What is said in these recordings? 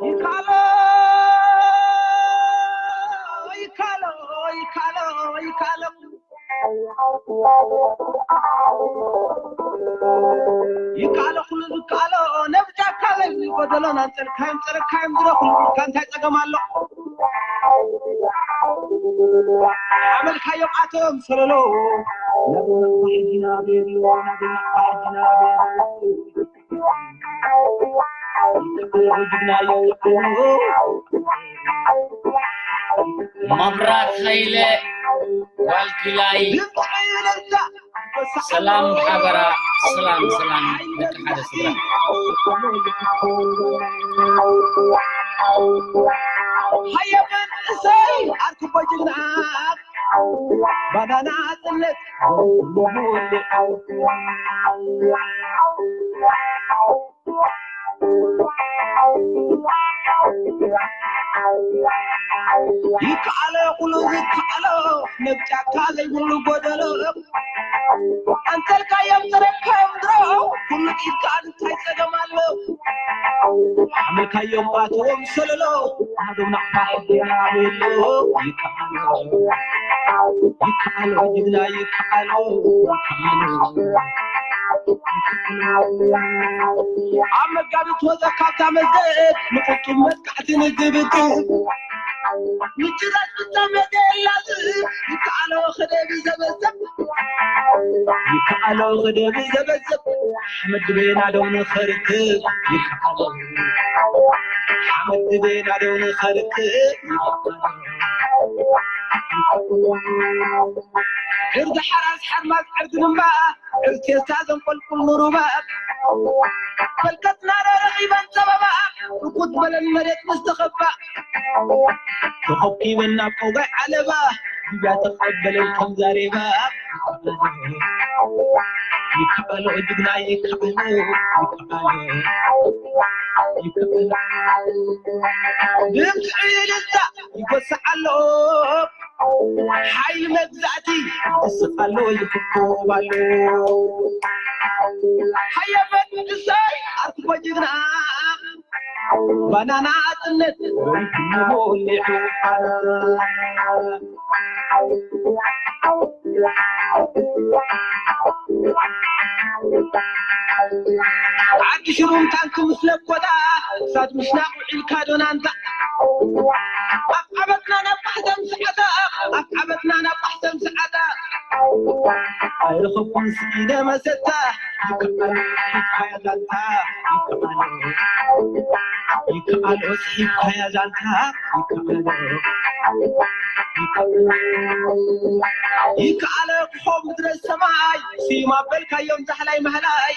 ይካሎ ይካሎ ይካሎ ይካሎ ይካሎ ኩሉ ዝካሎ ነብጃካ ለዚ ጎደሎና ጸልካዮም ጸረካዮም ድረኹ ካንታይ ጸገም ኣሎ ኣመልካዮም ኣቶም ሰለሎ መብራት ኃይለ ዋልኪላይ ሰላም ሓበራ ሰላም ሰላም ደቂ ሓደ ስድራ ሃየ መንእሰይ ኣርክቦ ጅግና ባናና ጽነት ይከኣሎ ኩሉ ዝከኣሎ ነብጫካ ዘይብሉ ጎደሎ ኣንተልካዮም ተረካዮም ድሮ ኩሉ ኢድካ እንታይ ጸገም ኣሎ ሓመልካዮም ኣትዎም ሰለሎ ኣዶም ናዕታ ሕድና ቤሎ ይከኣሎ ይከኣሎ ጅግና ይከኣሎ ኣብ መጋቢት ወፀ ካብታ መስገድ ንቁጡብ መጥቃዕቲ ንግብግብ ምጭራሽ ብጣም የደላዝ ይከኣሎ ክደብ ዘበዘብ ይከኣሎ ክደብ ዘበዘብ ሓመድ ቤና ዶ ንኸርክብ ይከኣሎ ሓመድ ቤና ዶ ንኸርክብ ይከኣሎ ዕርዲ ሓራስ ሓርማዝ ዕርዲ ድማ ዕርቴስታ ዘንቆልቁል ንሩባ ፈልከትና ረኺበን ጸበባ ርኩት በለን መሬት ምስ ተኸባ ተኸኪበን ናብ ቆጋይ ዓለባ ድያ ተቐበለን ከም ዛሬባ ይከኣሎ ጅግና ይከኣሎ ይከኣሎ ይከኣሎ ድምፂ ልዛ ይጎስዕ ኣሎ ሓይሊ መግዛእቲ ይስቕ ኣሎ ይፍኮብ ኣሎ ሃየ መንእሰይ ኣርክቦ ጅግና ባናና ኣጽነት ወሪድሞ ሊዑ ዓዲ ሽሩም ታንክ ምስ ለኮታ እሳት ምሽናቕ ውዒልካ ዶናንታ ኣፍዓበትና ናብ ባሕተም ሰዓታ ኣፍዓበትና ናብ ባሕተም ሰዓታ ኣይረኸብኩን ስኢነ መሰታ ይከኣሎ ይከኣሎ ይከኣሎ ይከኣሎ ይከኣሎ ይከኣሎ ይከኣሎ ክኾ ምድረ ሰማይ ስዩም ኣበልካዮም ዛሕላይ ማህላይ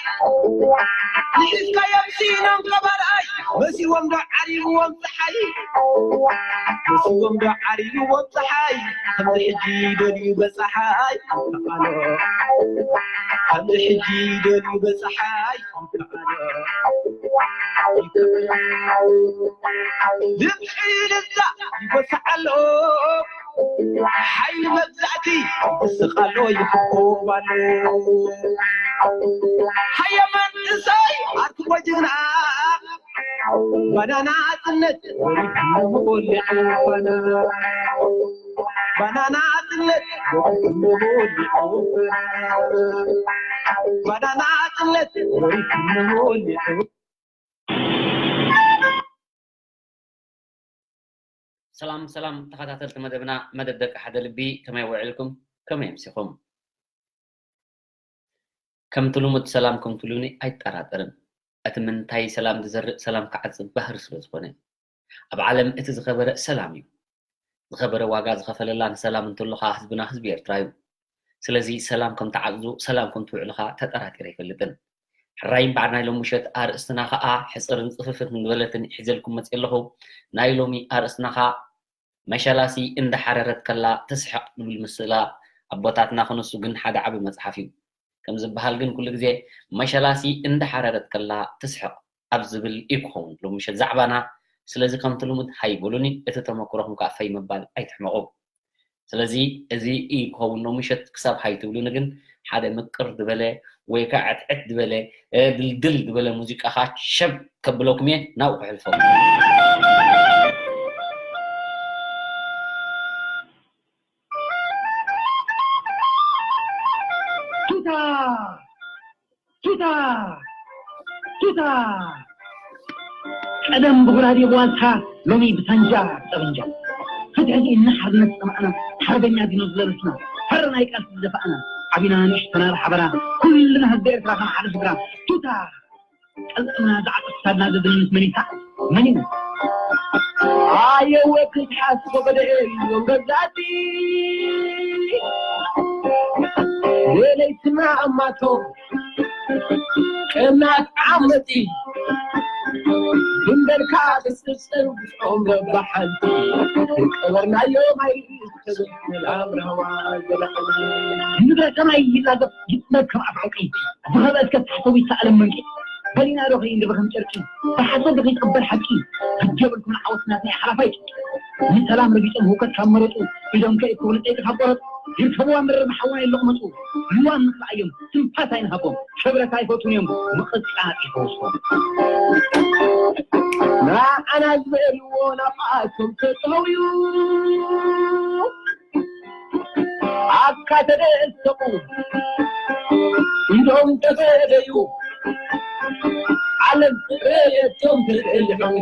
ንሒዝካዮም ስኢኖም ቀባላይ መሲዎም ዶ ዓሪብዎም ፀሓይ መሲዎም ዶ ዓሪብዎም ፀሓይ ከምዚ ሕጂ ደልዩ በፀሓይ ይከኣሎ ከምዚ ሕጂ ደልዩ በፀሓይ ይከኣሎ ይከኣሎ ድምፂ ልዛ ይጎስዕ ኣሎ ሓይሊ መግዛእቲ ይስቕ ኣሎ ይፍኮብ ኣሎ ሃየ መንእሰይ ኣርክቦ ጅግና ባናና ኣጽነት ወሪድሞ ሊዑ ባናና ባናና ኣጽነት ወሪድሞ ሊዑ ባናና ኣጽነት ወሪድሞ ሊዑ ሰላም ሰላም ተኸታተልቲ መደብና መደብ ደቂ ሓደ ልቢ ከመይ ውዒልኩም ከመይ ኣምሲኹም ከምቲ ልሙድ ሰላም ከምትሉኒ ኣይጠራጠርን እቲ ምንታይ ሰላም ዝዘርእ ሰላም ክዓጽድ ባህሪ ስለ ዝኾነ ኣብ ዓለም እቲ ዝኸበረ ሰላም እዩ ዝኸበረ ዋጋ ዝኸፈለላ ንሰላም እንተሎ ኸዓ ህዝብና ህዝቢ ኤርትራ እዩ ስለዚ ሰላም ከም ትዓጽዱ ሰላም ከም ትውዕሉ ኸዓ ተጠራጢረ ኣይፈልጥን ሕራይ እምበኣር ናይ ሎሚ ምሸት ኣርእስትና ኸዓ ሕጽርን ጽፍፍት ዝበለትን ሒዘልኩም መጽየ ኣለኹ ናይ ሎሚ ኣርእስትና ኸዓ መሸላሲ እንዳሓረረት ከላ ትስሕቕ ዝብል ምስላ ኣቦታትና ክነሱ ግን ሓደ ዓቢ መጽሓፍ እዩ ከም ዝበሃል ግን ኩሉ ግዜ መሸላሲ እንዳሓረረት ከላ ትስሕቕ ኣብ ዝብል እዩ ክኸውን ሎሚ ምሸት ዛዕባና ስለዚ ከምቲ ልሙድ ሃይ በሉኒ እቲ ተመክሮኹም ከዓ ፈይ ምባል ኣይትሕመቑ ስለዚ እዚ እዩ ክኸውን ሎሚ ምሸት ክሳብ ሃይ ትብሉኒ ግን ሓደ ምቅር ዝበለ ወይ ከዓ ዕትዕት ዝበለ፣ እ፣ ድልድል ዝበለ ሙዚቃ ከዓ ሸብ ከብለኩም እየ፣ ናብኡ ከሕልፎ። ቱታ! ቱታ! ቱታ! ቀደም ብጉራዴ ብዋልታ፣ ሎሚ ብሳንጃ ጠበንጃ። ፍትሒ ዲና ሓርነት ዝጠማዕና፣ ሓርበኛ ዲኖ ዝለበስና፣ ሕረ ናይ ቃልሲ ዝደፋእና፣ ዓቢና ንእሽተና ብሓበራ፣ ኩልና ህዝቢ ኤርትራ ከም ሓደ ስድራ። ቱታ! ቀልጥምና ዝዓጥፍ ክሳድና ዘደንስ መን እዩ? መን እዩ? ኣየወ ክትሓስቦ ገደኤ እዮም ገዛእቲ። ለይትና እማቶ ቀናት ዓመቲ ድንበርካ ትስስር ብጾም ረባሓንቲ ቀበርናዮ ማይ ሰላም ረሃዋ ዘላለም። ምድረ ሰማይ ይላገብ ይጥመት ከም ኣፍ ዕውቂ። ዝኸበአት ከትሕሰቡ ይሰኣለም መንቂ። በሊና ዶ ከይንድበ ከም ጨርቂ። ብሓሶት ዶ ከይትቕበር ሓቂ። ግዲ የብልኩምን ዓወት ናትና ሓላፋይ ጭርቂ። ንሰላም ረጊጾም ህውከት ካብ መረጹ። ኢዶም ከይክብሉ ጸይቂ ካብ ቆረጹ። ይርከብዋ መረር መሓዋ የለቕመጹ። ልዋም ንኽልኣዮም ትንፋስ ኣይንሃቦም። ክብረት ኣይፈቱን እዮም። ምቕጻዕ ይፈውሶም። ንዓና ዝበልዎ ናብኣቶም ተጠውዩ። ኣካ ተደሰቑ ኢዶም ተፈደዩ። ዓለም ትርእየቶም ትርእየቶም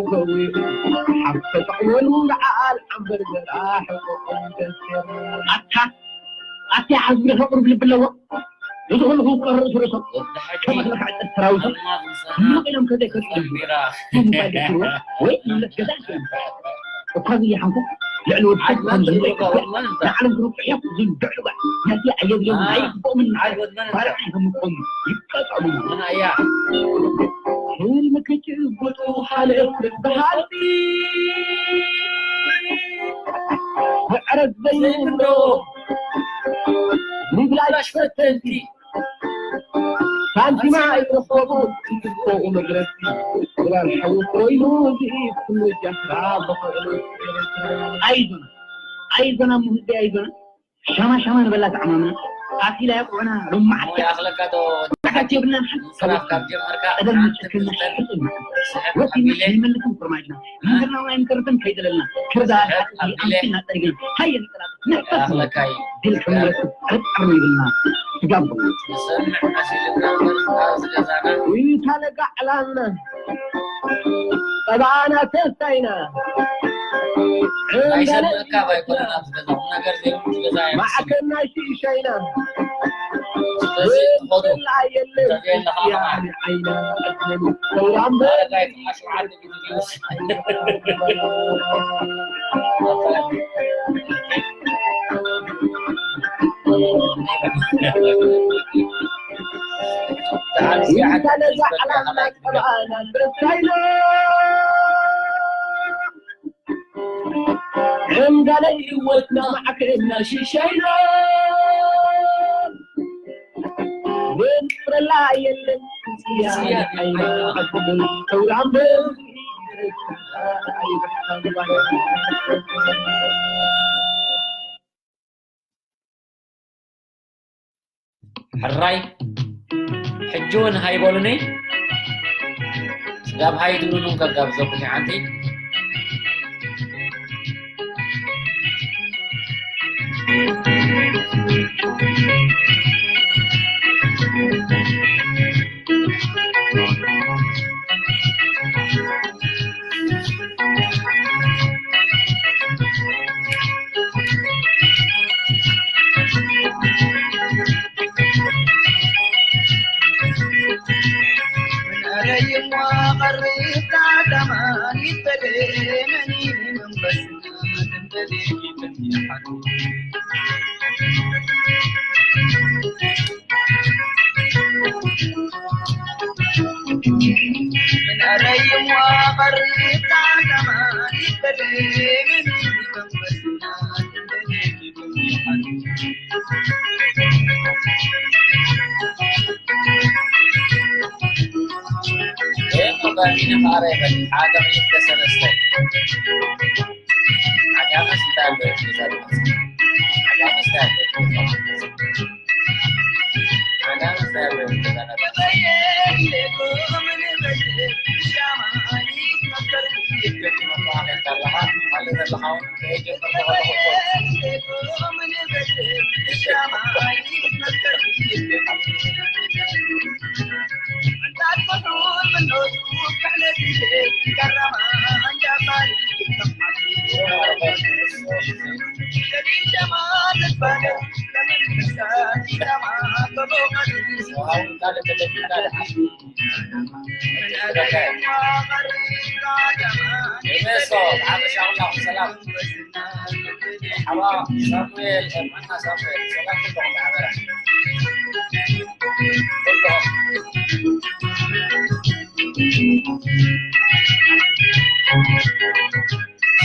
ሓብ ተጠቕመሉ ለዓል ዓንበር ዘርኣ ሕቆም ደሴር። ኣታ ኣታ ዓዝቢ ደፈ ቁሩብ ልቢ ኣለዎ። እዚ ኩሉ ክውቀር ርእሱ ርእሶም ወዲ ሓቂ ከመኽለኻ ዕጠት ሰራዊቶም ኣልማዝ ምሳና ምቕ ኢሎም ከዘይከዱ ባንዲራ ብምባል ይስርዎ ወይ ይብለት ገዛ ይስርዎ። እኳ ዝያሓንኩ ልዕሊ ወዲ ሓቂ ዓድማን ከም ዝብሎ ዝብሎ ይቅበል። ወድማን እንታይ? ንዓለም ዝርብሑ እዮም ዝንብዕሉ ጓል። ነቲ ኣየድልዮም ኣይ፣ ኣይግብኦምን። ኣይ ወድማን እንታይ? ባርዕ ይህምቆም ይቀጠሙ። ምን ኣያ? ህልሚ ክጭብጡ ካልእ በሃልቲ። ምዕረት ዘይብሎ ዘይብሎ ንብላሽ ፈተንቲ። ሳንቲማ ኣይረኸቡ እንትትኮኡ መግረስቲ። ግባር ሓዊ ኮይኑ እዚ ኩሉ ጃህራ በኸእሉ። ኣይዞና፣ ኣይዞና፣ ሙህዚ ኣይዞና። ሻማ ሻማ ንበላ ተዓማምና። ፋሲል ኣየቑዑና፣ ሎማዓት እሞ ይኣኽለካ ዶ? ዓጋት የብልናን ሓንቲ ምጽራፍ ካብ ጀመርካ ቀደም ሓንቲ መጨከና ፍልጠት ሕጽና። ስሕብ ወሲድና ኣቢለ ኣይመልስን ፍርማጅና። ምንግርና እውን ኣይንተርፍን ከይደለልና። ክርዳ ስሕብ ሓቂ ኣቢለ ኣምሲልና ጸሪግና። ሃየ ንጠላቕ ንሕፈስ ይኣኽለካ እዩ። ድል ክንረክብ ጠርጠር ይብልና። ስጋብ ንሰምዕ መሲልና እምበር ኣብዚ ገዛና። ይታለጋ ዕላልና። ጸባና ተስታይና። ኣይሰምዕካ ባይኮነን ኣብዚ ገዛ። ቁም ነገር ዘይብሉ ገዛ ኣይመስልን። ማዕከና ሽሻይና። ስለዚ ትኸዱ። ወላ የለን። ተዘየለኻ ኸዓ። ዓይና። ሰውራም። ኣረጋይ ከዓ ሸውዓተ ጊዜ ዲዮስ። ይታለጋ ዕላልና ጸባና ተስታይና። ዕንጋለ ህይወትና ማዕከልና ሽሻይና። ወንጥረላ የለን ጽያ ጽያ ዓይና። ሰውራም። ሕራይ፣ ሕጂ እውን ሃይ በሉኒ። ስጋብ ሃይ ትብሉኒ እውን ከጋብዘኩም እየ ሓንቲ። ሰላም። ሓዋ ሳሙኤል፣ ማና ሳሙኤል፣ ሰላም ኩልኹም ማሕበራ። ኩልኹም።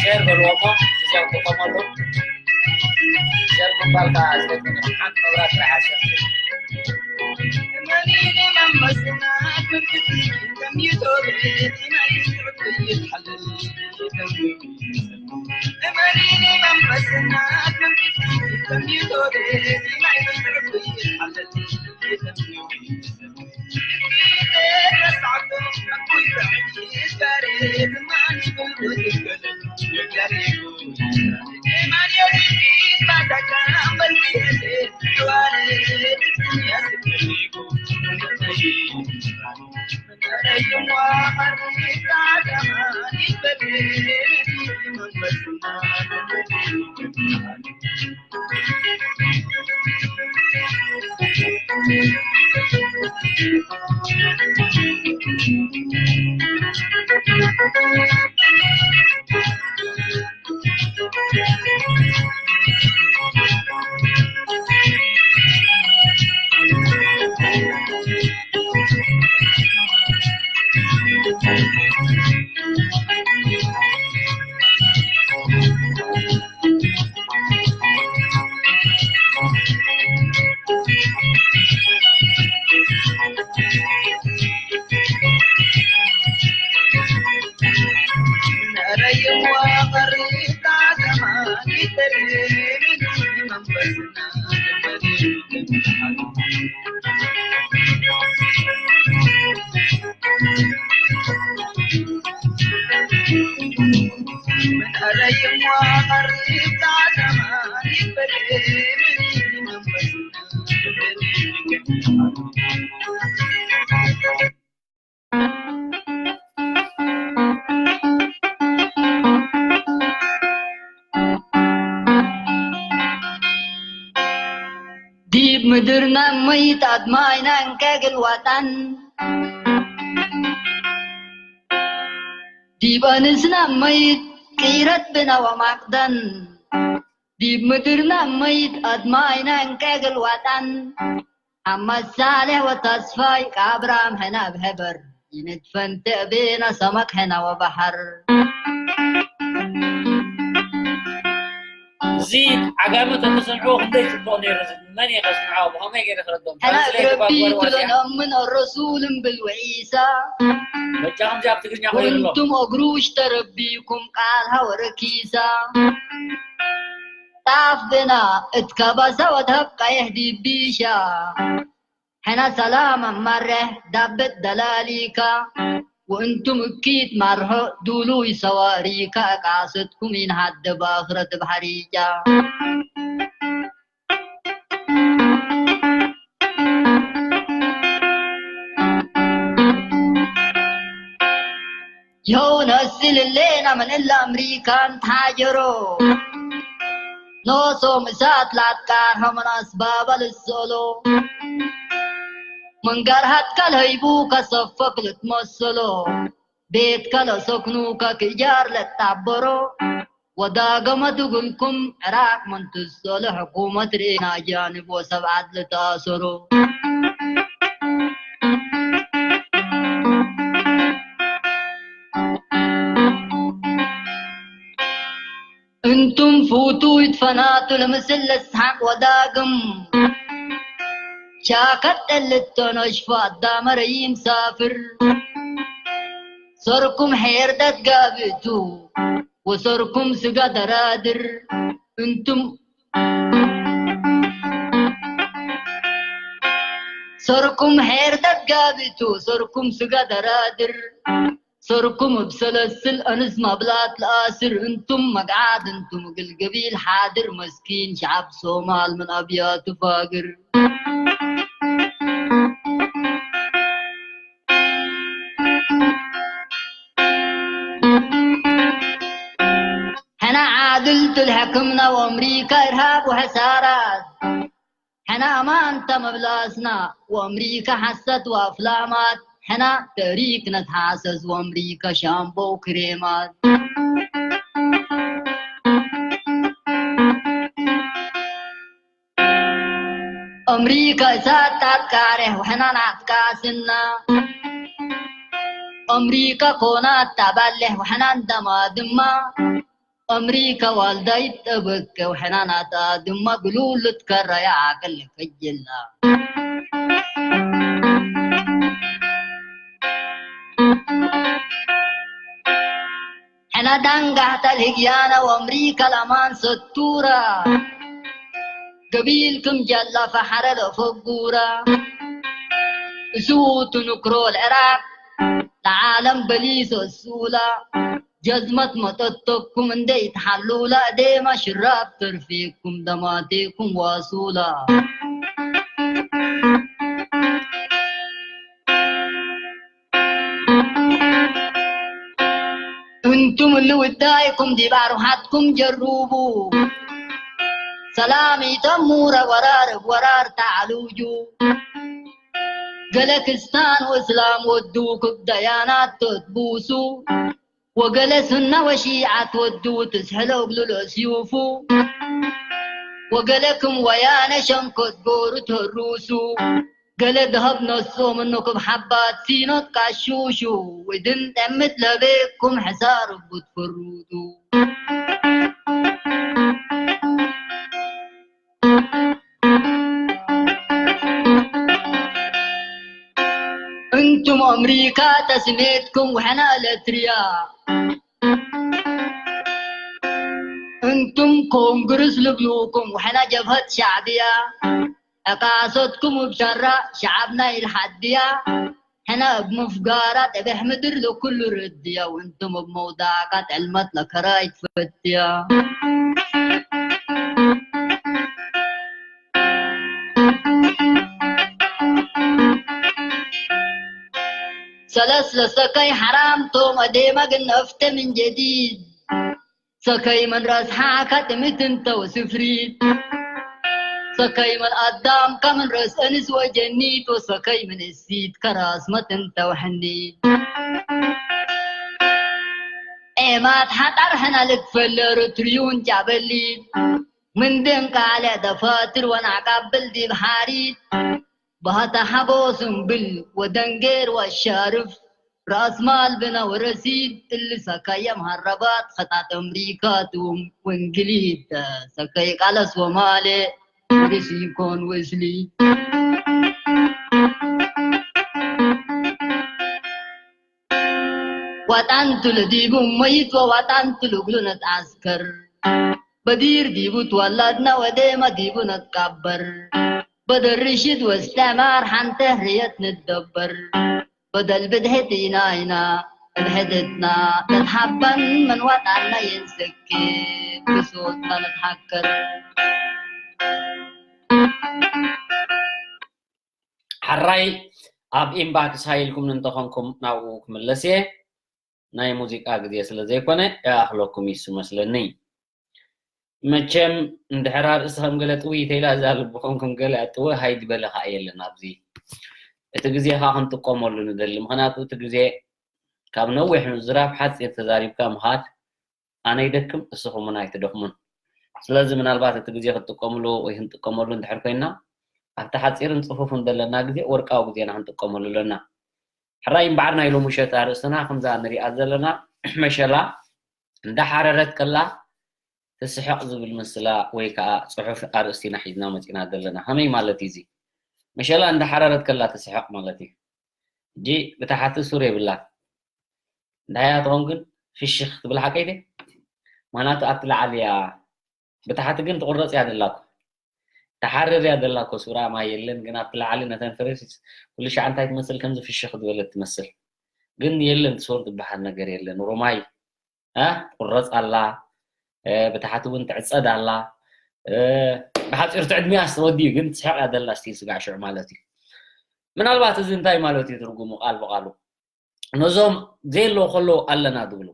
ሼር በልዎ እሞ፣ ግዜ ክጥቀመሉ። ሸር ምባል ከዓ ዘይኮነ፣ ሓንቲ መብራት ጥራሕ ኣሸር። ዲብ ምድርና መይት ኣድማይና እንከግል ዋጣን፣ ዲብ ኣንስና መይት ቅይረት ብና ወማቅደን፣ ዲብ ምድርና መይት ኣድማይና እንከግል ዋጣን፣ ኣመሳሌ ወተስፋይ ከኣብራም ሕና ብሕበር ይንድፈን ትዕቤና ሰመክ ሕና ወባሕር። እዚ ዓጋመ ተተሰምዕዎ ክንደይ ጽቡቕ ነይሩ። እዚ መን እየ ከስምዖ? ብኸመይ ገይረ ክረድኦም? ሕና ትራንስሌት እግረቢ ባግባሩ ዋሲያ። ትበን ኣምን ኣረሱልን ብልውዒሳ። በጃኹም እዚ ኣብ ትግርኛ ኮይኑሎ። ወእንቱም እግሩ ውሽተ ረቢኩም ቃል ሃወረ ኪሳ። ጣፍ ብና እትከባሳ ወትሀብ ቀይሕ ዲቢሻ። ሕና ሰላም ኣማርሕ ዳብት ደላሊካ። ወእንቱም እኪት ማርሖ ዱሉይ ሰዋሪካ። ቃሰትኩም ኢንሃደ ባኽረት ብሓሪጫ። ይኸው ነስልሌና ምን እለ ኣምሪካን ተሓጀሮ። ኖሶም እሳት ላትቃር ሀመን ኣስባባ ልሰሎ። መንጋር ሃትካ ለህይቡ ከሰፈክ ልትመሰሎ። ቤትካ ለሰክኑካ ክእጃር ለጣበሮ። ወዳገመ ትግልኩም ዕራቅ ምን ትሰሎ ሕኩመት ርኤና ኣጃንብ ወሰብዓት ልተኣሰሮ። እንቱም ፍቱይ ትፈናቱ ለምስል ለስሓቅ ወዳግም። ሻከት ጠልቶ ነሽፎ ኣዳመረ ይምሳፍር። ሰርኩም ሄርደት ጋብእቱ ወሰርኩም ስጋ ደራድር። እንቱም ሰርኩም ሄር ተጋብቱ፣ ሰርኩም ስጋ ደራድር፣ ሰርኩም ብሰለስል ኣንስ ማብላት ለኣስር፣ እንቱም መግዓት፣ እንቱም ግልገቢል ሓድር፣ መስኪን ሸዓብ ሶማል ምን ኣብያቱ ፋግር። ሕና ዓድል ትልሕክምና ወኣምሪካ ኢርሃብ ወሐሳራት። ሕና ኣማንታ መብላስና ወኣምሪካ ሓሰት ወኣፍላማት። ሕና ተሪክ ነትሓሰስ ወኣምሪካ ሻምቦ ክሬማት። ኣምሪካ እሳት ጣት ቃሬሕ ወሕና ናትቃስና። ኣምሪካ ኮናት ታባሌሕ ወሕና እንደማ ድማ። ኣምሪካ ዋልዳይት ጠበቀ ወሕና ናታ ድማ ግሉል ትከራያ ዓቅል ከጅላ። ሕና ዳንጋሕታ ልህግያና ወኣምሪካ ላማን ሰቱራ። ገቢልክም ጃላ ፈሓረ ለፈጉራ። እሱ ትንክሮ ልዕራብ ለዓለም በሊሶ እሱላ። ጀዝመት መጠተኩም እንደ ይትሓሉላ። ዴማ ሽራብ ተርፌኩም ደማቴኩም ዋሱላ። እንቱም እሊ ውዳይኩም ዲብ ኣርውሓትኩም ጀሩቡ። ሰላም ኢተሙረ ወራር እብ ወራር ተዓሉጁ። ገለ ክስታን ወእስላም ወዱ ክብ ደያናት ተትቡሱ። ወገለ ሱና ወሺዓት ወዱ ትስሕሎ እግሉ ለስዩፉ። ወገለ ክም ወያነ ሸንኮት ጎሩ ተሩሱ። ገለ ደሀብ ነሶ ምኑ ክብ ሓባት ሲኖት ቃሹሹ። ውድን ጠምት ለቤኩም ሕሳር እቡ ትፍሩቱ። እንቱም ኣምሪካ ተስሜትኩም ወሕና ኤለትርያ። እንቱም ኮንግርስ ልብሉኩም ወሕና ጀብሀት ሻዕብያ። ዕቃሶትኩም እብ ሸራ ሸዓብና ኢልሓድያ። ሕነ እብ ምፍጋራ ጠቤሕ ምድር ለኩሉ ርድያ። ወእንቱም እብ መውዳዕካ ጥዕልመት ለከራይ ትፈትያ። ሰለስ ለሰከይ ሓራም ቶም ኣዴማ ግን ነፍተ ምን ጀዲድ። ሰከይ ምን ረእስ ሓካ ጥምት እንተ ወስፍሪት። ሰከይ ምን ኣዳም ከምን ረእስ እንስ ወጀኒት ወሰከይ ምን እሲት ከራስመት እንተ ወሕኒት። ኤማት ሓጣር ሕና ልትፈለ ርትርዩን ጫበሊት። ምን ደንቃለ ደፋትር ወናዕቃብል ዲብ ሓሪት። ባህታ ሓጎስ እምብል ወደንጌር ወሻርፍ። ራእስ ማል ብና ወረሲድ እሊ ሰካየ መሃረባት ኸጣጥ ኣምሪካ ትውም ወእንግሊዝ ሰካየ ቃለስ ወማሌ ወርስ ይኮን ወእስሊ። ዋጣንቱ ለዲቡ መይት ወዋጣንቱ ልግሉ ነትዓስከር። በዲር ዲቡ ትወላድና ወዴማ ዲቡ ነትቃበር። በደል ርሽድ ወእስትዕማር ሓንተ ሕርየት ንትደበር። በደል ብድሕት ኢና ኢና እብ ሕድትና ነትሓበን ምን ዋጣና የንስክት ብሶትና ነትሓከር። ሓራይ ኣብ ኢንባክስ ሃይልኩም እንተኾንኩም ናብኡ ክምለስ እየ። ናይ ሙዚቃ ግዜ ስለ ዘይኮነ ይኣኽለኩም እዩ መስለኒ። መቸም እንድሕር ኣርእስቲ ከም ገለ ጥውይ ተይላ እዛ ልብኹም ከም ገለ ኣጥወ ሃይ ዝበለ ኸኣ የለን ኣብዚ። እቲ ግዜ ኸኣ ክንጥቀመሉ ንደሊ። ምኽንያቱ እቲ ግዜ ካብ ነዊሕ ምዝራብ ሓጺር ተዛሪብካ ምኻድ ኣነ ይደክም፣ እስኹም እውን ኣይትደኽሙን። ስለዚ ምናልባት እቲ ግዜ ክትጥቀምሉ ወይ ክንጥቀመሉ እንድሕር ኮይና፣ ኣብቲ ሓጺርን ጽፉፍን ዘለና ግዜ ወርቃዊ ግዜና ክንጥቀመሉ ኣለና። ሕራይ እምበኣር ናይ ሎሚ ምሸት ኣርእስትና ከምዛ ንሪኣ ዘለና መሸላ እንዳሓረረት ከላ ትስሕቕ ዝብል ምስላ ወይ ከኣ ጽሑፍ ኣርእስቲ ኢና ሒዝና መጺና ዘለና። ከመይ ማለት እዩ እዚ? መሸላ እንዳሓረረት ከላ ትስሕቕ ማለት እዩ። ሕጂ ብታሕቲ ሱር የብላን። እንዳያ ትኾን ግን ፍሽኽ ትብል ሓቀይ ድየ? ምኽንያቱ ኣብቲ ላዕሊ እያ፣ ብታሕቲ ግን ትቑረጽ እያ ዘላ እኮ። ተሓርር እያ ዘላ እኮ ሱራ ማይ የለን፣ ግን ኣብቲ ላዕሊ ነተን ፍሬስ ኩሉ ሻዕ እንታይ ትመስል ከምዚ ፍሽኽ ዝበለት ትመስል። ግን የለን ሱር ዝበሃል ነገር የለን። ሮማይ እ ትቁረጽ ኣላ፣ እ ብታሕቲ እውን ትዕጸድ ኣላ። እ ብሓጺሩ እቲ ዕድሚኣ ተወዲኡ ግን ትስሕቕ እያ ዘላ ስቲል ስጋዕ ሽዑ ማለት እዩ። ምናልባት እዚ እንታይ ማለት እዩ ትርጉሙ ቃል ብቃሉ? ነዞም ዘየለዉ ከለዉ ኣለና ዝብሉ፣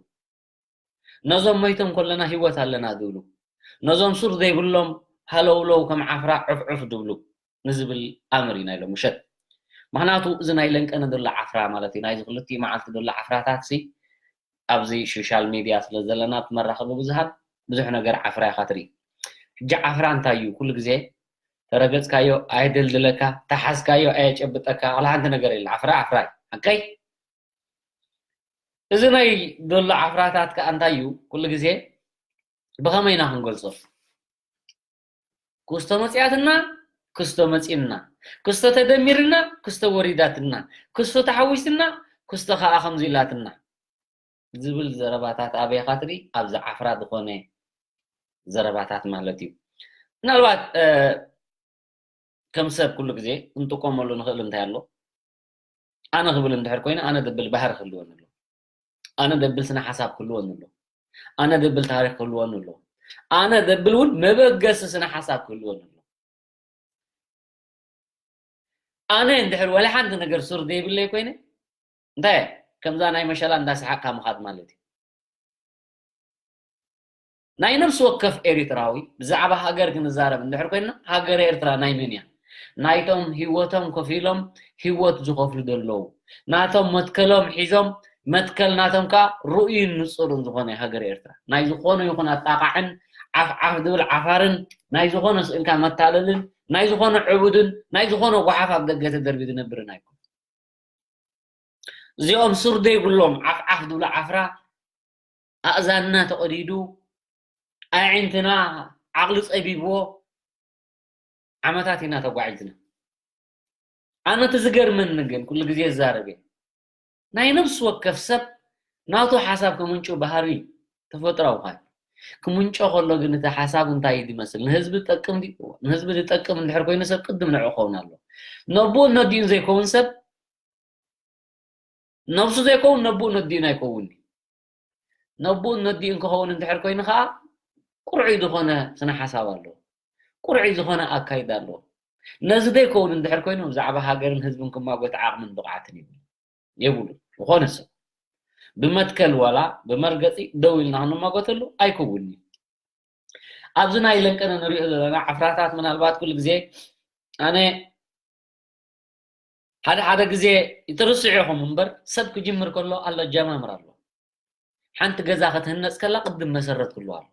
ነዞም መይቶም ከለና ህይወት ኣለና ዝብሉ፣ ነዞም ሱር ዘይብሎም ሃለውለው ከም ዓፍራ ዑፍ ዑፍ ዝብሉ ንዝብል ኣምር እዩ ናይ ሎሚ ምሸት። ምኽንያቱ እዚ ናይ ለንቀነ ዘሎ ዓፍራ ማለት እዩ፣ ናይዚ ክልቲኡ መዓልቲ ዘሎ ዓፍራታት ሲ ኣብዚ ሶሻል ሚድያ ስለ ዘለና ኣብቲ መራኸቢ ብዙሃን ብዙሕ ነገር ዓፍራ ኢኻ ትርኢ። ሕጂ ዓፍራ እንታይ እዩ? ኩሉ ግዜ ተረገጽካዮ ኣየደልድለካ፣ ተሓዝካዮ ኣየጨብጠካ፣ ዋላ ሓንቲ ነገር የለ። ዓፍራ ዓፍራ እዩ። ሓቀይ? እዚ ናይ ዘሎ ዓፍራታት ከኣ እንታይ እዩ? ኩሉ ግዜ ብኸመይ ኢና ክንገልጾ? ክስቶ መጺኣትና፣ ክስቶ መጺእና፣ ክስቶ ተደሚርና፣ ክስቶ ወሪዳትና፣ ክስቶ ተሓዊስና፣ ክስቶ ከኣ ከምዚ ኢላትና ዝብል ዘረባታት ኣበይ ኢኻ ትርኢ? ኣብዚ ዓፍራ ዝኾነ ዘረባታት ማለት እዩ። ምናልባት እ፣ ከም ሰብ ኩሉ ግዜ ክንጥቀመሉ ንኽእል እንታይ ኣሎ? ኣነ ክብል እንድሕር ኮይነ ኣነ ዘብል ባህሪ ክህልወኒ ኣሎ። ኣነ ዘብል ስነ ሓሳብ ክህልወኒ ኣሎ። ኣነ ዘብል ታሪኽ ክህልወኒ ኣሎ። ኣነ ዘብል እውን መበገሲ ስነ ሓሳብ ክህልወኒ ኣሎ። ኣነ እንድሕር ወላ ሓንቲ ነገር ሱር ዘይብለይ ኮይነ እንታይ እየ? ከምዛ ናይ መሸላ እንዳሰሓቕካ ምኻድ ማለት እዩ። ናይ ነፍሲ ወከፍ ኤሪትራዊ ብዛዕባ ሃገር ክንዛረብ እንድሕር ኮይና ሃገረ ኤርትራ ናይ መን እያ? ናይቶም ህይወቶም ከፊሎም ህይወት ዝኸፍሉ ዘለዉ ናቶም መትከሎም ሒዞም መትከል ናቶም ከኣ ርኡይን ንጹርን ዝኾነ ሃገረ ኤርትራ ናይ ዝኾነ ይኹን ኣጣቓዕን ዓፍ ዓፍ ዝብል ዓፋርን ናይ ዝኾነ ስእልካ መታለልን ናይ ዝኾነ ዕቡድን ናይ ዝኾነ ጓሓፍ ኣብ ደገ ተደርቢ ዝነብርን ኣይኮን። እዚኦም ሱር ዘይብሎም ዓፍ ዓፍ ዝብሉ ዓፍራ ኣእዛንና ተቐዲዱ ኣዒንትና ዓቕሊ ጸቢብዎ ዓመታት ኢና ተጓዒዝና። ኣነ እቲ ዝገርመኒ ግን ኩሉ ግዜ ዝዛረብ እየ ናይ ነብሲ ወከፍ ሰብ ናቱ ሓሳብ ከምንጩ ባህሪ ተፈጥራዊ ኳን ክምንጮ ከሎ ግን እቲ ሓሳብ እንታይ እዩ ዝመስል ንህዝቢ ዝጠቅም ድዩ ንህዝቢ ዝጠቅም እንድሕር ኮይኑ ሰብ ቅድም ንዑ ክኸውን ኣሎ ነብኡን ነዲኡን ዘይከውን ሰብ ነብሱ ዘይከውን ነብኡ ነዲኡን ኣይከውን እዩ። ነብኡ ነዲኡን ክኸውን እንድሕር ኮይኑ ከዓ ቁርዑይ ዝኾነ ስነ ሓሳብ ኣለዎ። ቁርዑይ ዝኾነ ኣካይዳ ኣለዎ። ነዚ ዘይከውን እንድሕር ኮይኑ ብዛዕባ ሃገርን ህዝብን ክማጎት ዓቕምን ብቕዓትን ይብሉ የብሉ ዝኾነ ሰብ ብመትከል ዋላ ብመርገፂ ደው ኢልና ክንማጎተሉ ኣይከውንዩ። ኣብዚ ናይ ለንቀነ ንሪኦ ዘለና ዓፍራታት ምናልባት ኩሉ ግዜ ኣነ ሓደ ሓደ ግዜ ይትርስዑ ኢኹም እምበር ሰብ ክጅምር ከሎ ኣሎ ኣጀማምር ኣሎ ሓንቲ ገዛ ክትህነፅ ከላ ቅድም መሰረት ክሉ ኣሎ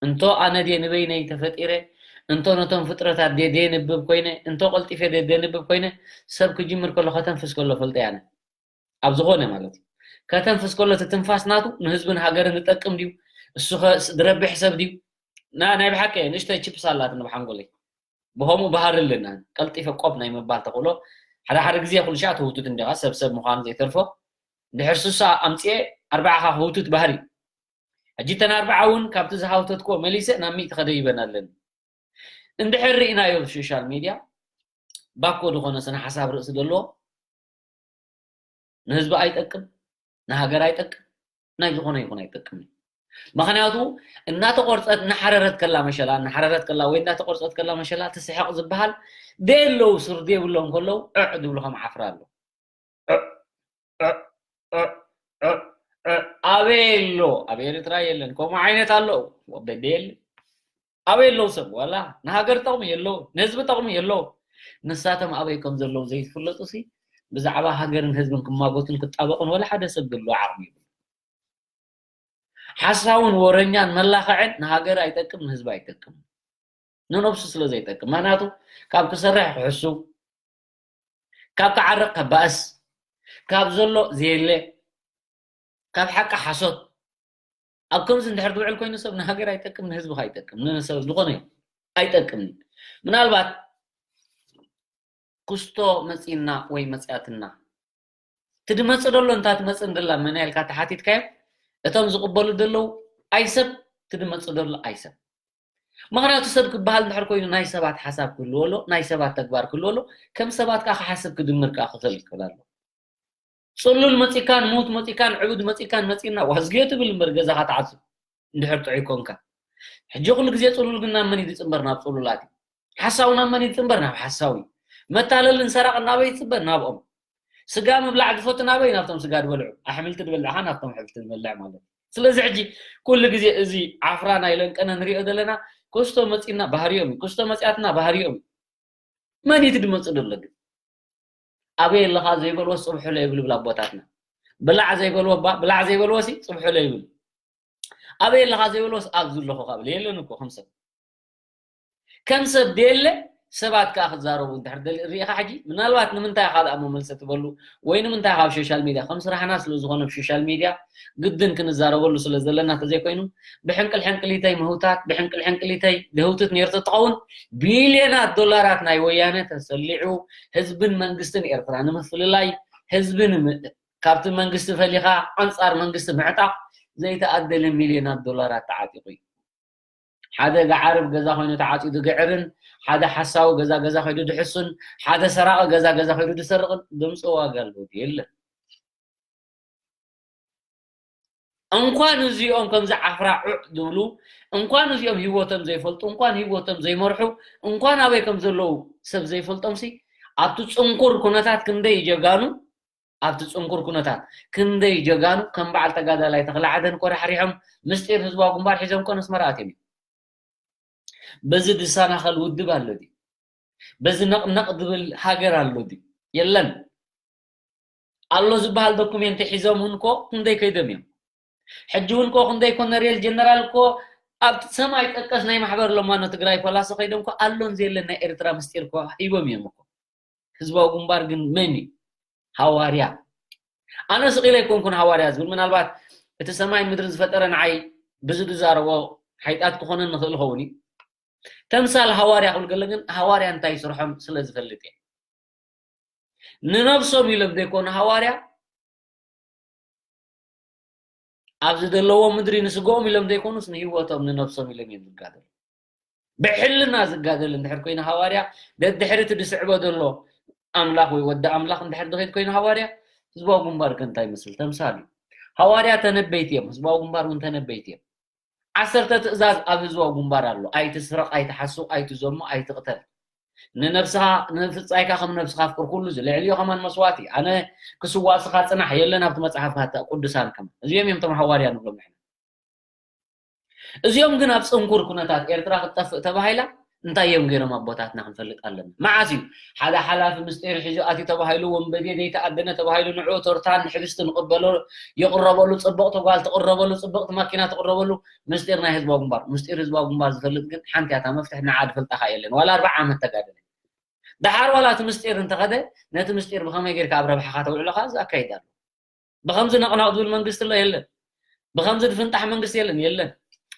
እንቶ ኣነ ድየ ንበይነይ ተፈጢረ እንቶ ነቶም ፍጥረታት ድየ ደየንብብ ኮይነ እንቶ ቀልጢፈ ድየ ደየንብብ ኮይነ ሰብ ክጅምር ከሎ ከተንፍስ ከሎ ፈልጠ ኣነ ኣብ ዝኾነ ማለት እዩ ከተንፍስ ከሎ እቲ ትንፋስ ናቱ ንህዝብን ሃገርን ዝጠቅም ድዩ እሱ ዝረብሕ ሰብ ድዩ ናይ ብሓቂ ንእሽተይ ችፕስ ኣላት ንብሓንጎለይ ብኸምኡ ባህሪ ኣለና ቀልጢፈ ቆብ ናይ ምባል ተኽእሎ ሓደ ሓደ ግዜ ኩሉ ሻዕ ትህውቱት እንዲኻ ሰብ ሰብ ምዃኑ ዘይተርፎ ድሕር ሱሳ ኣምፅኤ ኣርባዕኻ ክህውቱት ባህሪ ሕጂ ተን ኣርባዓ እውን ካብቲ ዝሃውተትኮ መሊሰ ናብ ሚእቲ ከደይበን ኣለኒ እንድሕር ርኢናዮ ሶሻል ሚድያ ባኮ ዝኾነ ስነ ሓሳብ ርእሲ ዘለዎ ንህዝቢ ኣይጠቅም ንሃገር ኣይጠቅም ናይ ዝኾነ ይኹን ኣይጠቅም ምክንያቱ እናተቆርፀት እናሓረረት ከላ መሸላ እናሓረረት ከላ ወይ እናተቆርፀት ከላ መሸላ ትስሕቕ ዝበሃል ደየለው ሱር ደየብሎም ከለው ዕዕ ዝብሉ ከም ዓፍራ ኣሎ ኣበይ ኣሎ ኣብ ኤርትራ የለን ከምኡ ዓይነት ኣሎ ወበደ የለን ኣበይ ኣለዉ ሰብ ዋላ ንሃገር ጠቕሚ የለዉ ንህዝቢ ጠቕሚ የለዉ ንሳቶም ኣበይ ከም ዘለዉ ዘይትፍለጡ ሲ ብዛዕባ ሃገርን ህዝብን ክማጎትን ክጣበቕን ወላ ሓደ ሰብ ዘለዎ ዓቕሚ ይብሉ ሓሳውን ወረኛን መላኽዕን ንሃገር ኣይጠቅም ንህዝቢ ኣይጠቅም ንነብሱ ስለ ዘይጠቅም ምክንያቱ ካብ ክሰርሕ ክሕሱ ካብ ክዓርቕ ከባእስ ካብ ዘሎ ዘየለ ካብ ሓቂ ሓሶት ኣብ ከምዚ እንድሕር ዝውዕል ኮይኑ ሰብ ንሃገር ኣይጠቅም ንህዝቢ ኣይጠቅም ንሰብ ዝኾነ ኣይጠቅም ምናልባት ክስቶ መፂና ወይ መፅያትና ትድመፅ ደሎ እንታ ትመፅእ እንደላ መን ኢልካ ተሓቲትካዮ እቶም ዝቕበሉ ደለዉ ኣይሰብ ትድመፅ ደሎ ኣይሰብ ምኽንያቱ ሰብ ክበሃል እንድሕር ኮይኑ ናይ ሰባት ሓሳብ ክህልዎ ኣሎ፣ ናይ ሰባት ተግባር ክህልዎ ኣሎ፣ ከም ሰባት ከዓ ክሓስብ ክድምር ከዓ ክኽእል ክኽእል ኣሎ። ጽሉል መጺካን፣ ምዉት መጺካን፣ ዕቡድ መጺካን መጺና ዋዝግዮ ትብል እምበር ገዛኻ ትዓጽው እንድሕር ጥዑይ ኮንካ። ሕጂ ኩሉ ግዜ ጽሉል ግን ናብ መን እዩ ዝጽንበር? ናብ ጽሉላት እዩ። ሓሳዊ ናብ መን እዩ ዝጽንበር? ናብ ሓሳዊ። መታለልን ሰራቕን ናበይ ይጽንበር? ናብኦም። ስጋ ምብላዕ ዝፈቱ ናበይ? ናብቶም ስጋ ዝበልዑ። ኣሕምልቲ ዝበልዕኻ ናብቶም ኣሕምልቲ ዝበልዕ ማለት እዩ። ስለዚ ሕጂ ኩሉ ግዜ እዚ ዓፍራ ናይ ለንቀነ ንሪኦ ዘለና ክስቶ መጺና ባህሪኦም እዩ። ክስቶ መጺኣትና ባህሪኦም እዩ። መን እዩ ድመጽእ ዘሎ ግን? ኣበይ ኣለኻ ዘይበልዎ ጽብሕሎ ይብሉ ብላ ኣቦታትና። ብላዕ ዘይበልዎ እባ፣ ብላዕ ዘይበልዎ ሲ ጽብሕሎ ይብሉ። ኣበይ ኣለኻ ዘይበልዎ ሲ ኣብዚ ኣለኹ ካብ የለን እኮ ከም ሰብ። ከም ሰብ ደየለ ሰባት ከኣ ክዛረቡ እንድሕር ደል-፣ ርኢኻ ሕጂ ምናልባት ንምንታይ ኢኻ ደኣ መመልሲ ትበሉ ወይ ንምንታይ ኢኻ ኣብ ሶሻል ሚድያ ከም ስራሕና ስለ ዝኾነ ኣብ ሶሻል ሚድያ ግድን ክንዛረበሉ ስለ ዘለና ተዘይኮይኑ ብሕንቅል ሕንቅሊተይ ምህውታት ብሕንቅል ሕንቅሊተይ ድህውትት ነይሩ ተትኸውን ቢልዮናት ዶላራት ናይ ወያነ ተሰሊዑ ህዝብን መንግስትን ኤርትራ ንምፍልላይ ህዝቢ ንም-፣ ካብቲ መንግስቲ ፈሊኻ ኣንጻር መንግስቲ ምዕጣቕ ዘይተኣደለ ሚልዮናት ዶላራት ተዓጢቑ እዩ። ሓደ ገዓርብ ገዛ ኮይኑ ተዓጺዱ ግዕርን ሓደ ሓሳዊ ገዛ ገዛ ኮይኑ ድሕሱን ሓደ ሰራቒ ገዛ ገዛ ኮይኑ ድሰርቕን ድምፂ ዋጋ ኣለዎ የለን። እንኳን እዚኦም ከምዚ ዓፍራ ዑዕ ዝብሉ እንኳን እዚኦም ህይወቶም ዘይፈልጡ እንኳን ህይወቶም ዘይመርሑ እንኳን ኣበይ ከም ዘለዉ ሰብ ዘይፈልጦም ሲ ኣብቲ ፅንኩር ኩነታት ክንደይ ጀጋኑ ኣብቲ ጽንኩር ኩነታት ክንደይ ጀጋኑ ከም በዓል ተጋዳላይ ተኽለ ዓደን ኮራሕሪሖም ምስጢር ህዝባዊ ግንባር ሒዞም ኮን ኣስመራ ኣትዮም እዮም። በዚ ዝሰናኸል ውድብ ኣሎ ድዩ? በዚ ነቕነቕ ዝብል ሃገር ኣሎ ድዩ? የለን። ኣሎ ዝበሃል ዶኩሜንት ሒዞም እውን ኮ ክንደይ ከይዶም እዮም። ሕጂ እውን ኮ ክንደይ ኮነሬል ጀነራል ኮ ኣብ ሰማይ ጠቀስ ናይ ማሕበር ለማኖ ትግራይ ፖላሶ ከይዶም ኮ ኣሎን ዘየለን ናይ ኤርትራ ምስጢር ኮ ሂቦም እዮም እኮ። ህዝባዊ ግንባር ግን መን እዩ? ሃዋርያ። ኣነ ስቕ ኢለ ኣይኮንኩን ሃዋርያ ዝብል፣ ምናልባት እቲ ሰማይን ምድርን ዝፈጠረ ንዓይ ብዙ ዝዛረቦ ሓይጣት ክኾነኒ ንኽእል ኸውን እዩ። ተምሳል ሃዋርያ ክብል ከሎ ግን ሃዋርያ እንታይ ስርሖም ስለ ዝፈልጥ እየ። ንነብሶም ኢሎም ዘይኮኑ ሃዋርያ ኣብ ዝደለዎ ምድሪ ንስግኦም ኢሎም ዘይኮኑስ ንህይወቶም ንነብሶም ኢሎም እዮም ዝጋደሉ። ብሕልና ዝጋደል እንድሕር ኮይኑ ሃዋርያ ደድሕሪ እቲ ዝስዕቦ ዘሎ ኣምላኽ ወይ ወዲ ኣምላኽ እንድሕር ዝኸይድ ኮይኑ ሃዋርያ ህዝባዊ ግንባር ከ እንታይ ይመስል? ተምሳል እዩ። ሃዋርያ ተነበይቲ እዮም። ህዝባዊ ግንባር እውን ተነበይቲ እዮም። ዓሰርተ ትእዛዝ ኣብ ህዝባዊ ግንባር ኣሎ። ኣይትስረቕ፣ ኣይትሓስው፣ ኣይትዘሙ፣ ኣይትቕተል። ንነብስኻ ንፍጻይካ ከም ነብስኻ ኣፍቅር ኩሉ እዚ ልዕሊኡ ከማን መስዋእቲ ኣነ ክስዋእስኻ ጽናሕ የለን ኣብቲ መጽሓፍ ሃታ ቅዱሳን ከማን እዚኦም እዮም እቶም ሃዋርያ ንብሎም ንሕና እዚኦም ግን ኣብ ጽንኩር ኩነታት ኤርትራ ክትጠፍእ ተባሂላ እንታይ እዮም ገይሮም ኣቦታትና ክንፈልጥ ኣለና መዓስ እዩ ሓደ ሓላፊ ምስጢር ሒዙ ኣትዩ ተባሂሉ ወንበዴ ዘይተኣደነ ተባሂሉ ንዕኡ ቶርታን ሕብስትን ንቕበሎ ይቕረበሉ ጽብቕቲ ጓል ትቕረበሉ ጽብቕቲ ማኪና ትቕረበሉ ምስጢር ናይ ህዝባዊ ግንባር ምስጢር ህዝባዊ ግንባር ዝፈልጥ ግን ሓንቲ እያ እታ መፍትሒ ንዓ ዝፈልጣ ከኣ የለን ዋላ ኣርብዓ ዓመት ተጋደለ ደሓር ዋላ እቲ ምስጢር እንተኸደ ነቲ ምስጢር ብኸመይ ጌርካ ኣብ ረብሓኻ ተውዕሎ ከኣ እዚ ኣካይዳ ኣሎ ብኸምዚ ነቕነቕ ዝብል መንግስቲ ኣሎ የለን ብኸምዚ ዝፍንጣሕ መንግስቲ የለን የለን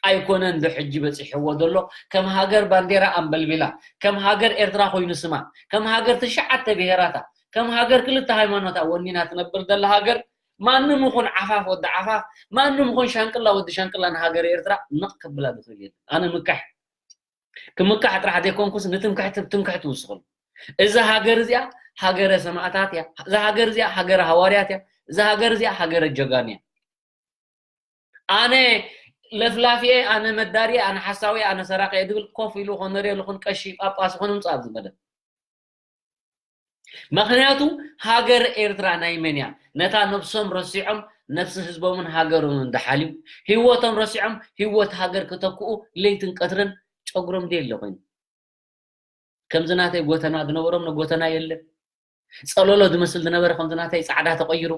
ኣይኮነን ዶ ሕጂ በፂሕዎ ዘሎ ከም ሃገር ባንዴራ ኣንበልቢላ ከም ሃገር ኤርትራ ኮይኑ ስማ ከም ሃገር ትሽዓተ ብሄራታ ከም ሃገር ክልተ ሃይማኖታ ወኒና ትነብር ዘላ ሃገር ማንም ይኹን ዓፋፍ ወዲ ዓፋፍ ማንም ይኹን ሻንቅላ ወዲ ሻንቅላ ንሃገር ኤርትራ ነቕ ከብላ ዝኽእል የለን ኣነ ምካሕ ክምካሕ ጥራሕ ዘይኮንኩስ ንትምክሕቲ ትምክሕቲ ውስኹሉ እዛ ሃገር እዚኣ ሃገረ ሰማእታት እያ እዛ ሃገር እዚኣ ሃገረ ሃዋርያት እያ እዛ ሃገር እዚኣ ሃገረ ጀጋኑ እያ ኣነ ለፍላፊየ ኣነ መዳሪየ ኣነ ሓሳዊየ ኣነ ሰራቂየ ድብል ኮፍ ኢሉ ኮነሬል ይኹን ቀሺ ጳጳስ ይኹን ምፃእ ኣብዚ መደብ ምኽንያቱ ሃገር ኤርትራ ናይ መን እያ ነታ ነብሶም ረሲዖም ነብሲ ህዝቦምን ሃገሮምን ዝሓልዩ ህወቶም ረሲዖም ህወት ሃገር ክተክኡ ለይትን ቀትርን ጨጉሮም ደየለ ኮይኑ ከምዚ ናተይ ጎተና ዝነበሮም ነጎተና የለን ጸለሎ ዝመስል ዝነበረ ከምዚ ናተይ ጻዕዳ ተቐይሩ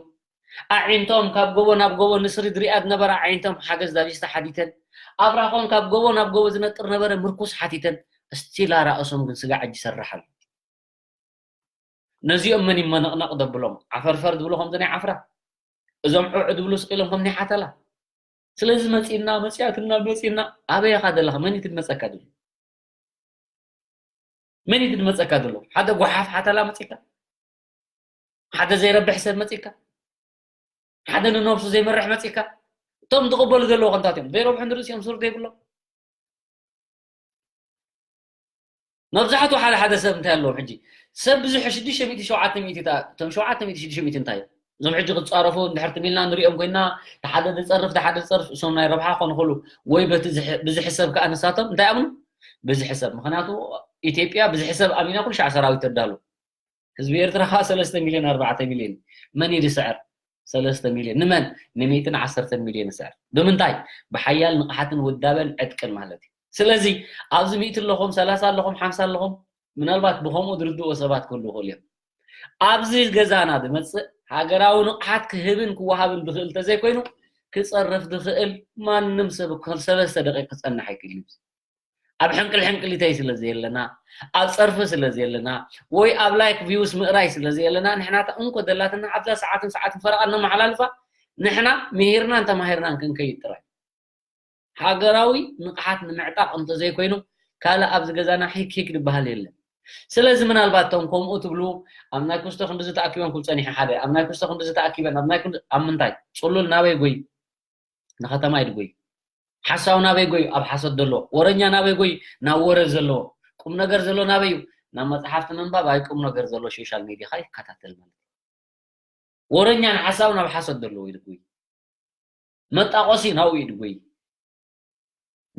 ኣዒንቶም ካብ ጎቦ ናብ ጎቦ ንስሪ ዝሪኣ ዝነበራ ኣዒንቶም ሓገዝ ዳቢስታ ሓቲተን ኣብራኾም ካብ ጎቦ ናብ ጎቦ ዝነጥር ነበረ ምርኩስ ሓቲተን እስቲላ ራእሶም ግን ስጋዕ እጅ ይሰርሕ ኣሎ ነዚኦም መን ይመነቕነቕ ደብሎም ዓፈርፈር ዝብሉ ከምዚ ናይ ዓፍራ እዞም ዑዕ ዝብሉ ስቕ ኢሎም ከም ናይ ሓተላ ስለዚ መፂና መፅያትና መፂና ኣበይ ኢኻ ዘለኻ መን እዩ ትድመፀካ ዘሎ መን እዩ ትድመፀካ ዘሎ ሓደ ጓሓፍ ሓተላ መፂካ ሓደ ዘይረብሕ ሰብ መፂካ ሓደ ንነብሱ ዘይመርሕ መፂካ እቶም ዝቕበሉ ዘለዉ ከንታት እዮም ዘይረብሑ ንርእሲኦም ሱር ዘይብሎም መብዛሕትኡ ሓደ ሓደ ሰብ እንታይ ኣለዎም ሕጂ ሰብ ብዙሕ ሽዱሽተ ሚእቲ ሸውዓተ ሚእቲ እቶም ሸውዓተ ሚእቲ ሽዱሽተ ሚእቲ እንታይ እዮም እዞም ሕጂ ክፃረፉ እንድሕር ትም ኢልና ንሪኦም ኮይና ሓደ ዝፀርፍ ሓደ ዝፀርፍ እሶም ናይ ረብሓ ክኾኑ ክእሉ ወይ በቲ ብዝሒ ሰብ ከዓ ንሳቶም እንታይ ኣምኑ ብዝሒ ሰብ ምክንያቱ ኢትዮጵያ ብዝሒ ሰብ ኣሚና ኩሉ ሻዕ ሰራዊት ተዳሉ ህዝቢ ኤርትራ ከዓ ሰለስተ ሚልዮን ኣርባዕተ ሚልዮን መን እዩ ዝስዕር ሰለስተ ሚልዮን ንመን ንሚእትን ዓሰርተን ሚልዮን ይስዕር ብምንታይ ብሓያል ንቕሓትን ውዳበን ዕጥቅን ማለት እዩ ስለዚ ኣብዚ ሚእቲ ኣለኹም ሰላሳ ኣለኹም ሓምሳ ኣለኹም ምናልባት ብኸምኡ ዝርድእዎ ሰባት ክህልዉ ይኽእሉ እዮም ኣብዚ ገዛና ዝመፅእ ሃገራዊ ንቕሓት ክህብን ክወሃብን ዝኽእል እንተዘይኮይኑ ክፀርፍ ዝኽእል ማንም ሰብ ሰለስተ ደቂቕ ክፀንሕ ኣይክእል እዩ ኣብ ሕንቅል ሕንቅሊተይ ስለ ዘየለና ኣብ ፀርፊ ስለ ዘየለና ወይ ኣብ ላይክ ቪውስ ምእራይ ስለ ዘየለና ንሕና እታ እንኮ ዘላትና ኣብዛ ሰዓትን ሰዓትን ፈረቓ ነመሓላልፋ ንሕና ምሂርናን ተማሂርናን ክንከይድ ጥራይ ሃገራዊ ንቕሓት ንምዕጣቕ እንተዘይኮይኑ ካልእ ኣብዚ ገዛና ሂክ ሂክ ዝበሃል የለን ስለዚ ምናልባት እቶም ከምኡ ትብሉ ኣብ ናይ ኩስቶ ክንድዚ ተኣኪቦም ክብል ፀኒሐ ሓደ ኣብ ናይ ኩስቶ ክንድዚ ተኣኪበን ኣብ ናይ ኣብ ምንታይ ፅሉል ናበይ ጎይ ንከተማ ይድጎይ ሓሳው ናበይ ጎይ ኣብ ሓሶት ዘሎ ወረኛ ናበይ ጎይ ናብ ወረ ዘለዎ ቁም ነገር ዘሎ ናበይ እዩ ናብ መፅሓፍቲ ምንባብ ኣይ ቁም ነገር ዘሎ ሶሻል ሚዲያ ይከታተል ማለት ወረኛ ንሓሳው ናብ ሓሶት ዘለዎ ይድጎይ መጣቆሲ ናብኡ ይድጎይ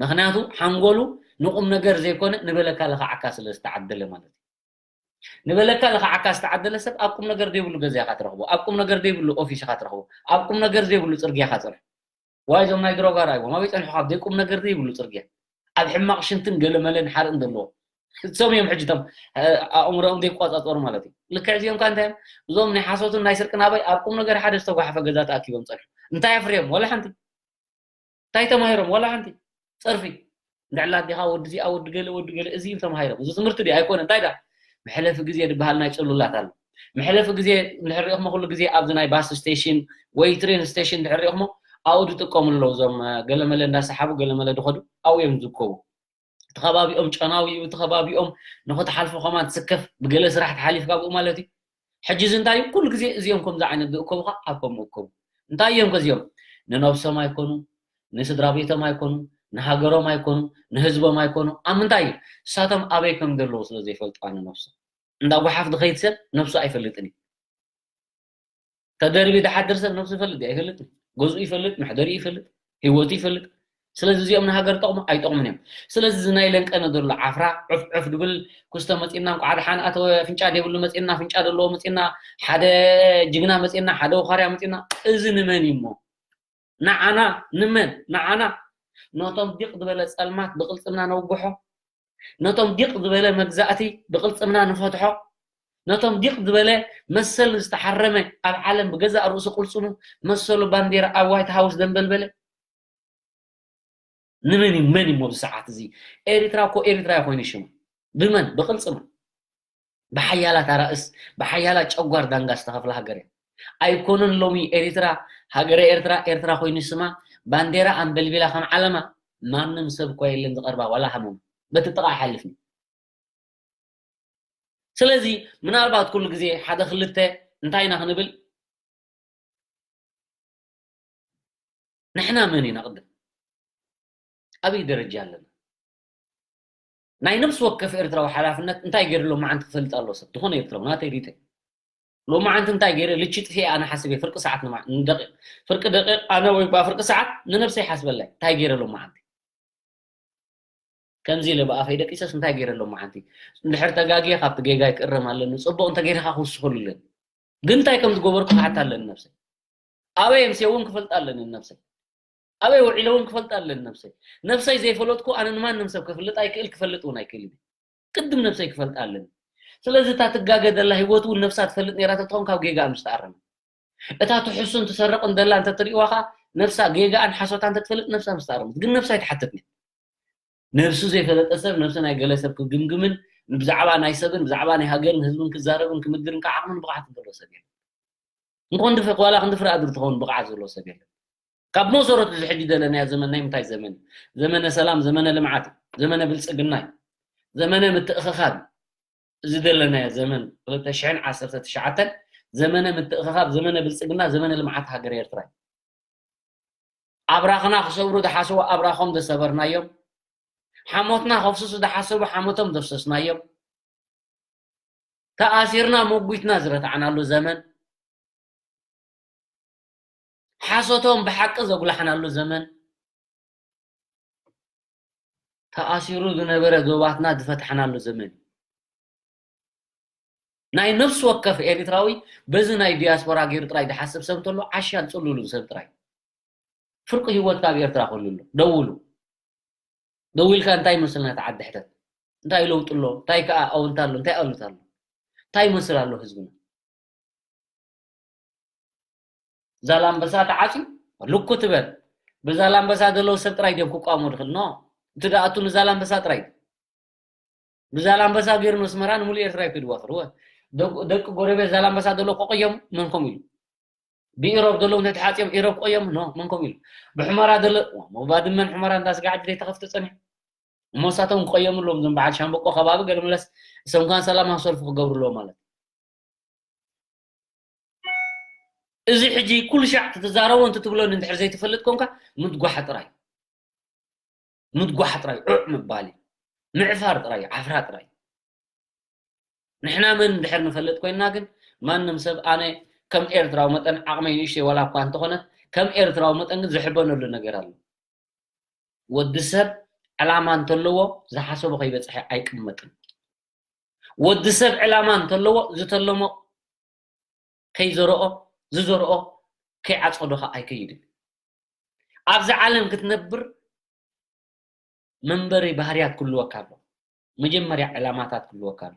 ምክንያቱ ሓንጎሉ ንቁም ነገር ዘይኮነ ንበለካ ለካዓካ ስለ ዝተዓደለ ማለት እዩ ንበለካ ለካዓካ ዝተዓደለ ሰብ ኣብ ቁም ነገር ዘይብሉ ገዛ ኢካ ትረክቦ ኣብ ቁም ነገር ዘይብሉ ኦፊስ ኢካ ትረክቦ ኣብ ቁም ነገር ዘይብሉ ፅርግያ ኢካ ፅርሕ ዋይ ዞም ናይ ድሮጋ ራይቦም ኣበይ ፀንሑ ካብ ዘይቁም ነገር ዘይብሉ ፅርግያ ኣብ ሕማቅ ሽንትን ገለመለን ሓርእን ዘለዎ እሶም እዮም ሕጂ ቶም ኣእምሮኦም ዘይቋፃፀሩ ማለት እዩ ልክዕ እዚኦም ካ እንታይ እዮም እዞም ናይ ሓሶትን ናይ ስርቅን ኣበይ ኣብ ቁም ነገር ሓደ ዝተጓሓፈ ገዛ ተኣኪቦም ፀንሑ እንታይ ኣፍርዮም ወላ ሓንቲ እንታይ ተማሂሮም ዋላ ሓንቲ ፀርፊ እንድዕላ ኣዴኻ ወዲ እዚኣ ወዲ ገለ ወዲ ገለ እዚ ተማሂሮም እዚ ትምህርቲ ዲ ኣይኮነ እንታይ ዳ መሕለፊ ግዜ ዝበሃል ናይ ፅሉላት ኣሎ መሕለፊ ግዜ እንድሕር ሪእኹሞ ኩሉ ግዜ ኣብዚ ናይ ባስ ስቴሽን ወይ ትሬን ስቴሽን እንድሕር ሪእኹሞ ኣብኡ ዝጥቀሙ ኣለዉ እዞም ገለመለ እንዳሰሓቡ ገለመለ ዝኸዱ ኣብኡ እዮም ዝርከቡ እቲ ከባቢኦም ጨናዊ እዩ እቲ ከባቢኦም ንኽትሓልፎ ከማን ትስከፍ ብገለ ስራሕ ተሓሊፍካ ኣብኡ ማለት እዩ ሕጂ እዚ እንታይ እዩ ኩሉ ግዜ እዚኦም ከምዚ ዓይነት ዝእከቡ ከዓ ኣብ ከም እከቡ እንታይ እዮም ከዚኦም ንነብሶም ኣይኮኑ ንስድራ ቤቶም ኣይኮኑ ንሃገሮም ኣይኮኑ ንህዝቦም ኣይኮኑ ኣብ ምንታይ እዩ እሳቶም ኣበይ ከም ዘለዉ ስለ ዘይፈልጡ ኣነ ነብሶም እንዳ ጓሓፍ ዝኸይድ ሰብ ነብሱ ኣይፈልጥን እዩ ተደርቢ ዝሓድር ሰብ ነብሱ ይፈልጥ እዩ ኣይፈልጥን ገዝኡ ይፈልጥ መሕደሪኡ ይፈልጥ ህይወቱ ይፈልጥ ስለዚ እዚኦም ንሃገር ጠቕሙ ኣይጠቕሙን እዮም ስለዚ እዚ ናይ ለንቀነ ዘሎ ዓፍራ ዑፍ ዑፍ ድብል ኩስተ መፂና እንኳዓ ደሓን ኣተወ ፍንጫ ደይብሉ መፂና ፍንጫ ዘለዎ መፂና ሓደ ጅግና መፂና ሓደ ወኻርያ መፂና እዚ ንመን እዩ እሞ ንዓና ንመን ንዓና ነቶም ዲቕ ዝበለ ፀልማት ብቕልፅምና ነውግሖ ነቶም ዲቕ ዝበለ መግዛእቲ ብቕልፅምና ንፈትሖ ነቶም ዲቕ ዝበለ መሰል ዝተሓረመ ኣብ ዓለም ብገዛእ ርእሱ ቅልፅሙ መሰሉ ባንዴራ ኣብ ዋይት ሃውስ ዘንበልበለ ንመን እዩ መን እዩ ኣብዚ ሰዓት እዚ ኤሪትራ እኮ ኤሪትራ ኮይኑ ሽሙ ብመን ብቅልጽማ ብሓያላት ኣራእስ ብሓያላት ጨጓር ዳንጋ ዝተኸፍለ ሃገር እያ ኣይኮነን ሎሚ ኤሪትራ ሃገረ ኤርትራ ኤርትራ ኮይኑ ስማ ባንዴራ ኣንበልቢላ ከም ዓለማ ማንም ሰብ እኳ የለን ዝቐርባ ዋላ ሃመማ በቲ ጥቓ ይሓልፍ ስለዚ ምናልባት ኩሉ ግዜ ሓደ ክልተ እንታይ ኢና ክንብል ንሕና መን ኢና ቅድም ኣበይ ደረጃ ኣለና ናይ ነብሲ ወከፍ ኤርትራዊ ሓላፍነት እንታይ ገይሩ ሎማዓንቲ ክፈልጥ ኣለዎ ሰብ ዝኾነ ኤርትራዊ ናተይ ሪተ ሎማዓንቲ እንታይ ገይረ ልቺ ጥፊኤ ኣነ ሓስብ እየ ፍርቂ ሰዓት ንማ ንደቂቕ ፍርቂ ደቂቕ ኣነ ወይ ባ ፍርቂ ሰዓት ንነብሰይ ሓስበላይ እንታይ ገይረ ሎማዓንቲ ከምዚ ኢለ ብኣፈይ ደቂሰስ እንታይ ገይረ ሎማዓንቲ እንድሕር ተጋግየ ካብቲ ጌጋይ ክእረም ኣለኒ ፅቡቕ እንተገይርካ ክውስኸሉ ኣለኒ ግን እንታይ ከም ዝገበርኩ ክሓታ ኣለኒ ነብሰይ ኣበይ ኣምስየ እውን ክፈልጥ ኣለኒ ነብሰይ ኣበይ ውዒለ እውን ክፈልጥ ኣለኒ ነብሰይ ነብሰይ ዘይፈለጥኩ ኣነ ንማንም ሰብ ክፍልጥ ኣይክእል ክፈልጥ እውን ኣይክእልን ቅድም ነብሰይ ክፈልጥ ኣለኒ ስለዚ እታ ትጋገ ዘላ ህይወት እውን ነብሳ ትፈልጥ ነይራ ተትኸውን ካብ ጌጋ ምስተኣረመ እታ ትሕሱን ትሰርቕን ዘላ እንተትርእዋ ከዓ ነብሳ ጌጋኣን ሓሶታ እንተትፈልጥ ነብሳ ምስተኣረመት ግን ነብሳ ኣይትሓትትን ነብሱ ዘይፈለጠ ሰብ ነብሲ ናይ ገለ ሰብ ክግምግምን ብዛዕባ ናይ ሰብን ብዛዕባ ናይ ሃገርን ህዝብን ክዛረብን ክምድርን ከዓ ዓቕምን ብቕዓትን ዘለዎ ሰብ የለን እንኮን ድፈ ዋላ ክንዲ ፍርኣድር ትኸውን ብቕዓት ዘለዎ ሰብ የለን ካብ መሰረቱ እዚ ሕጂ ዘለናዮ ዘመን ናይ ምንታይ ዘመን እዩ ዘመነ ሰላም ዘመነ ልምዓት እዩ ዘመነ ብልፅግና እዩ ዘመነ ምትእኽኻብ እዩ እዚ ዘለናዮ ዘመን ክልተ ሽሕን ዓሰርተ ትሽዓተን ዘመነ ምትእኽኻብ ዘመነ ብልፅግና ዘመነ ልምዓት ሃገር ኤርትራ እዩ ኣብራኽና ክሰብሩ ዝሓስቡ ኣብራኾም ዘሰበርናዮም ሓሞትና ከፍስሱ ዝሓሰቡ ሓሞቶም ዘፍሰስናዮም፣ ተኣሲርና መጒትና ዝረታዕናሉ ዘመን፣ ሓሶቶም ብሓቂ ዘጉላሕናሉ ዘመን፣ ተኣሲሩ ዝነበረ ዶባትና ዝፈታሕናሉ ዘመን እዩ። ናይ ነፍሲ ወከፍ ኤርትራዊ በዚ ናይ ዲያስፖራ ገይሩ ጥራይ ዝሓስብ ሰብ እንተሎ ዓሻን ጽሉልን ሰብ ጥራይ። ፍርቂ ህይወት ካብ ኤርትራ ክህሉ ኣሎ። ደውሉ። ደዊልካ እንታይ ይመስል ነቲ ዓዲ ሕተት። እንታይ ለውጢ ኣሎ? እንታይ ከኣ ኣወንታ ኣሎ? እንታይ ኣሉታ ኣሎ? እንታይ ይመስል ኣሎ ህዝብና? ዛላምበሳ ተዓጽዩ ልኩ ትበል። ብዛላምበሳ ዘለዉ ሰብ ጥራይ ድዮም ክቋሙ ድኽል? ኖ። እቲ ደኣቱ ንዛላምበሳ ጥራይ። ብዛላምበሳ ገይሩ ንስመራ ንሙሉእ ኤርትራ ይክድዋ ፍርወ። ደቂ ጎረቤት ዛላምበሳ ዘለዉ ክቆየሙ መንኮም ኢሉ። ብኢሮብ ዘለዉ እንተተሓጽዮም ኢሮብ ክቆየሙ ኖ መንኮም ኢሉ። ብሑመራ ዘሎ ባድመን ሑመራ እንዳ ስጋዕ ዘይተኸፍተ ጸኒሑ። እሞ ንሳቶም ክቐየሙ ኣለዎም። እዞም በዓል ሻምበቆ ከባቢ ገለ መለስ እሶም ከኣ ሰላማዊ ሰልፊ ክገብሩ ኣለዎም ማለት እዩ። እዚ ሕጂ ኩሉ ሻዕ ትትዛረቦ እንተ ትብሎኒ እንድሕር ዘይትፈልጥ ኮንካ ምድጓሕ ጥራይ። ምድጓሕ ጥራይ፣ ዑዕ ምባል እዩ። ምዕፋር ጥራይ፣ ዓፍራ ጥራይ። ንሕና መን እንድሕር ንፈልጥ ኮይንና ግን ማንም ሰብ ኣነ ከም ኤርትራዊ መጠን ዓቕመይ ንእሽተይ ዋላ እኳ እንተኾነት ከም ኤርትራዊ መጠን ግን ዝሕበነሉ ነገር ኣሎ። ወዲ ሰብ ዕላማ እንተለዎ ዝሓሰቦ ከይበጽሐ ኣይቅመጥን። ወዲ ሰብ ዕላማ እንተለዎ ዝተለሞ ከይዘርኦ ዝዘርኦ ከይዓጸዶ ከኣ ኣይከይድን። ኣብዚ ዓለም ክትነብር መንበሪ ባህርያት ክህልወካ ኣሎ። መጀመርያ ዕላማታት ክህልወካ ኣሎ።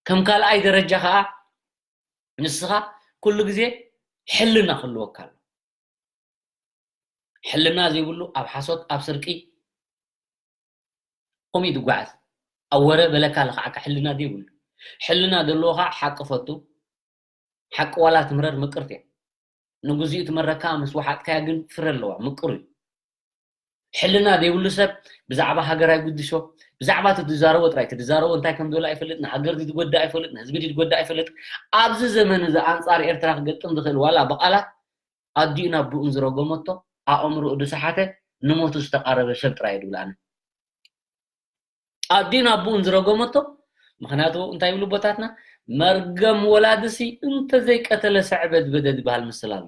ከም ካልኣይ ደረጃ ከኣ ንስኻ ኩሉ ግዜ ሕልና ክህልወካ ኣሎ። ሕልና ዘይብሉ ኣብ ሓሶት ኣብ ስርቂ ከምኡ እዩ ዝጓዓዝ። ኣብ ወረ በለካ ልኽዓካ ሕልና ዘይብሉ። ሕልና ዘለዎ ከዓ ሓቂ ፈቱ። ሓቂ ዋላ ትምረር ምቅርቲ እያ። ንግዚኡ ትመረካ ምስ ወሓጥካያ ግን ፍረ ኣለዋ ምቅር እዩ። ሕልና ዘይብሉ ሰብ ብዛዕባ ሃገር ኣይጉድሾ። ብዛዕባ እቲ ትዛረቦ ጥራይ ትዛረቦ እንታይ ከም ዝበለ ኣይፈልጥ ንሃገር ዝጎዳ ኣይፈልጥ ንህዝቢ ዝጎዳ ኣይፈልጥ። ኣብዚ ዘመን እዚ ኣንፃር ኤርትራ ክገጥም ዝኽእል ዋላ ብቃላት ኣዲኡ ናብ ብኡን ዝረገመቶ ኣእምርኡ ዝሰሓተ ንሞቱ ዝተቃረበ ሰብ ጥራይ ድብል ኣነ ኣዲኡ ናብ ብኡን ዝረገመቶ። ምክንያቱ እንታይ ይብሉ ቦታትና መርገም ወላድሲ እንተዘይቀተለ ሰዕበ ዝበደ ዝበሃል ምስል ኣሎ።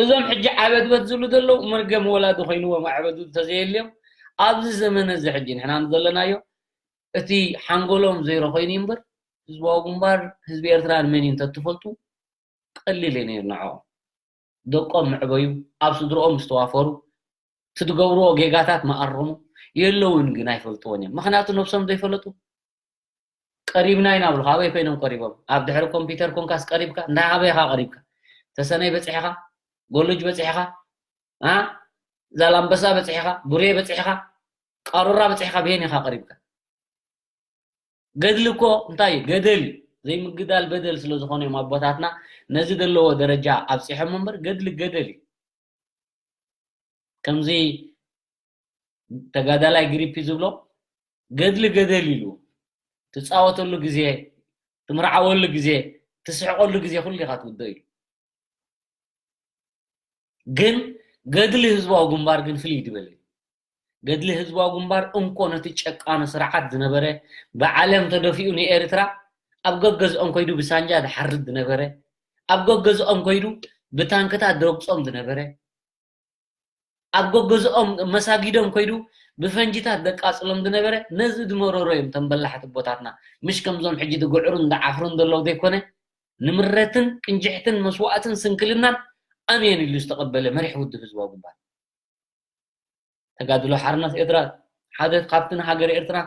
እዞም ሕጂ ዓበድበድ ዝብሉ ዘለዉ መርገም ወላዲ ኮይንዎም ኣዕበዱ እንተዘየልዮም ኣብዚ ዘመን እዚ ሕጂ ንሕና ዘለናዮ እቲ ሓንጎሎም ዘይሮ ኮይኑ እምበር ህዝባዊ ግንባር ህዝቢ ኤርትራ ንመን እዩ እንተትፈልጡ ቀሊል እዩ ነይሩ ንዕኦም። ደቆም ምዕበዩ ኣብ ስድርኦም ዝተዋፈሩ ትትገብርዎ ጌጋታት መኣረሙ የለውን ግን ኣይፈልጥዎን እዮም ምክንያቱ ነብሶም ዘይፈለጡ ቀሪብና ኢና ብሉ ካበይ ኮይኖም ቀሪቦም ኣብ ድሕሪ ኮምፒውተር ኮንካስ ቀሪብካ እንታይ ኣበይ ኢኻ ቀሪብካ ተሰነይ በፂሕኻ ጎሎጅ በፂሕኻ ዛላምበሳ በፂሕኻ ቡሬ በፂሕኻ ቃሩራ በፂሕኻ ብሄን ኢኻ ቀሪብካ ገድሊ እኮ እንታይ ገደል ዘይምግዳል በደል ስለ ዝኾነ እዮም ኣቦታትና ነዚ ዘለዎ ደረጃ ኣብፂሖም እምበር ገድሊ ገደል እዩ ከምዚ ተጋዳላይ ግሪፒ ዝብሎ ገድሊ ገደል ኢሉ ትፃወተሉ ግዜ ትምርዓወሉ ግዜ ትስሕቀሉ ግዜ ኩሉ ኢኻ ትውዶ ኢሉ ግን ገድሊ ህዝባዊ ግንባር ግን ፍልይ ዝበለ እዩ። ገድሊ ህዝባዊ ግንባር እንኮ ነቲ ጨቃኒ ስርዓት ዝነበረ ብዓለም ተደፊኡ ንኤርትራ ኣብ ገገዝኦም ከይዱ ብሳንጃ ዝሓርድ ዝነበረ ኣብ ገገዝኦም ከይዱ ብታንክታት ዝረግጾም ዝነበረ ኣብ ገገዝኦም መሳጊዶም ከይዱ ብፈንጂታት ዘቃጽሎም ዝነበረ ነዚ ዝመረሮ እዮም ተም በላሕቲ ኣቦታትና ምሽ ከምዞም ሕጂ ዝግዕሩን ዝዓፍሩን ዘለዉ ዘይኮነ ንምረትን ቅንጅሕትን መስዋእትን ስንክልናን ኣሜን ኢሉ ዝተቐበለ መሪሕ ውድብ ህዝባዊ ግንባር ተጋድሎ ሓርነት ኤርትራ ሓደ ካብቲ ንሃገር ኤርትራ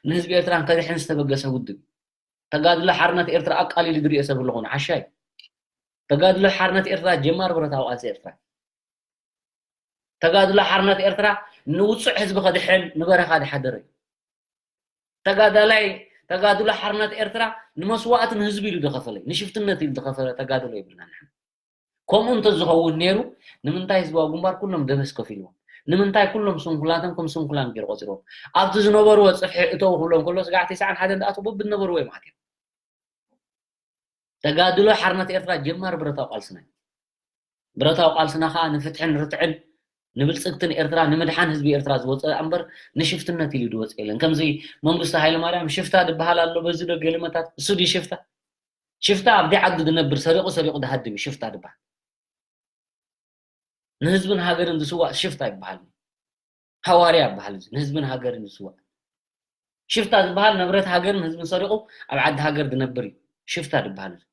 ንህዝቢ ኤርትራን ከድሕን ዝተበገሰ ውድብ ተጋድሎ ሓርነት ኤርትራ ኣቃሊሉ ዝሪኦ ሰብ ኣለኾነ ሓሻይ ተጋድሎ ሓርነት ኤርትራ ጀማር ብረታዊ ቃልሲ ኤርትራ ተጋድሎ ሓርነት ኤርትራ ንውፁዕ ህዝቢ ከድሕን ንበረኻ ዝሓደረ እዩ ተጋዳላይ ተጋድሎ ሓርነት ኤርትራ ንመስዋእቲ ንህዝቢ ኢሉ ዝኸፈለ ንሽፍትነት ኢሉ ዝኸፈለ ተጋድሎ ይብልና ንሕና ከምኡ እንተዝኸውን ነይሩ ንምንታይ ህዝባዊ ግንባር ኩሎም ደበስ ከፊልዎም ንምንታይ ኩሎም ስንኩላቶም ከም ስንኩላን ገይሩ ቆፂርዎም ኣብቲ ዝነበርዎ ፅፍሒ እተው ክብሎም ከሎ ስጋዕ ተስዓን ሓደን ዝኣተው በብዝነበርዎ እዮም ኣትዮም ተጋድሎ ሓርነት ኤርትራ ጀማሪ ብረታዊ ቃልስና እዩ ብረታዊ ቃልስና ከዓ ንፍትሕን ርትዕን ንብልጽግትን ኤርትራ ንምድሓን ህዝቢ ኤርትራ ዝወፀ እምበር ንሽፍትነት ኢሉ ዝወፀ የለን። ከምዚ መንግስቱ ሃይለማርያም ሽፍታ ዝበሃል ኣሎ፣ በዚ ዶ ገለመታት እሱ ድዩ ሽፍታ? ሽፍታ ኣብቲ ዓዱ ዝነብር ሰሪቑ ሰሪቑ ዝሃድም እዩ ሽፍታ ዝበሃል። ንህዝብን ሃገርን ዝስዋእ ሽፍታ ይበሃል። ሃዋርያ ይበሃል እዚ ንህዝብን ሃገርን ዝስዋእ። ሽፍታ ዝበሃል ንብረት ሃገርን ህዝብን ሰሪቑ ኣብ ዓዲ ሃገር ዝነብር እዩ ሽፍታ ዝበሃል እዚ።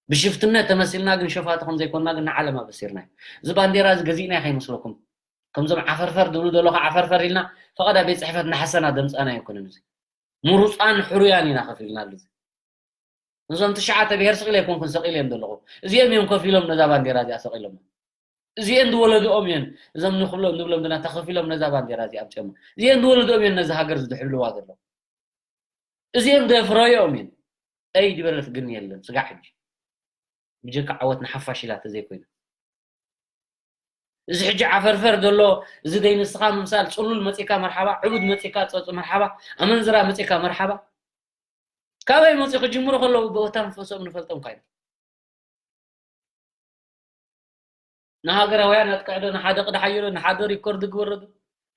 ብሽፍትነት ተመሲልና ግን ሸፋቱ ከም ዘይኮንና ግን ንዓለም ኣበሲርና እዩ። እዚ ባንዴራ እዚ ገዚእና ከይመስለኩም። ከምዞም ዓፈርፈር ዝብሉ ዘለኹ ዓፈርፈር ኢልና ፈቐዳ ቤት ጽሕፈት እናሓሰና ዘምጻእና ኣይኮነን እዚ። ምሩጻን ሕሩያን ኢና ከፊልና እዚ። እዞም ትሽዓተ ብሄር ስቕ ኢለ ኣይኮንኩን ሰቒለ እዮም ዘለኹ። እዚኦም እዮም ከፊሎም ነዛ ባንዴራ እዚኣ ሰቒሎም። እዚኤን ዝወለድኦም እየን እዞም ንክብሎ ንብሎም ዘለና ተኸፊሎም ነዛ ባንዴራ እዚኣ ኣምፅኦም። እዚኤን ዝወለድኦም እየን ነዚ ሃገር ዝድሕልዋ ዘለዉ። እዚኤን ዘፍረዮም እየን። ኣይ ዝበለት ግን የለን ስጋዕ ሕጂ ብጀካ ዓወት ንሓፋሽ ኢላ ተዘይኮይና። እዚ ሕጂ ዓፈርፈር ዘሎ እዚ ደይ ንስኻ ምምሳል ፅሉል መፂካ መርሓባ፣ ዕቡድ መፂካ ፀፅ መርሓባ፣ ኣመንዝራ መፂካ መርሓባ። ካበይ መፂኡ ክጅምሩ ከለዉ ብቦታ መንፈሶም ንፈልጦም ካይና ንሃገራውያን ኣጥቅዕዶ ንሓደ ቅዳሓየሎ ንሓደ ሪኮርድ ግበረዶ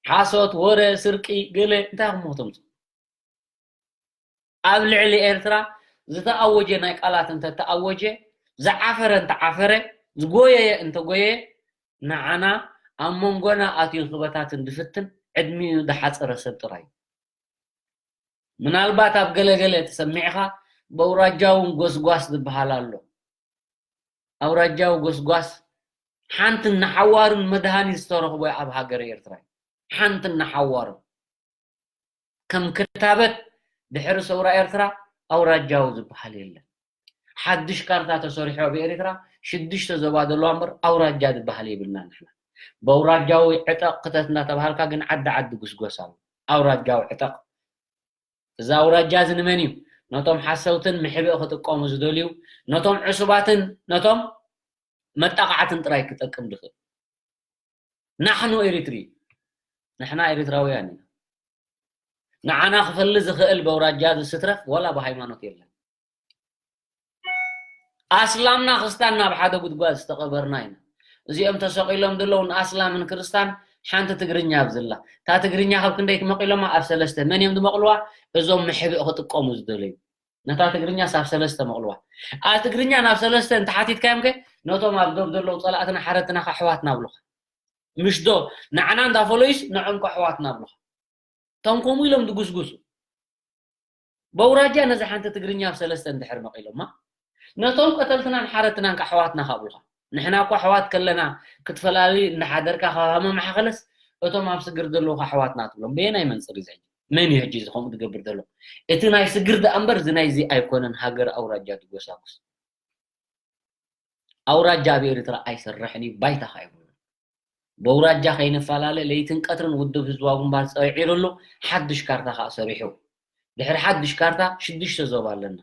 ሓሶት ወረ ስርቂ ገለ እንታይ ክሞቶም ኣብ ልዕሊ ኤርትራ ዝተኣወጀ ናይ ቃላት እንተተኣወጀ ዝዓፈረ እንተዓፈረ ዝጎየየ እንተጎየ ንዓና ኣብ መንጎና ኣትዩ ክበታትን ዝፍትን ዕድሚኡ ዝሓፀረ ሰብ ጥራይ ምናልባት ኣብ ገለገለ ተሰሚዕኻ በውራጃውን ጎስጓስ ዝበሃል ኣሎ ኣውራጃዊ ጎስጓስ ሓንቲ እናሓዋሩን መድሃኒት ዝተረኽቦ ኣብ ሃገረ ኤርትራ ሓንቲ እናሓዋሩን ከም ክታበት ድሕሪ ሰውራ ኤርትራ ኣውራጃዊ ዝበሃል የለን ሓድሽ ካርታ ተሰሪሑ ኣብ ኤርትራ ሽዱሽተ ዞባ ዘለዋ እምበር ኣውራጃ ዝበሃል የብልና ንሕና በውራጃዊ ዕጠቕ ክተት እናተባሃልካ ግን ዓዲ ዓዲ ጉስጎስ ኣሎ ኣውራጃዊ ዕጠቕ እዚ ኣውራጃ እዚ ንመን እዩ ነቶም ሓሰውትን ምሕብእ ክጥቀሙ ዝደልዩ ነቶም ዕሱባትን ነቶም መጣቃዕትን ጥራይ ክጠቅም ድኽእል ናሕኑ ኤሪትሪ ንሕና ኤሪትራውያን ኢና ንዓና ክፈሊ ዝኽእል በውራጃ ዝስትረፍ ወላ ብሃይማኖት የለን ኣስላምና ክስታን ናብ ሓደ ጉድጓድ ዝተቐበርና ኢና እዚኦም ተሰቂሎም ዘለዉ ንኣስላምን ክርስታን ሓንቲ ትግርኛ ኣብዝላ እታ ትግርኛ ካብ ክንደይ ትመቂሎማ ኣብ ሰለስተ መን እዮም ዝመቅልዋ እዞም ምሕብእ ክጥቀሙ ዝደለዩ ነታ ትግርኛ ሳብ ሰለስተ መቕልዋ ኣብ ትግርኛ ናብ ሰለስተ እንተሓቲትካዮም ከ ነቶም ኣብ ዶብ ዘለዉ ፀላእትና ሓረትና ከሕዋትና ኣብሉካ ምሽ ዶ ንዓና እንዳፈለዩስ ንዖም ከሕዋትና ኣብሉካ እቶም ከምኡ ኢሎም ዝጉስጉሱ በውራጃ ነዚ ሓንቲ ትግርኛ ኣብ ሰለስተ እንድሕር መቒሎማ ነቶም ቀተልትናን ሓረትናን ከሕዋትና ካብሉካ ንሕና እኳ ኣሕዋት ከለና ክትፈላሊ እንዳሓደርካ ካብ ሃመ ማሓኸለስ እቶም ኣብ ስግር ዘለዉ ኣሕዋትና ትብሎም በየናይ መንፅር እዚ ሕጂ መን እዩ ሕጂ እዚ ከምኡ ዝገብር ዘሎ እቲ ናይ ስግር ደኣ እምበር እዚ ናይዚ ኣይኮነን ሃገር ኣውራጃ ትጎሳጉስ ኣውራጃ ኣብ ኤርትራ ኣይሰርሕን እዩ ባይታ ከ ኣይብሉን በውራጃ ከይንፈላለ ለይትን ቀትርን ውድብ ህዝባዊ ግንባር ፀዊዒሩሉ ሓድሽ ካርታ ከዓ ሰሪሑ ድሕሪ ሓድሽ ካርታ ሽዱሽተ ዞባ ኣለና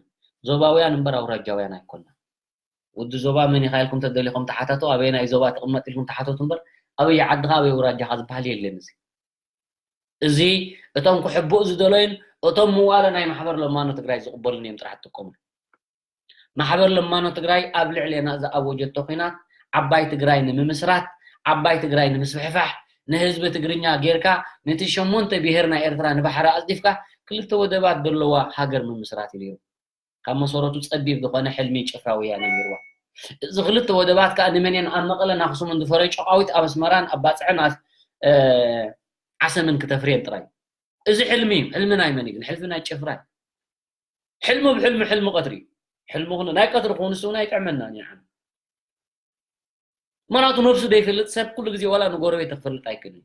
ዞባውያን እምበር ኣውራጃውያን ኣይኮና ወዲ ዞባ መን ኢኻ ኢልኩም ተደሊኹም ተሓተቱ ኣበየናይ ዞባ ትቕመጥ ኢልኩም ተሓተቱ እምበር ኣበየ ዓድኻ ኣበየ ውራጃኻ ዝበሃል የለን እዚ እዚ እቶም ክሕብኡ ዝደለዩን እቶም ምዋለ ናይ ማሕበር ለማኖ ትግራይ ዝቕበሉን እዮም ጥራሕ ትጥቀሙ ማሕበር ለማኖ ትግራይ ኣብ ልዕሌና ዝኣወጀቶ ኲናት ዓባይ ትግራይ ንምምስራት ዓባይ ትግራይ ንምስፍሕፋሕ ንህዝቢ ትግርኛ ጌርካ ነቲ ሸሞንተ ብሄር ናይ ኤርትራ ንባሕሪ ኣፅዲፍካ ክልተ ወደባት ዘለዋ ሃገር ምምስራት እዩ ነይሩ ካብ መሰረቱ ጸቢብ ዝኾነ ሕልሚ ጭፍራ ወያነ ነይርዋ። እዚ ክልተ ወደባት ከኣ ንመን እየን ኣብ መቐለን ኣኽሱምን ዝፈረዩ ጨቓዊት ኣብ ኣስመራን ኣብ ባጽዕን ዓሰምን ክተፍርየን ጥራይ። እዚ ሕልሚ እዩ። ሕልሚ ናይ መን እዩ ግን? ሕልሚ ናይ ጭፍራ እዩ። ሕልሚ ብሕልሚ ሕልሚ ቀትሪ እዩ። ሕልሚ ኩኑ ናይ ቀትሪ ክውን ንሱ እውን ኣይጥዕመናን እዩ ዓነ። ምኽንያቱ ነብሱ ዘይፈልጥ ሰብ ኩሉ ግዜ ዋላ ንጎረቤት ክፈልጥ ኣይክእልን።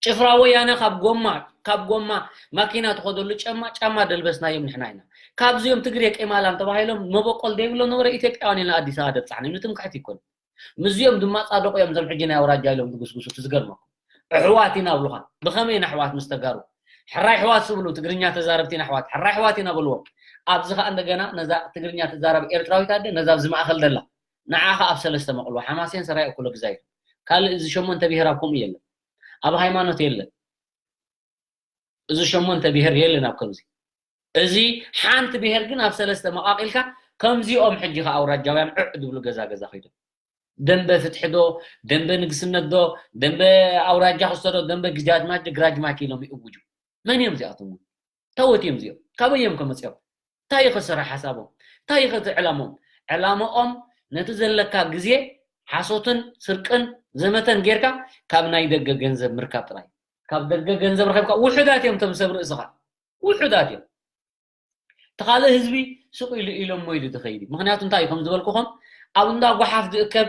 ጭፍራ ወያነ ካብ ጎማ ካብ ጎማ ማኪና ትኸደሉ ጫማ ጫማ ደልበስናዮም ንሕና ኢና። ካብዚኦም ትግሬ ቄማላም ተባሂሎም መበቆል ዘይብሎም ነበረ ኢትዮጵያውያን ኢልና ኣዲስ ኣበባ ደብፃሕናዮም። ንትምክሕቲ ይኮን። ምስዚኦም ድማ ፃደቑ እዮም እዞም ሕጂ ናይ ኣውራጃ ኢሎም ዝጉስጉሱ ትዝገርመኩም። ኣሕዋት ኢና ብሉኻ። ብኸመይ ኢና ኣሕዋት ምስ ተጋሩ? ሕራይ ኣሕዋት ዝብሉ ትግርኛ ተዛረብቲ ኢና ኣሕዋት። ሕራይ ኣሕዋት ኢና በልዎም። ኣብዚ ከዓ እንደገና ነዛ ትግርኛ ትዛረብ ኤርትራዊት ኣደ ነዛ ኣብዚ ማእኸል ደላ ንዓ ከዓ ኣብ ሰለስተ መቕልዋ ሓማሴን ሰራየ እኩለ ግዛይ ካልእ እዚ ሸሞንተ ብሄር ኣብ ከምኡ የለን። ኣብ ሃይማኖት የለን። እዚ ሸሞንተ ብሄር የለን ኣብ ከምዚ። እዚ ሓንቲ ብሄር ግን ኣብ ሰለስተ መቓቒልካ ከምዚኦም ሕጂ ከዓ ኣውራጃውያን ዕዕ ዝብሉ ገዛ ገዛ ከይዶም። ደንበ ፍትሒ ዶ፣ ደንበ ንግስነት ዶ፣ ደንበ ኣውራጃ ክስቶ ዶ፣ ደንበ ግጃጅማች ዶ፣ ግራጅማች ኢሎም ይእውጁ። መን እዮም እዚኣቶም እውን? ተወት እዮም እዚኦም። ካበይ እዮም ከመፅኦም? እንታይ እዩ ከሰራ ሓሳቦም? እንታይ እዩ ከቲ ዕላሞም? ዕላማኦም ነቲ ዘለካ ግዜ ሓሶትን ስርቅን ዘመተን ጌርካ ካብ ናይ ደገ ገንዘብ ምርካብ ጥራይ። ካብ ደገ ገንዘብ ረኺብካ ውሑዳት እዮም፣ እቶም ሰብ ርእስኻ ውሑዳት እዮም። እቲ ካልእ ህዝቢ ስቕ ኢሉ ኢሎሞ ኢሉ ዝኸይድ እዩ። ምኽንያቱ እንታይ እዩ? ከም ዝበልኩኹም ኣብ እንዳ ጓሓፍ ዝእከብ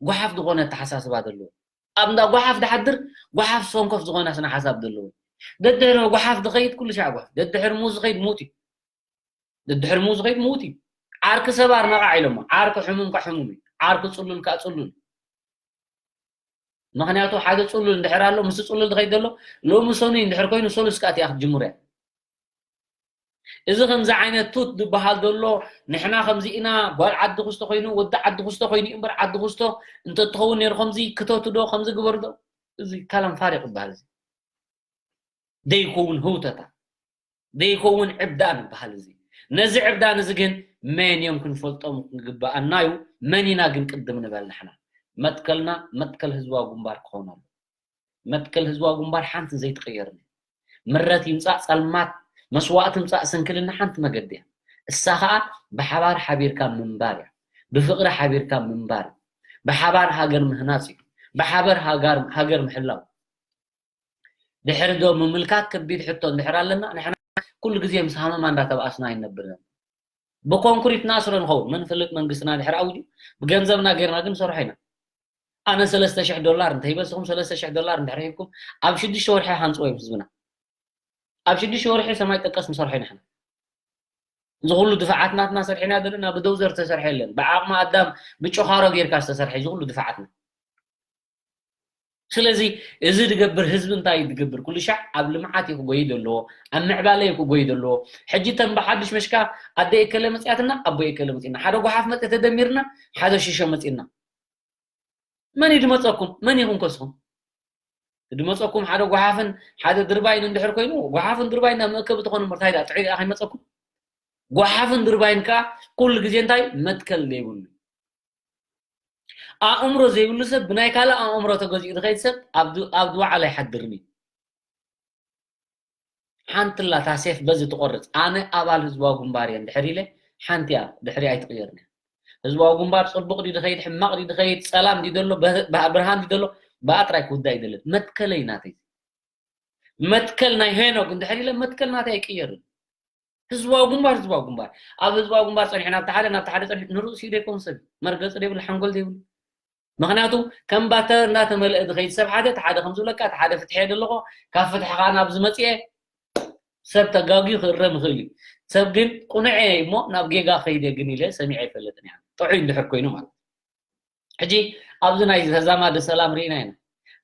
ጓሓፍ ዝኾነ ኣተሓሳስባ ዘለዎ፣ ኣብ እንዳ ጓሓፍ ዝሓድር ጓሓፍ ሰንኮፍ ዝኾነ ስነ ሓሳብ ዘለዎ፣ ደድሕሪ ጓሓፍ ዝኸይድ ኩሉ ሻዕ ጓሓፍ፣ ደድሕሪ ሙዝ ዝኸይድ ሙት እዩ። ደድሕሪ ሙዝ ዝኸይድ ሙት እዩ። ዓርኪ ሰባር ነቓዕ ኢሎሞ፣ ዓርኪ ሕሙም ከዓ ሕሙም እዩ፣ ዓርኪ ፅሉል ከዓ ፅሉል እዩ። ምኽንያቱ ሓደ ፅሉል እንድሕር ኣሎ፣ ምስ ፅሉል ዝኸይድ ዘሎ ሎሚ ሰኑይ እንድሕር ኮይኑ ሰሉስ ከዓ እቲኣ ክትጅምሮ እያ። እዚ ከምዚ ዓይነት ቱት ዝበሃል ዘሎ ንሕና ከምዚ ኢና፣ ጓል ዓዲ ክስቶ ኮይኑ ወዲ ዓዲ ክስቶ ኮይኑ እዩ እምበር ዓዲ ክስቶ እንተትኸውን ነይሩ ከምዚ ክተቱ ዶ ከምዚ ግበሩ ዶ፣ እዚ ካላም ፋሪቕ ይበሃል። እዚ ዘይከውን ህውተታ ዘይከውን ዕብዳን ይበሃል። እዚ ነዚ ዕብዳን እዚ ግን መን እዮም ክንፈልጦም ክግበኣና እዩ። መን ኢና ግን ቅድም ንበል ንሕና? መትከልና መትከል ህዝባዊ ግንባር ክኸውን ኣሎ። መትከል ህዝባዊ ግንባር ሓንቲ ዘይትቕየር ምረት ይምፃእ ፀልማት መስዋእቲ ምፃእ ስንክልና ሓንቲ መገዲ እያ። እሳ ከዓ ብሓባር ሓቢርካ ምንባር እያ። ብፍቕሪ ሓቢርካ ምንባር እዩ። ብሓባር ሃገር ምህናፅ እዩ። ብሓበር ሃገር ምሕላው። ድሕሪ ዶ ምምልካት ከቢድ ሕቶ እንድሕር ኣለና ንሕና ኩሉ ግዜ ምስ ሃመማ እንዳተባኣስና ኣይንነብርን። ብኮንክሪት ናስሮ ንኸውን መን ፍልጥ መንግስትና ድሕሪ ኣውጁ ብገንዘብና ጌርና ግን ሰርሖ ኢና። ኣነ ሰለስተ ሽሕ ዶላር እንተሂበ ንስኹም ሰለስተ ሽሕ ዶላር እንድሕር ሂብኩም ኣብ ሽዱሽተ ወርሒ ሃንፅዎ እዮም ህዝብና። ኣብ ሽዱሽተ ወርሒ ሰማይ ጠቀስ ንሰርሖ ኢና። እዚ ኩሉ ድፋዓት ናትና ሰርሒና ዘለና ብደውዘር ዝተሰርሐ የለን። ብዓቕሚ ኣዳም ብጭኻሮ ጌርካ ዝተሰርሐ እዚ ኩሉ ድፋዓትና። ስለዚ እዚ ዝገብር ህዝቢ እንታይ እዩ ዝገብር? ኩሉ ሻዕ ኣብ ልምዓት እዩ ክጎይ ዘለዎ፣ ኣብ ምዕባለ እዩ ክጎይ ዘለዎ። ሕጂ ተን ብሓድሽ መሽካ ኣደ እከለ መፅያትና ኣቦ እከለ መፅና ሓደ ጓሓፍ መፀ ተደሚርና ሓደ ሽሾ መፅና መን እዩ ድመፀኩም? መን ኢኹም ከስኹም? ድመፀኩም ሓደ ጓሓፍን ሓደ ድርባይን እንድሕር ኮይኑ ጓሓፍን ድርባይን ናብ መእከቢ ትኾኑ ምርታይ ዳ ጥዑይ ዳ ከይመፀኩም? ጓሓፍን ድርባይን ከዓ ኩሉ ግዜ እንታይ መትከል ዘይብሉ ኣእምሮ ዘይብሉ ሰብ ብናይ ካልእ ኣእምሮ ተገዚኡ ዝኸይድ ሰብ ኣብ ድዋዓል ኣይሓድርን እዩ። ሓንቲ ላታ ሴፍ በዚ ትቆርፅ ኣነ ኣባል ህዝባዊ ግንባር እየ እንድሕር ኢለ ሓንቲ እያ ድሕሪ ኣይትቅየርን እያ። ህዝባዊ ግንባር ፅቡቅ ድዩ ዝኸይድ ሕማቅ ድዩ ዝኸይድ ፀላም ድዩ ዘሎ ብርሃን ድዩ ዘሎ ብኣጥራይ ክውዳእ ይደልን መትከለይ ናተይ መትከል ናይ ሄኖግ እንድሕር ኢለ መትከል ናተይ ኣይቅየርን። ህዝባዊ ግንባር ህዝባዊ ግንባር ኣብ ህዝባዊ ግንባር ፀኒሑ ናብቲ ሓደ ናብቲ ሓደ ፀኒሑ ንርእሲኡ ዘይኮን ሰብ መርገፂ ዘይብሉ ሓንጎል ዘይብሉ ምኽንያቱ ከም ባተር እናተመልአ ዝኸይድ ሰብ ሓደ እቲ ሓደ ከም ዝብለካ እቲ ሓደ ፍትሐ ኣለኹ ካብ ፍትሒ ከዓ ናብ ዝመፅአ ሰብ ተጋግዩ ክእረም ይኽእል እዩ። ሰብ ግን ቁኑዐ እሞ ናብ ጌጋ ከይደ ግን ኢለ ሰሚዐ ኣይፈልጥን እያ ጥዑይ እንድሕር ኮይኑ ማለት ሕጂ ኣብዚ ናይ ተዛማዲ ሰላም ርኢና ኢና።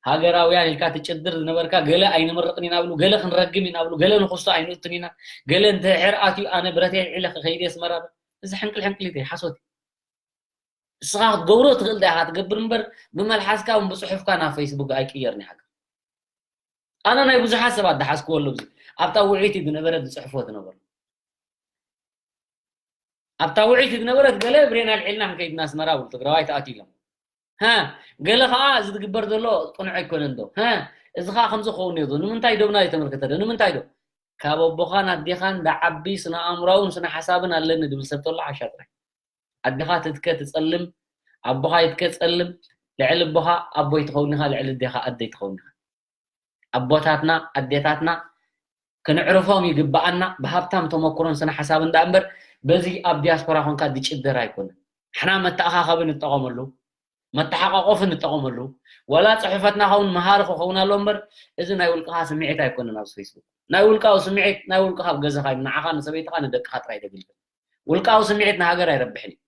ሃገራውያን ኢልካ ትጭድር ዝነበርካ ገለ ኣይንምርቕን ኢና ብሉ ገለ ክንረግም ኢና ብሉ ገለ ንክስቶ ኣይንእቱን ኢና ገለ እንድሕር ኣትዩ ኣነ ብረተይ ኣልዒለ ክኸይድ እየ ኣስመራ እዚ ሕንቅል ሕንቅሊት እዩ ሓሶት እዩ። እስኻ ክትገብሮ ትኽእል ዳኢኻ ትገብር እምበር ብመልሓስካ እውን ብፅሑፍካ ናብ ፌስቡክ ኣይቅየርን እዩ ሃገር። ኣነ ናይ ብዙሓት ሰባት ዝሓዝክዎ ኣሎ ኣብዚ ኣብታ ውዕይቲ ዝነበረ ዝፅሕፎ ዝነበሩ ኣብታ ውዕይቲ ዝነበረት ገለ ብሬና ኣልዒልና ክንከይድ ኢና ኣስመራ ብሉ ትግራዋይ ተኣትዩ ኢሎም ሃ ገለ ከዓ እዚ ዝግበር ዘሎ ቅኑዕ ኣይኮነን ዶ ሃ እዚ ከዓ ከምዚ ክኸውን ነይሩ ዶ ንምንታይ ዶብና ዘይተመልከተ ዶ ንምንታይ ዶ ካብ ኣቦኻን ኣዴኻን ዝዓቢ ስነ ኣእምራውን ስነ ሓሳብን ኣለኒ ዝብል ሰብ ተሎ ዓሻ ጥራይ ኣዴኻ ትትከ ትፀልም ኣቦኻ ይትከ ፀልም ልዕሊ ኣቦኻ ኣቦይ ትኸውን ኢኻ ልዕሊ ኣዴኻ ኣደይ ትኸውን ኢኻ ኣቦታትና ኣዴታትና ክነዕርፎም ይግበኣና ብሃብታም ተመክሮን ስነ ሓሳብን ደኣ እምበር በዚ ኣብ ዲያስፖራ ኮንካ ዝጭደር ኣይኮነን ንሕና መተኣኻኸቢ ንጠቐመሉ መተሓቋቆፊ ንጠቐመሉ ዋላ ፅሑፈትና ኸውን መሃሪ ክኸውን ኣሎ እምበር እዚ ናይ ውልቅኻ ስምዒት ኣይኮነን ኣብዚ ፌስቡክ ናይ ውልቃዊ ስምዒት ናይ ውልቅኻ ኣብ ገዛኻ እዩ ንዓኻ ንሰበይትኻ ንደቅኻ ጥራይ ዘገልግል ውልቃዊ ስምዒት ንሃገር ኣይረብሕን እዩ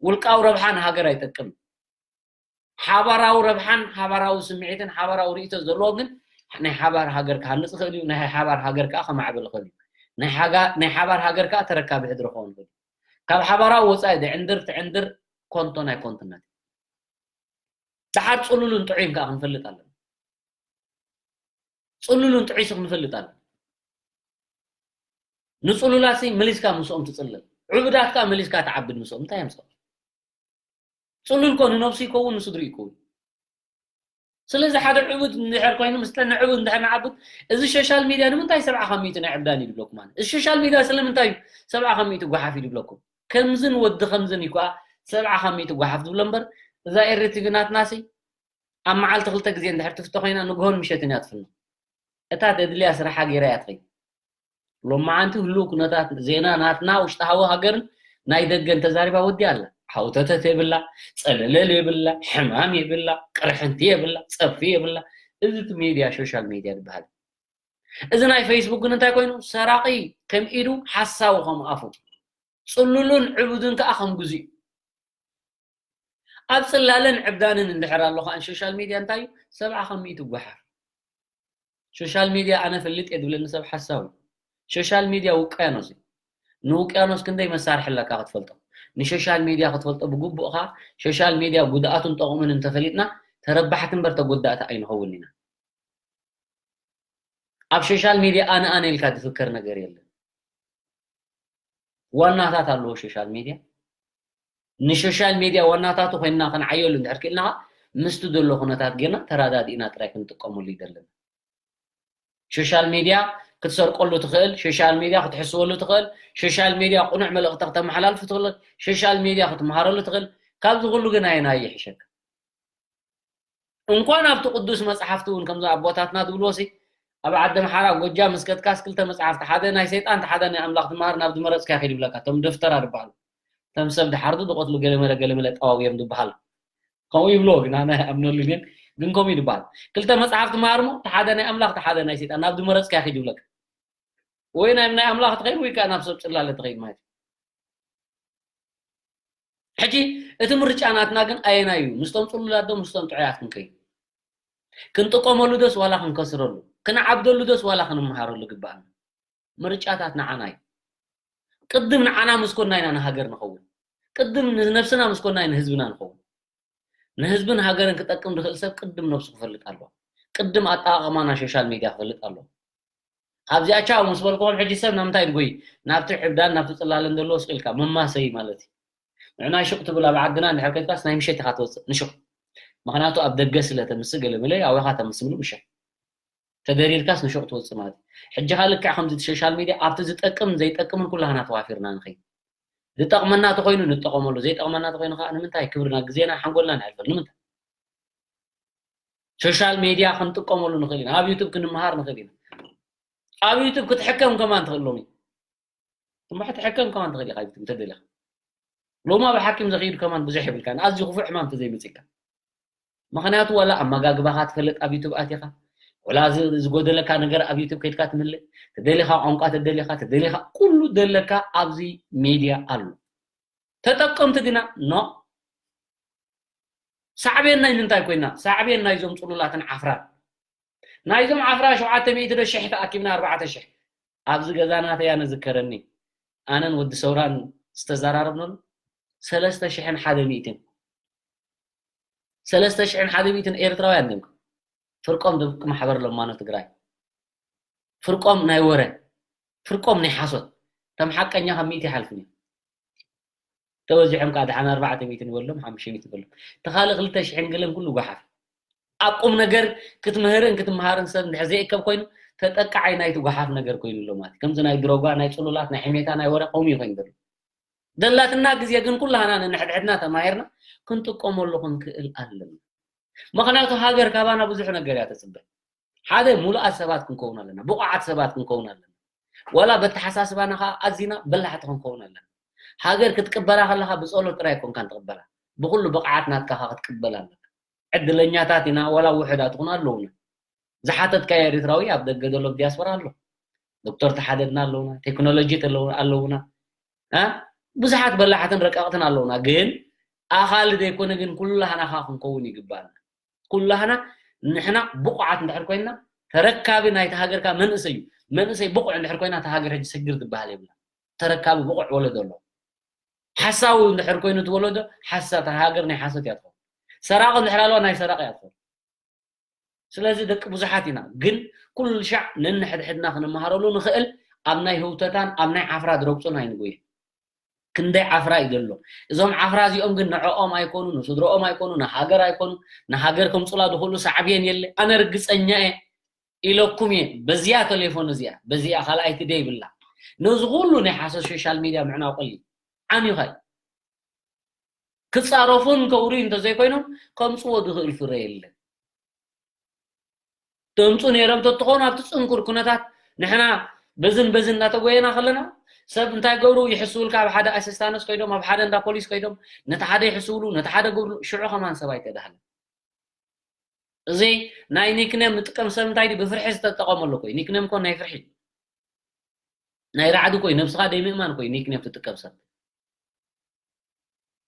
ውልቃዊ ረብሓ ንሃገር ኣይጠቅም ሓባራዊ ረብሓን ሓባራዊ ስምዒትን ሓባራዊ ርእይቶ ዘለዎ ግን ናይ ሓባር ሃገር ክሃንፅ ይኽእል እዩ ናይ ሓባር ሃገር ከዓ ከማዕብል ይኽእል እዩ ናይ ሓባር ሃገር ከዓ ተረካቢ ሕድሪ ክኸውን ይኽእል እዩ ካብ ሓባራዊ ወፃኢ ዝዕንድር ትዕንድር ኮንቶ ናይ ኮንትነት እዩ ደሓር ፅሉልን ጥዑይን ከዓ ክንፈልጥ ኣለና ፅሉልን ጥዑይስ ክንፈልጥ ኣለና ንፅሉላት መሊስካ ምስኦም ትፅልል ዕቡዳት ከዓ መሊስካ ትዓብድ ምስኦም እንታይ የምፅኦም ጽሉል ኮ ንነብሱ ይከውን፣ ንስድሩ ይከውን። ስለዚ ሓደ ዕቡድ እንድሕር ኮይኑ፣ ምስለ ንዕቡድ እንድሕር ንዓብድ፣ እዚ ሶሻል ሚድያ ንምንታይ ሰብዓ ካብ ሚእቲ ናይ ዕብዳን እዩ ዝብለኩም? ኣነ እዚ ሶሻል ሚድያ ስለምንታይ እዩ ሰብዓ ካብ ሚእቲ ጓሓፍ እዩ ዝብለኩም? ከምዝን ወዲ ከምዝን እዩ ከዓ ሰብዓ ካብ ሚእቲ ጓሓፍ ዝብሎ እምበር፣ እዛ ኤሪ ቲቪ ናትናሲ ኣብ መዓልቲ ክልተ ግዜ እንድሕር ትፍቶ ኮይና፣ ንግሆን ምሸትን እያ ትፍኖ። እታ ተድልያ ስራሓ ገይራ እያ ትኸይድ። ሎማዓንቲ ህሉው ኩነታት ዜና ናትና ውሽጣዊ ሃገርን ናይ ደገን ተዛሪባ ወዲኣ ኣላ። ሓውተተት የብላ፣ ጸለለል የብላ፣ ሕማም የብላ፣ ቅርሕንቲ የብላ፣ ጸርፊ የብላ። እዚ እቲ ሜድያ፣ ሶሻል ሜድያ ዝበሃል። እዚ ናይ ፌስቡክ ግን እንታይ ኮይኑ? ሰራቒ ከም ኢዱ ሓሳዊ ከም ኣፉ፣ ጽሉሉን ዕቡድን ከኣ ከም ግዜኡ። ኣብ ጽላለን ዕብዳንን እንድሕር ኣሎ ከኣ ሶሻል ሜድያ እንታይ እዩ? ሰብዓ ካብ ሚእቲ ጓሓፍ። ሶሻል ሜድያ ኣነ ፈልጥ እየ ዝብለኒ ሰብ ሓሳዊ እዩ። ሶሻል ሜድያ ውቅያኖስ እዩ። ንውቅያኖስ ክንደይ መሳርሒ ኣለካ ክትፈልጦ። ንሶሻል ሜድያ ክትፈልጦ ብግቡእኻ፣ ሶሻል ሜድያ ጉድኣቱን ጠቕሙን እንተፈሊጥና፣ ተረባሕቲ እምበር ተጎዳእቲ ኣይንኸውን ኢና። ኣብ ሶሻል ሜድያ ኣነ ኣነ ኢልካ ዝፍከር ነገር የለን። ዋናታት ኣለዎ ሶሻል ሜድያ። ንሶሻል ሜድያ ዋናታቱ ኮይንና ክንዓየሉ እንድሕር ክኢልና፣ ምስቲ ዘሎ ኩነታት ጌርና ተራዳዲእና ጥራይ ክንጥቀመሉ እዩ ዘለና። ሶሻል ሜድያ ክትሰርቀሉ ትኽእል፣ ሶሻል ሜድያ ክትሕስበሉ ትኽእል፣ ሶሻል ሜድያ ቅኑዕ መልእኽቲ ክተመሓላልፉ ትኽእል፣ ሶሻል ሜድያ ክትመሃረሉ ትኽእል። ካብዚ ኩሉ ግን ኣየናይ ይሕሸካ? እንኳን ኣብቲ ቅዱስ መጽሓፍቲ እውን ከምዚ ኣቦታትና ዝብልዎ ሲ፣ ኣብ ዓዲ ኣምሓራ ጎጃም ምስ ከድካስ ክልተ መጽሓፍቲ፣ ሓደ ናይ ሰይጣን፣ ሓደ ናይ ኣምላኽ ትመሃር፣ ናብ ዝመረጽካዮ ኪድ ይብለካ። እቶም ደፍተራ ዝበሃሉ፣ እቶም ሰብ ድሓርዱ ዝቐትሉ ገለመለ ገለመለ ጠዋው እዮም ዝበሃል። ከምኡ ይብልዎ፣ ግን ኣነ ኣይኣምነሉን እየ። ግን ከምኡ እዩ ዝበሃል። ክልተ መጽሓፍ ትመሃር እሞ፣ እቲ ሓደ ናይ ኣምላኽ፣ እቲ ሓደ ናይ ሰይጣን፣ ናብ ዝመረጽካዮ ኪድ ይብለካ። ወይ ናይ፣ ናይ ኣምላኽ ትኸይድ፣ ወይ ከኣ ናብ ሰብ ጽላለ ትኸይድ ማለት እዩ። ሕጂ እቲ ምርጫ ናትና ግን ኣየናይ እዩ? ምስቶም ጽሉላት ዶ ምስቶም ጥዑያት ክንከይድ? ክንጥቀመሉ ዶስ ዋላ ክንከስረሉ? ክንዓብደሉ ዶስ ዋላ ክንመሃረሉ ግባኣና? ምርጫታት ንዓና እዩ። ቅድም ንዓና ምስ ኮና ኢና ንሃገር ንኸውን። ቅድም ንነብስና ምስ ኮና ኢና ንህዝብና ንኸውን። ንህዝብን ሃገርን ክጠቅም ዝኽእል ሰብ ቅድም ነብሱ ክፈልጥ ኣለዎ። ቅድም ኣጠቓቕማ ናይ ሶሻል ሜድያ ክፈልጥ ኣለዎ። ካብዚኣ ቻው ምስ በልክዎም፣ ሕጂ ሰብ ናብ ምንታይ ድጎይ? ናብቲ ዕብዳን ናብቲ ጽላለን ዘለዎ ስቕ ኢልካ መማሰዪ ማለት እዩ። ንዕናይ ሽቕ ትብል ኣብ ዓድና እንድሕር ከድካስ ናይ ምሸት ኢኻ ትወጽእ ንሽቕ። ምኽንያቱ ኣብ ደገ ስለ ተምስእ ገለ መለ ኣብኻ ተምስምሉ ምሸት። ተደሪርካስ ንሽቕ ትወጽእ ማለት እዩ። ሕጂ ኸኣ ልክዕ ከምዚ እቲ ሶሻል ሜድያ ኣብቲ ዝጠቅም ዘይጠቅምን ኩላህና ተዋፊርና ንኸይድ። ዝጠቕመና ተኾይኑ ንጠቐመሉ፣ ዘይጠቕመና ተኾይኑ ኸኣ ንምንታይ ክብርና፣ ግዜና፣ ሓንጎልና ነሕልፈሉ ንምንታይ? ሶሻል ሜድያ ክንጥቀመሉ ንኽእል ኢና። ኣብ ዩቱብ ክንመሃር ንኽእል ኢና። ኣብ ዩቱብ ክትሕከም ከማን ትኽእል ሎሚ። እሞ ክትሕከም ከማን ትኽእል ኢኻ ኣብ ዩቱብ እንተደሊኻ። ሎሚ ኣብ ሓኪም ዘኽይድ ከማን ብዙሕ የብልካን፣ ኣዝዩ ክፉእ ሕማም እንተዘይመጺእካ። ምኽንያቱ ዋላ ኣመጋግባኻ ትፈልጥ ኣብ ዩቱብ ኣቲኻ፣ ዋላ ዝ-፣ ዝጎደለካ ነገር ኣብ ዩቱብ ከይድካ ትምልእ፣ ተደሊኻ ቋንቋ ተደሊኻ፣ ተደሊኻ ኩሉ ደለካ ኣብዚ ሜድያ ኣሎ። ተጠቀምቲ ግና ኖ። ሳዕቤን ናይ ምንታይ ኮይና? ሳዕቤን ናይዞም ጽሉላትን ዓፍራን። ናይዞም ዓፍራ ሸውዓተ ሚእቲ ዶ ሽሕ ተኣኪብና ኣርባዕተ ሽሕ። ኣብዚ ገዛ ናተይ ኣነ ዝከረኒ። ኣነን ወዲ ሰውራን ዝተዘራረብነሉ ሰለስተ ሽሕን ሓደ ሚእትን። ሰለስተ ሽሕን ሓደ ሚእትን ኤርትራውያን እዮም። ፍርቆም ደቂ ማሕበር ለማኖ ትግራይ። ፍርቆም ናይ ወረ፣ ፍርቆም ናይ ሓሶት። ከም ሓቀኛ ካብ ሚእቲ ይሓልፉን እዮም። ተበዚሖም ከዓ ደሓን ኣርባዕተ ሚእቲ ንበሎም፣ ሓሙሽተ ሚእቲ ንበሎም። እቲ ካልእ ክልተ ሽሕን ገለን ኩሉ ጓሓፍ። ኣብ ቁም ነገር ክትምህርን ክትመሃርን ሰብ እንድሕር ዘይእከብ ኮይኑ፣ ተጠቃዓይ ናይቲ ጓሓፍ ነገር ኮይኑ ኣሎ ማለት እዩ። ከምዚ ናይ ድሮጓ፣ ናይ ጽሉላት፣ ናይ ሕሜታ፣ ናይ ወረ ከምኡ እዩ ኮይኑ ዘሎ። ደላትና ግዜ ግን ኩላህና ነንሕድሕድና ተማሂርና ክንጥቀመሉ ክንክእል ኣለና። ምኽንያቱ ሃገር ካባና ብዙሕ ነገር እያ ተጽበ። ሓደ፣ ሙሉኣት ሰባት ክንከውን ኣለና፣ ብቑዓት ሰባት ክንከውን ኣለና። ዋላ በተሓሳስባና ኸዓ ኣዚና በላሕቲ ክንከውን ኣለና። ሃገር ክትቅበላ ከለኻ ብጸሎት ጥራይ ኣይኮንካን ትቕበላ፣ ብኹሉ ብቕዓት ናትካ ኸዓ ክትቅበላ ኣለካ። ዕድለኛታት ኢና፣ ዋላ ውሑዳት ኹን ኣለውና። ዝሓተትካዮ ኤርትራዊ ኣብ ደገ ዘሎ ኣብ ዲያስፖራ ኣሎ። ዶክተር ተሓደድና ኣለውና፣ ቴክኖሎጂ ተለው-፣ ኣለውና። እ? ብዙሓት በላሓትን ረቀቕትን ኣለውና፣ ግን ኣኻሊ ዘይኮነ ግን ኩላህና ኸዓ ክንከውን ይግባኣና። ኩላህና ንሕና ብቑዓት እንድሕር ኮይንና፣ ተረካቢ ናይቲ ሃገርካ መንእሰይ እዩ። መንእሰይ ብቑዕ እንድሕር ኮይና፣ እታ ሃገር ሕጂ ስግር ዝበሃል የብላ። ተረካቢ ብቑዕ ወለዶ ኣሎ። ሓሳዊ እንድሕር ኮይኑ እቲ ወለዶ፣ ሓሳ-፣ እታ ሃገር ናይ ሓሶት እያ ትኸውን። ሰራቒ እንድሕር ኣለዋ፣ ናይ ሰራቒ እያ ትኸውን። ስለዚ ደቂ ብዙሓት ኢና፣ ግን ኩሉ ሻዕ ነንሕድሕድና ክንመሃረሉ ንኽእል ኣብ ናይ ህውተታን ኣብ ናይ ዓፍራ ዝረግጹን ኣይንጉየ። ክንደይ ዓፍራ እዩ ዘሎ። እዞም ዓፍራ እዚኦም ግን ንዕኦም ኣይኮኑ፣ ንስድረኦም ኣይኮኑ፣ ንሃገር ኣይኮኑ። ንሃገር ከምፁላ ዝኽእሉ ሳዕብየን የለ። ኣነ ርግፀኛ እየ ኢለኩም እየ። በዚኣ ቴሌፎን እዚኣ፣ በዚኣ ካልኣይቲ ደይብላ። ነዚ ኩሉ ናይ ሓሶት ሶሻል ሚድያ ምዕናው ቀሊል ዓሚኻ እዩ። ክፃረፉን ከውርዩ እንተዘይኮይኖም ከምፅዎ ዝኽእል ፍረ የለን። ተምፁ ነይሮም ተትኾኑ ኣብቲ ፅንኩር ኩነታት ንሕና በዝን በዝን እናተጎየና ከለና ሰብ እንታይ ገብሩ ይሕስውልካ፣ ኣብ ሓደ ኣሰስታነስ ከይዶም ኣብ ሓደ እንዳ ፖሊስ ከይዶም ነቲ ሓደ ይሕስውሉ ነቲ ሓደ ገብሩ ሽዑ ከማን ሰብ ኣይተዳህለ። እዚ ናይ ኒክኔም ንጥቀም ሰብ እንታይ ድዩ ብፍርሒ ዝተጠቐመሉ ኮይ ኒክኔም ኮ ናይ ፍርሒ ናይ ራዕዲ ኮይ ነብስኻ ደይ ምእማን ኮይ ኒክኔም ትጥቀም ሰብ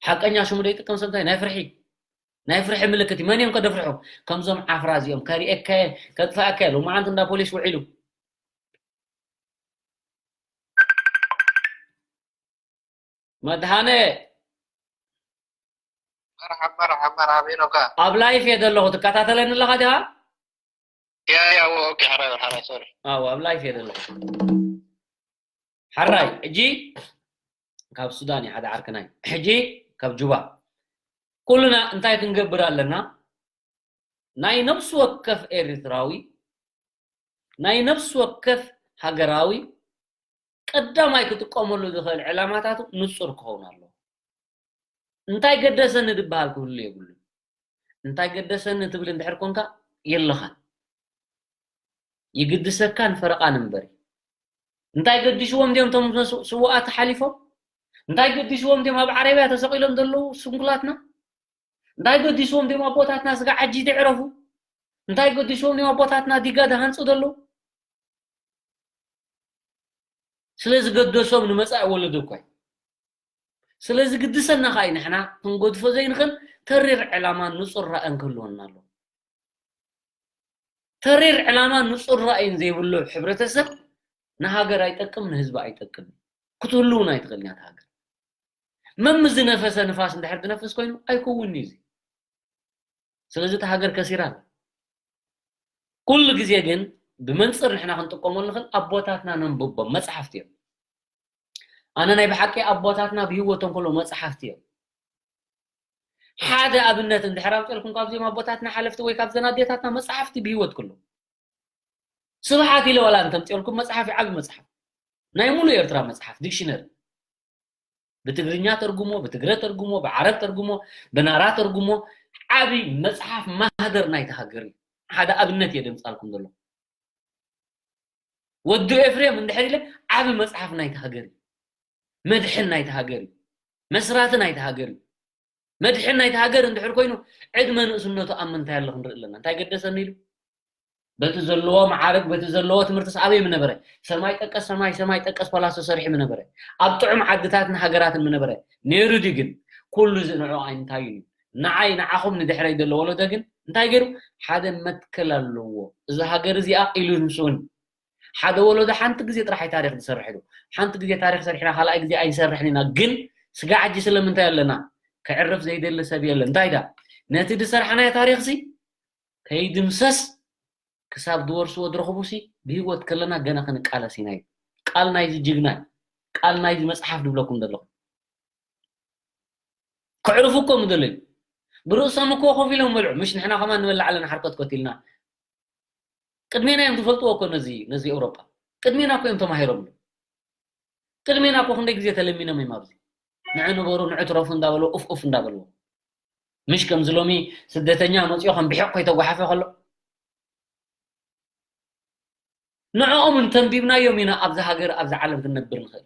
ሓቀኛ ሽሙ ዘይጥቀም ሰብ እንታይ ናይ ፍርሒ ናይ ፍርሒ ምልክት እዩ። መን እዮም ከደፍርሑ? ከምዞም ዓፍራ እዚኦም ከሪኤካ እየ ከጥፍኣካ እየ። ሎማዓንቲ እንዳ ፖሊስ ውዒሉ መድሃነ መርሓብ መርሓብ መርሓብ ሄኖካ ኣብ ላይፍ እየ ዘለኹ ትከታተለኒ ኣለኻ ዲኻ? ያ ያ ኦኬ ሓራይ ሓራይ ሶሪ ኣዎ ኣብ ላይፍ እየ ዘለኹ። ሓራይ ሕጂ ካብ ሱዳን እዩ ሓደ ዓርክናይ ሕጂ ካብ ጁባ ኩልና እንታይ ክንገብር ኣለና? ናይ ነፍሲ ወከፍ ኤርትራዊ ናይ ነፍሲ ወከፍ ሃገራዊ ቀዳማይ ክጥቀመሉ ዝኽእል ዕላማታቱ ንጹር ክኸውን ኣለዎ። እንታይ ገደሰኒ ዝበሃል ክህሉ የብሉን። እንታይ ገደሰኒ ትብል እንድሕር ኮንካ የለኻን። ይግድሰካን ፈረቓን እምበር። እንታይ ገዲስዎም ድዮም እቶም ስውኣት ሓሊፎም? እንታይ ገዲስዎም ድዮም ኣብ ዓረብያ ተሰቒሎም ዘለዉ ስንኩላትና? እንታይ ገዲስዎም ድዮም ኣቦታትና ስጋ ዓጂ ድዕረፉ? እንታይ ገዲስዎም ድዮም ኣቦታትና ዲጋ ድሃንፁ ዘለዉ? ስለ ዝገደሶም ንመፃኢ ወለዶ እኳ እዩ። ስለ ዝግድሰና ከዓ እዩ ንሕና ክንገድፎ ዘይንኽእል ተሪር ዕላማን ንፁር ራእን ክህልወና ኣለዎ። ተሪር ዕላማን ንፁር ራእይን ዘይብሉ ሕብረተሰብ ንሃገር ኣይጠቅም ንህዝቢ ኣይጠቅም ክትህልውን ኣይትኽእልን እያ ሃገር። መም ዝነፈሰ ንፋስ እንድሕር ዝነፍስ ኮይኑ ኣይከውን እዩ እዚ። ስለዚ እቲ ሃገር ከሲራ ኣላ። ኩሉ ግዜ ግን ብመንፅር ንሕና ክንጥቀመሉ ንኽእል ኣቦታትና ነንብቦም መፅሓፍቲ እዮም። ኣነ ናይ ብሓቂ ኣቦታትና ብህይወቶም ከሎ መፅሓፍቲ እዮም። ሓደ ኣብነት እንድሕር ኣምፀልኩም ካብዚኦም ኣቦታትና ሓለፍቲ ወይ ካብዘን ኣዴታትና መፅሓፍቲ ብህይወት ክሎ ስብሓት ኢለ ዋላ እንተምፅልኩም መፅሓፍ ዓቢ መፅሓፍ ናይ ሙሉ ኤርትራ መፅሓፍ ዲክሽነሪ ብትግርኛ ተርጉሞ፣ ብትግረ ተርጉሞ፣ ብዓረብ ተርጉሞ፣ ብናራ ተርጉሞ ዓቢ መፅሓፍ ማህደር ናይቲ ሃገር እዩ። ሓደ ኣብነት እየ ደምፃልኩም ዘሎ። ወዲ ኤፍሬም እንድሕር ኢለ ዓቢ መፅሓፍ ናይቲ ሃገር እዩ። መድሕን ናይቲ ሃገር እዩ። መስራቲ ናይቲ ሃገር እዩ። መድሕን ናይቲ ሃገር እንድሕር ኮይኑ ዕድመ ንእስነቱ ኣብ ምንታይ ኣሎ ክንርኢ ኣለና። እንታይ ገደሰኒ ኢሉ በቲ ዘለዎ መዓርግ በቲ ዘለዎ ትምህርትስ ኣበይ ምነበረ? ሰማይ ጠቀስ ሰማይ ሰማይ ጠቀስ ፓላሶ ሰሪሑ ምነበረ? ኣብ ጥዑም ዓድታትን ሃገራትን ምነበረ? ነይሩ ድዩ ግን? ኩሉ እዚ ንዕኡ ኣይንታዩን እዩ። ንዓይ ንዓኹም ንድሕረይ ዘሎ ወለዶ ግን እንታይ ገይሩ? ሓደ መትከል ኣለዎ። እዛ ሃገር እዚኣ ኢሉ ምስኡን ሓደ ወለዶ ሓንቲ ግዜ ጥራሕ እዩ ታሪክ ዝሰርሕ ኢሉ ሓንቲ ግዜ ታሪክ ሰሪሕና ካልኣይ ግዜ ኣይንሰርሕን ኢና ግን ስጋዕ ሕጂ ስለምንታይ ኣለና ከዕርፍ ዘይደሊ ሰብ የለ እንታይ ዳ ነቲ ዝሰርሓናዮ ታሪክ ሲ ከይድምሰስ ክሳብ ዝወርስዎ ዝረኽቡ ሲ ብህይወት ከለና ገና ክንቃለስ ኢና እዩ ቃል ናይዚ ጅግና ቃል ናይዚ መፅሓፍ ዝብለኩም ዘለኹ ከዕርፉ እኮ ምደለዩ ብርእሶም እኮ ኮፍ ኢሎም በልዑ ምሽ ንሕና ከማን ንበልዕ ኣለና ሓርኮት ኮት ኢልና ቅድሜና እዮም ዝፈልጥዎ እኮ ነዚ ነዚ ኤውሮጳ ቅድሜና እኮ እዮም ተማሂሮምሉ ቅድሜና እኮ ክንደይ ግዜ ተለሚኖም እዮም ኣብዚ ንዑ ንበሩ ንዑ ትረፉ እንዳበሉ ኡፍ ኡፍ እንዳበልዎ ምሽ ከምዚ ሎሚ ስደተኛ መፅዮ ከም ብሒቕ ኮይተጓሓፈ ከሎ ንዕኦም እንተንቢብናዮም ኢና ኣብዚ ሃገር ኣብዚ ዓለም ክንነብር ንኽእል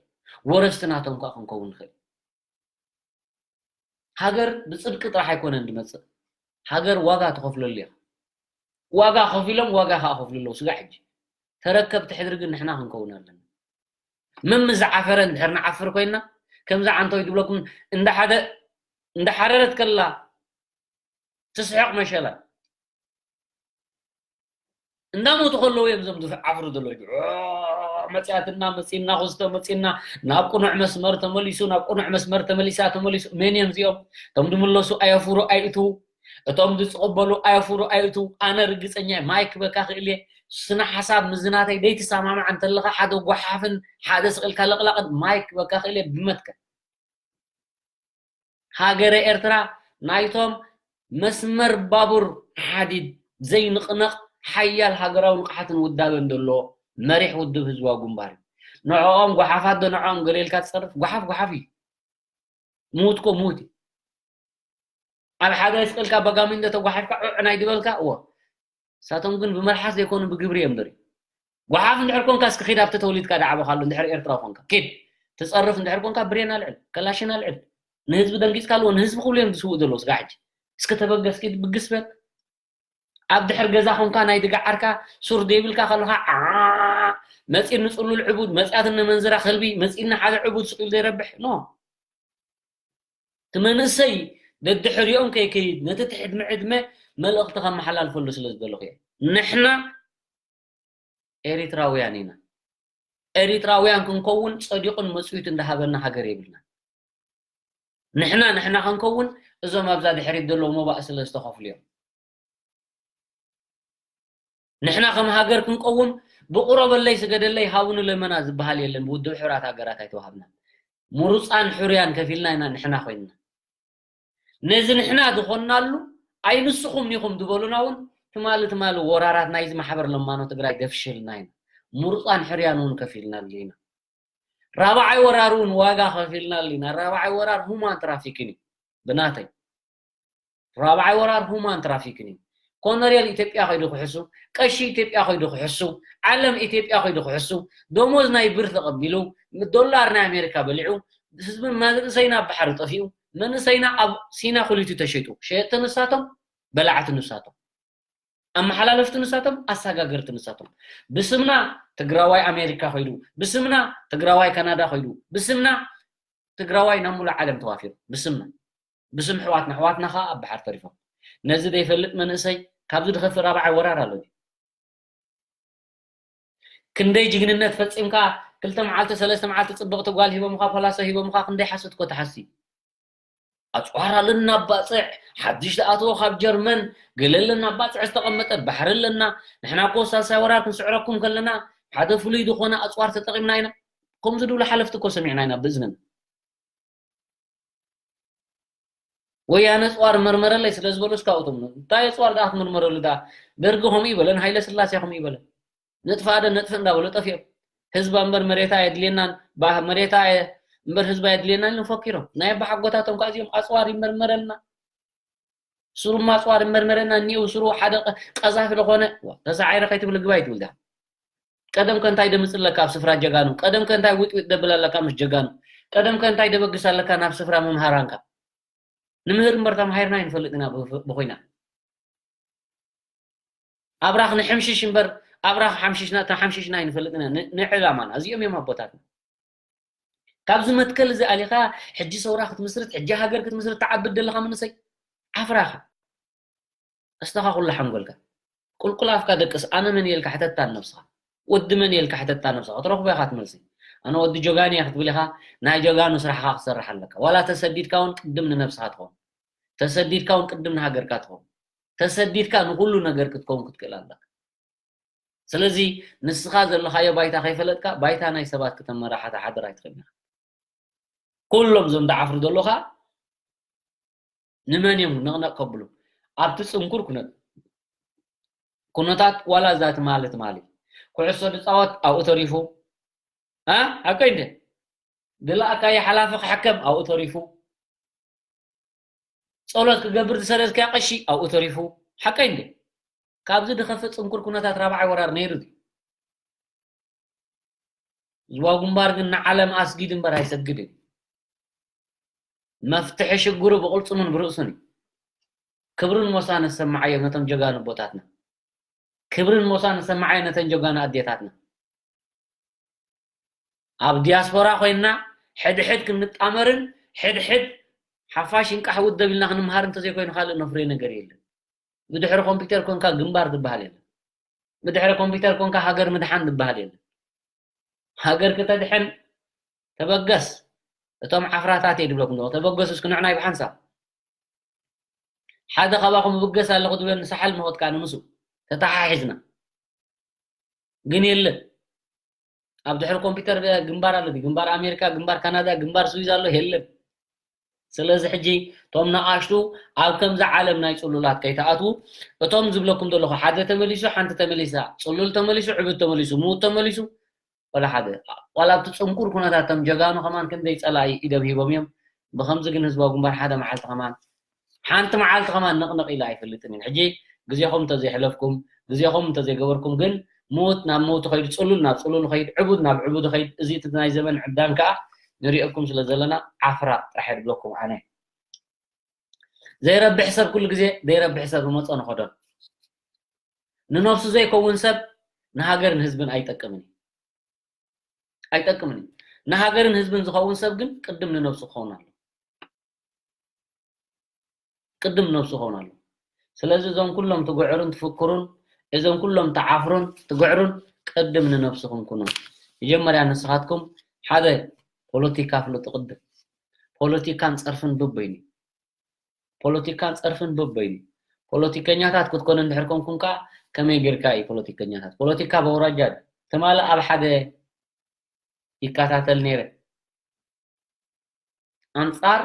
ወረስቲ ናቶም ከዓ ክንከውን ንኽእል ሃገር ብፅድቂ ጥራሕ ኣይኮነን ዝመፅእ ሃገር ዋጋ ትኸፍለሉ ኢኻ ዋጋ ከፊሎም ዋጋ ከዓ ከፍሉ ኣለዉ ስጋዕ ሕጂ ተረከብቲ ሕድሪ ግን ንሕና ክንከውን ኣለና መም ዝዓፈረ እንድሕር ንዓፍር ኮይና ከምዚ ዓንተወይ ዝብለኩም እንዳሓደ እንዳሓረረት ከላ ትስሕቕ መሸላ እንዳሞቱ ከለዉ እዮም እዞም ዝዓፍሩ ዘለዉ መፅያትና መፂና ክስቶ መፂና ናብ ቅኑዕ መስመር ተመሊሱ ናብ ቅኑዕ መስመር ተመሊሳ ተመሊሱ መን እዮም እዚኦም እቶም ዝምለሱ ኣየፉሩ ኣይእትዉ እቶም ዝፅቕበሉ ኣየፉሩ ኣይእትዉ ኣነ ርግፀኛ ማይክ በካ ክእል እየ ስነ ሓሳብ ምዝናተይ ደይትሰማማዕ እንተለካ ሓደ ጓሓፍን ሓደ ስቕልካ ለቕላቕን ማይክ በካ ክእል እየ ብመትከል ሃገረ ኤርትራ ናይቶም መስመር ባቡር ሓዲድ ዘይንቕነቕ ሓያል ሃገራዊ ንቕሓትን ውዳበን ዘለዎ መሪሕ ውድብ ህዝባዊ ግንባር እዩ። ንዕኦም ጓሓፋት ዶ ንዕኦም ገለ ኢልካ ትጸርፍ? ጓሓፍ ጓሓፍ እዩ። ምዉት ኮ ምዉት እዩ። ኣብ ሓደ ስቕ ኢልካ በጋሚ እንደ ተጓሒፍካ ዑዕ ናይ ድበልካ፣ እወ። ንሳቶም ግን ብመልሓስ ዘይኮኑ ብግብሪ እዮም ድርዩ። ጓሓፍ እንድሕር ኮንካ እስኪ ኪድ ኣብቲ ተወሊድካ ዝዓበኻሉ እንድሕር ኤርትራዊ ኮንካ። ኪድ ትጸርፍ እንድሕር ኮንካ ብሬን ኣልዕል፣ ከላሽን ኣልዕል። ንህዝቢ ደንጊጽካ ኣለዎ፣ ንህዝቢ ክብሉ እዮም ዝስውኡ ዘለዉ ስጋዕ ሕጂ። እስኪ ተበገስ ኪድ ብግስ በል። ኣብ ድሕር ገዛ ኮንካ ናይ ድጋ ዓርካ ሱር ደይብልካ ከለኻ ዓ መጺኒ ጽሉል ዕቡድ፣ መጺኣትኒ መንዝራ ከልቢ፣ መጺኒ ሓደ ዕቡድ ስቕ ኢሉ ዘይረብሕ። ኖ። እቲ መንእሰይ ደድሕሪኦም ከይከይድ ነቲ ትሕድሚ ዕድመ መልእኽቲ ከመሓላልፈሉ ስለ ዝደለኹ እየ። ንሕና ኤሪትራውያን ኢና። ኤሪትራውያን ክንከውን ጸዲቑን መጽዊት እንዳሃበና ሃገር የብልና። ንሕና ንሕና ክንከውን እዞም ኣብዛ ድሕሪት ዘለዉ መባእ ስለ ዝተኸፍሉ እዮም። ንሕና ከም ሃገር ክንቀውም ብቑረበለይ ስገደለይ ሃቡኒ ለመና ዝበሃል የለን። ብውድብ ሕራት ሃገራት ኣይተዋሃብናን። ምሩፃን ሕሩያን ከፊልና ኢና ንሕና ኮይንና። ነዚ ንሕና ዝኾንናሉ ኣይ ንስኹም ኒኹም ዝበሉና እውን ትማሊ ትማሊ ወራራት ናይዚ ማሕበር ለማኖ ትግራይ ገፍሽልና ኢና። ምሩፃን ሕሩያን እውን ከፊልናሉ ኢና። ራብዓይ ወራር እውን ዋጋ ከፊልናሉ ኢና። ራብዓይ ወራር ሁማን ትራፊክን እዩ ብናተይ። ራብዓይ ወራር ሁማን ትራፊክን እዩ። ኮነሬል ኢትዮጵያ ከይዱ ክሕሱ፣ ቀሺ ኢትዮጵያ ከይዱ ክሕሱ፣ ዓለም ኢትዮጵያ ከይዱ ክሕሱ፣ ደሞዝ ናይ ብር ተቐቢሉ፣ ዶላር ናይ ኣሜሪካ በሊዑ፣ ህዝቢ መንእሰይና ኣብ ባሕሪ ጠፊኡ፣ መንእሰይና ኣብ ሲና ኩሊቱ ተሸይጡ። ሸየጥቲ ንሳቶም፣ በላዕቲ ንሳቶም። ኣመሓላለፍቲ ንሳቶም፣ ኣሰጋገርቲ ንሳቶም። ብስምና ትግራዋይ ኣሜሪካ ከይዱ፣ ብስምና ትግራዋይ ካናዳ ከይዱ፣ ብስምና ትግራዋይ ናብ ሙሉእ ዓለም ተዋፊሩ። ብስምና፣ ብስም ኣሕዋትና፣ ኣሕዋትና ኸዓ ኣብ ባሕሪ ተሪፎም። ነዚ ዘይፈልጥ መንእሰይ ካብዚ ዝኸፍእ ራብዓይ ወራር ኣሎ ድዩ? ክንደይ ጅግንነት ፈጺምካ፣ ክልተ መዓልቲ፣ ሰለስተ መዓልቲ ጽብቕቲ ጓል ሂቦምኻ፣ ፖላሶ ሂቦምኻ፣ ክንደይ ሓሶት እኮ ትሓሲ። ኣጽዋር ኣለና ባጽዕ፣ ሓድሽ ዝኣተወ ካብ ጀርመን፣ ገለ ኣለና ባጽዕ ዝተቐመጠ፣ ባሕሪ ኣለና። ንሕና እኮ ሳልሳይ ወራር ክንስዕረኩም ከለና፣ ሓደ ፍሉይ ዝኾነ ኣጽዋር ተጠቒምና ኢና። ከምዚ ዝብሉ ሓለፍቲ እኮ ሰሚዕና ኢና ብእዝንና። ወያነ ኣጽዋር መርመረለይ ስለ ዝበሉ እስካብ እቶም፣ እንታይ ኣጽዋር ደኣ ክትምርመረሉ ደኣ? ደርጊ ከምኡ ይበለን፣ ሃይለ ስላሴ ከምኡ ይበለን። ንጥፋእ ዶ ነጥፍእ እንዳበሉ ጠፊኦም። ህዝባ እምበር መሬታ የድልየናን፣ ባ-፣ መሬታ የ-፣ እምበር ህዝባ የድልየናን ኢሎም ፈኪሮም። ናይ ኣባሓጎታቶም ከዓ እዚኦም ኣጽዋር ይመርመረልና። ስሩማ ኣጽዋር ይመርመረና እኒኡ፣ ስሩ ሓደ ቀ-፣ ቀዛፊ ዝኾነ፣ ዋ፣ ተሳዒረ ከይትብል ግባይ ትብል ዲኻ? ቀደም ከ እንታይ ደምጽ ኣለካ ኣብ ስፍራ ጀጋኑ? ቀደም ከ እንታይ ዊጥዊጥ ደብል ኣለካ ምስ ጀጋኑ? ቀደም ከ እንታይ ደበግስ ኣለካ ናብ ስፍራ መምሃራንካ? ንምህር እምበር ተማሂርና ኣይንፈልጥ ኢና ብ-፣ ብኹናት። ኣብራኽ ንሕምሽሽ እምበር ኣብራኽ ሓምሽሽና፣ ተሓምሽሽና ኣይንፈልጥ ኢና። ን-፣ ንዕላማና። እዚኦም እዮም ኣቦታትና። ካብዚ መትከል እዚ ኣሊኻ ሕጂ ሰውራ ክትምስርት፣ ሕጂ ሃገር ክትምስርት ትዓብድ ዘለኻ መንእሰይ፣ ዓፍራኻ። ኣስተኻኹላ ሓንጎልካ። ቁልቁል ኣፍካ ደቅስ። ኣነ መን እየ ኢልካ ሕተታ ንነብስኻ። ወዲ መን እየ ኢልካ ሕተታ ንነብስኻ። ክትረኽቦ ኢኻ ትመልሲ። ኣነ ወዲ ጀጋኑ እየ ክትብል ኢኻ፣ ናይ ጀጋኑ ስራሕኻ ክትሰርሕ ኣለካ። ዋላ ተሰዲድካ እውን ቅድም ንነብስኻ ትኸውን። ተሰዲድካ እውን ቅድም ንሃገርካ ትኸውን። ተሰዲድካ ንኹሉ ነገር ክትከውን ክትክእል ኣለካ። ስለዚ ንስኻ ዘለኻዮ ባይታ ከይፈለጥካ፣ ባይታ ናይ ሰባት ክተመራሓ ሓደራ ኣይትኽእልን ኢኻ። ኩሎም እዞም ዝዓፍሩ ዘለዉ ኸኣ ንመን እዮም ነቕነቕ ከብሉ? ኣብቲ ጽንኩር ኩነት-፣ ኩነታት ዋላ እዛ ትማሊ ትማሊ ኩዕሶ ዝጻወት ኣብኡ ተሪፉ፣ ኣ? ሓቀይ እንደ? ዝለኣካዮ ሓላፊ ክሕከም ኣብኡ ተሪፉ፣ ጸሎት ክገብር ዝሰደድካዮ ቀሺ ኣብኡ ተሪፉ፣ ሓቀይ እንደ? ካብዚ ዝኸፍእ ጽንኩር ኩነታት ራብዓይ ወራር ነይሩ ድዩ? ህዝባዊ ግንባር ግን ንዓለም ኣስጊድ እምበር ኣይሰግድን። መፍትሒ ሽግሩ ብቕልጽሙን ብርእሱን እዩ። ክብርን ሞሳን ነሰማዓዮም ነቶም ጀጋኑ ኣቦታትና። ክብርን ሞሳን ነሰማዓዮም ነተን ጀጋኑ ኣዴታትና። ኣብ ዲያስፖራ ኮይንና ሕድሕድ ክንጣመርን ሕድሕድ ሓፋሽ እንቃሕ ውደብ ኢልና ክንምሃር እንተዘይኮይኑ ካልእ ነፍርዮ ነገር የለን። ብድሕሪ ኮምፒውተር ኮንካ ግንባር ዝበሃል የለን። ብድሕሪ ኮምፒውተር ኮንካ ሃገር ምድሓን ዝበሃል የለን። ሃገር ክተድሕን ተበገስ። እቶም ዓፍራታት እየ ድብለኩም ዘለኹ። ተበገሱ እስኪ ንዕናይ ብሓንሳብ። ሓደ ካባኹም እብገስ ኣለኹ ድብለኒ ሳሕል ምኸድካ ንምሱ ተተሓሒዝና። ግን የለን። ኣብ ድሕሪ ኮምፒውተር ግንባር ኣሎ ድዩ? ግንባር ኣሜሪካ፣ ግንባር ካናዳ፣ ግንባር ስዊዝ ኣሎ? የለን። ስለዚ ሕጂ እቶም ነኣሽቱ ኣብ ከምዚ ዓለም ናይ ጽሉላት ከይተኣትዉ፣ እቶም ዝብለኩም ዘለኹ ሓደ ተመሊሱ፣ ሓንቲ ተመሊሳ፣ ጽሉል ተመሊሱ፣ ዕቡድ ተመሊሱ፣ ምዉት ተመሊሱ፣ ወላ ሓደ። ዋላ ኣብቲ ጽንኩር ኩነታት እቶም ጀጋኑ ከማን ክንደይ ጸላኢ ኢዶም ሂቦም እዮም። ብኸምዚ ግን ህዝባዊ ግንባር ሓደ መዓልቲ ከማን፣ ሓንቲ መዓልቲ ከማን ነቕነቕ ኢሉ ኣይፈልጥን እዩ። ሕጂ ግዜኹም እንተዘይሕለፍኩም፣ ግዜኹም እንተዘይገበርኩም ግን ምዉት ናብ ምዉት ኸይዱ፣ ጽሉል ናብ ጽሉል ኸይድ፣ ዕቡድ ናብ ዕቡድ ኸይድ። እዚ እቲ ናይ ዘመን ዕብዳን ከኣ ንሪኦኩም ስለ ዘለና ዓፍራ ጥራሕ እየ ዝብለኩም ኣነ። ዘይረብሕ ሰብ ኩሉ ግዜ ዘይረብሕ ሰብ ዝመጾ ንኸዶን። ንነብሱ ዘይከውን ሰብ ንሃገርን ህዝብን ኣይጠቅምን እዩ። ኣይጠቅምን እዩ። ንሃገርን ህዝብን ዝኸውን ሰብ ግን ቅድም ንነብሱ ክኸውን ኣሎ። ቅድም ንነብሱ ክኸውን ኣሎ። ስለዚ እዞም ኩሎም ትግዕሩን ትፍክሩን፣ እዞም ኩሎም ትዓፍሩን ትግዕሩን ቅድም ንነብስኹም ኩኑ። መጀመርያ ንስኻትኩም ሓደ ፖለቲካ ፍለጡ ቅድም። ፖለቲካን ጸርፍን በበይኑ። ፖለቲካን ጸርፍን በበይኑ። ፖለቲከኛታት ክትኮኑ እንድሕር ኮንኩም ከኣ ከመይ ጌርካ እዩ ፖለቲከኛታት? ፖለቲካ በውራጃ ትማሊ ኣብ ሓደ ይከታተል ነይረ። ኣንጻር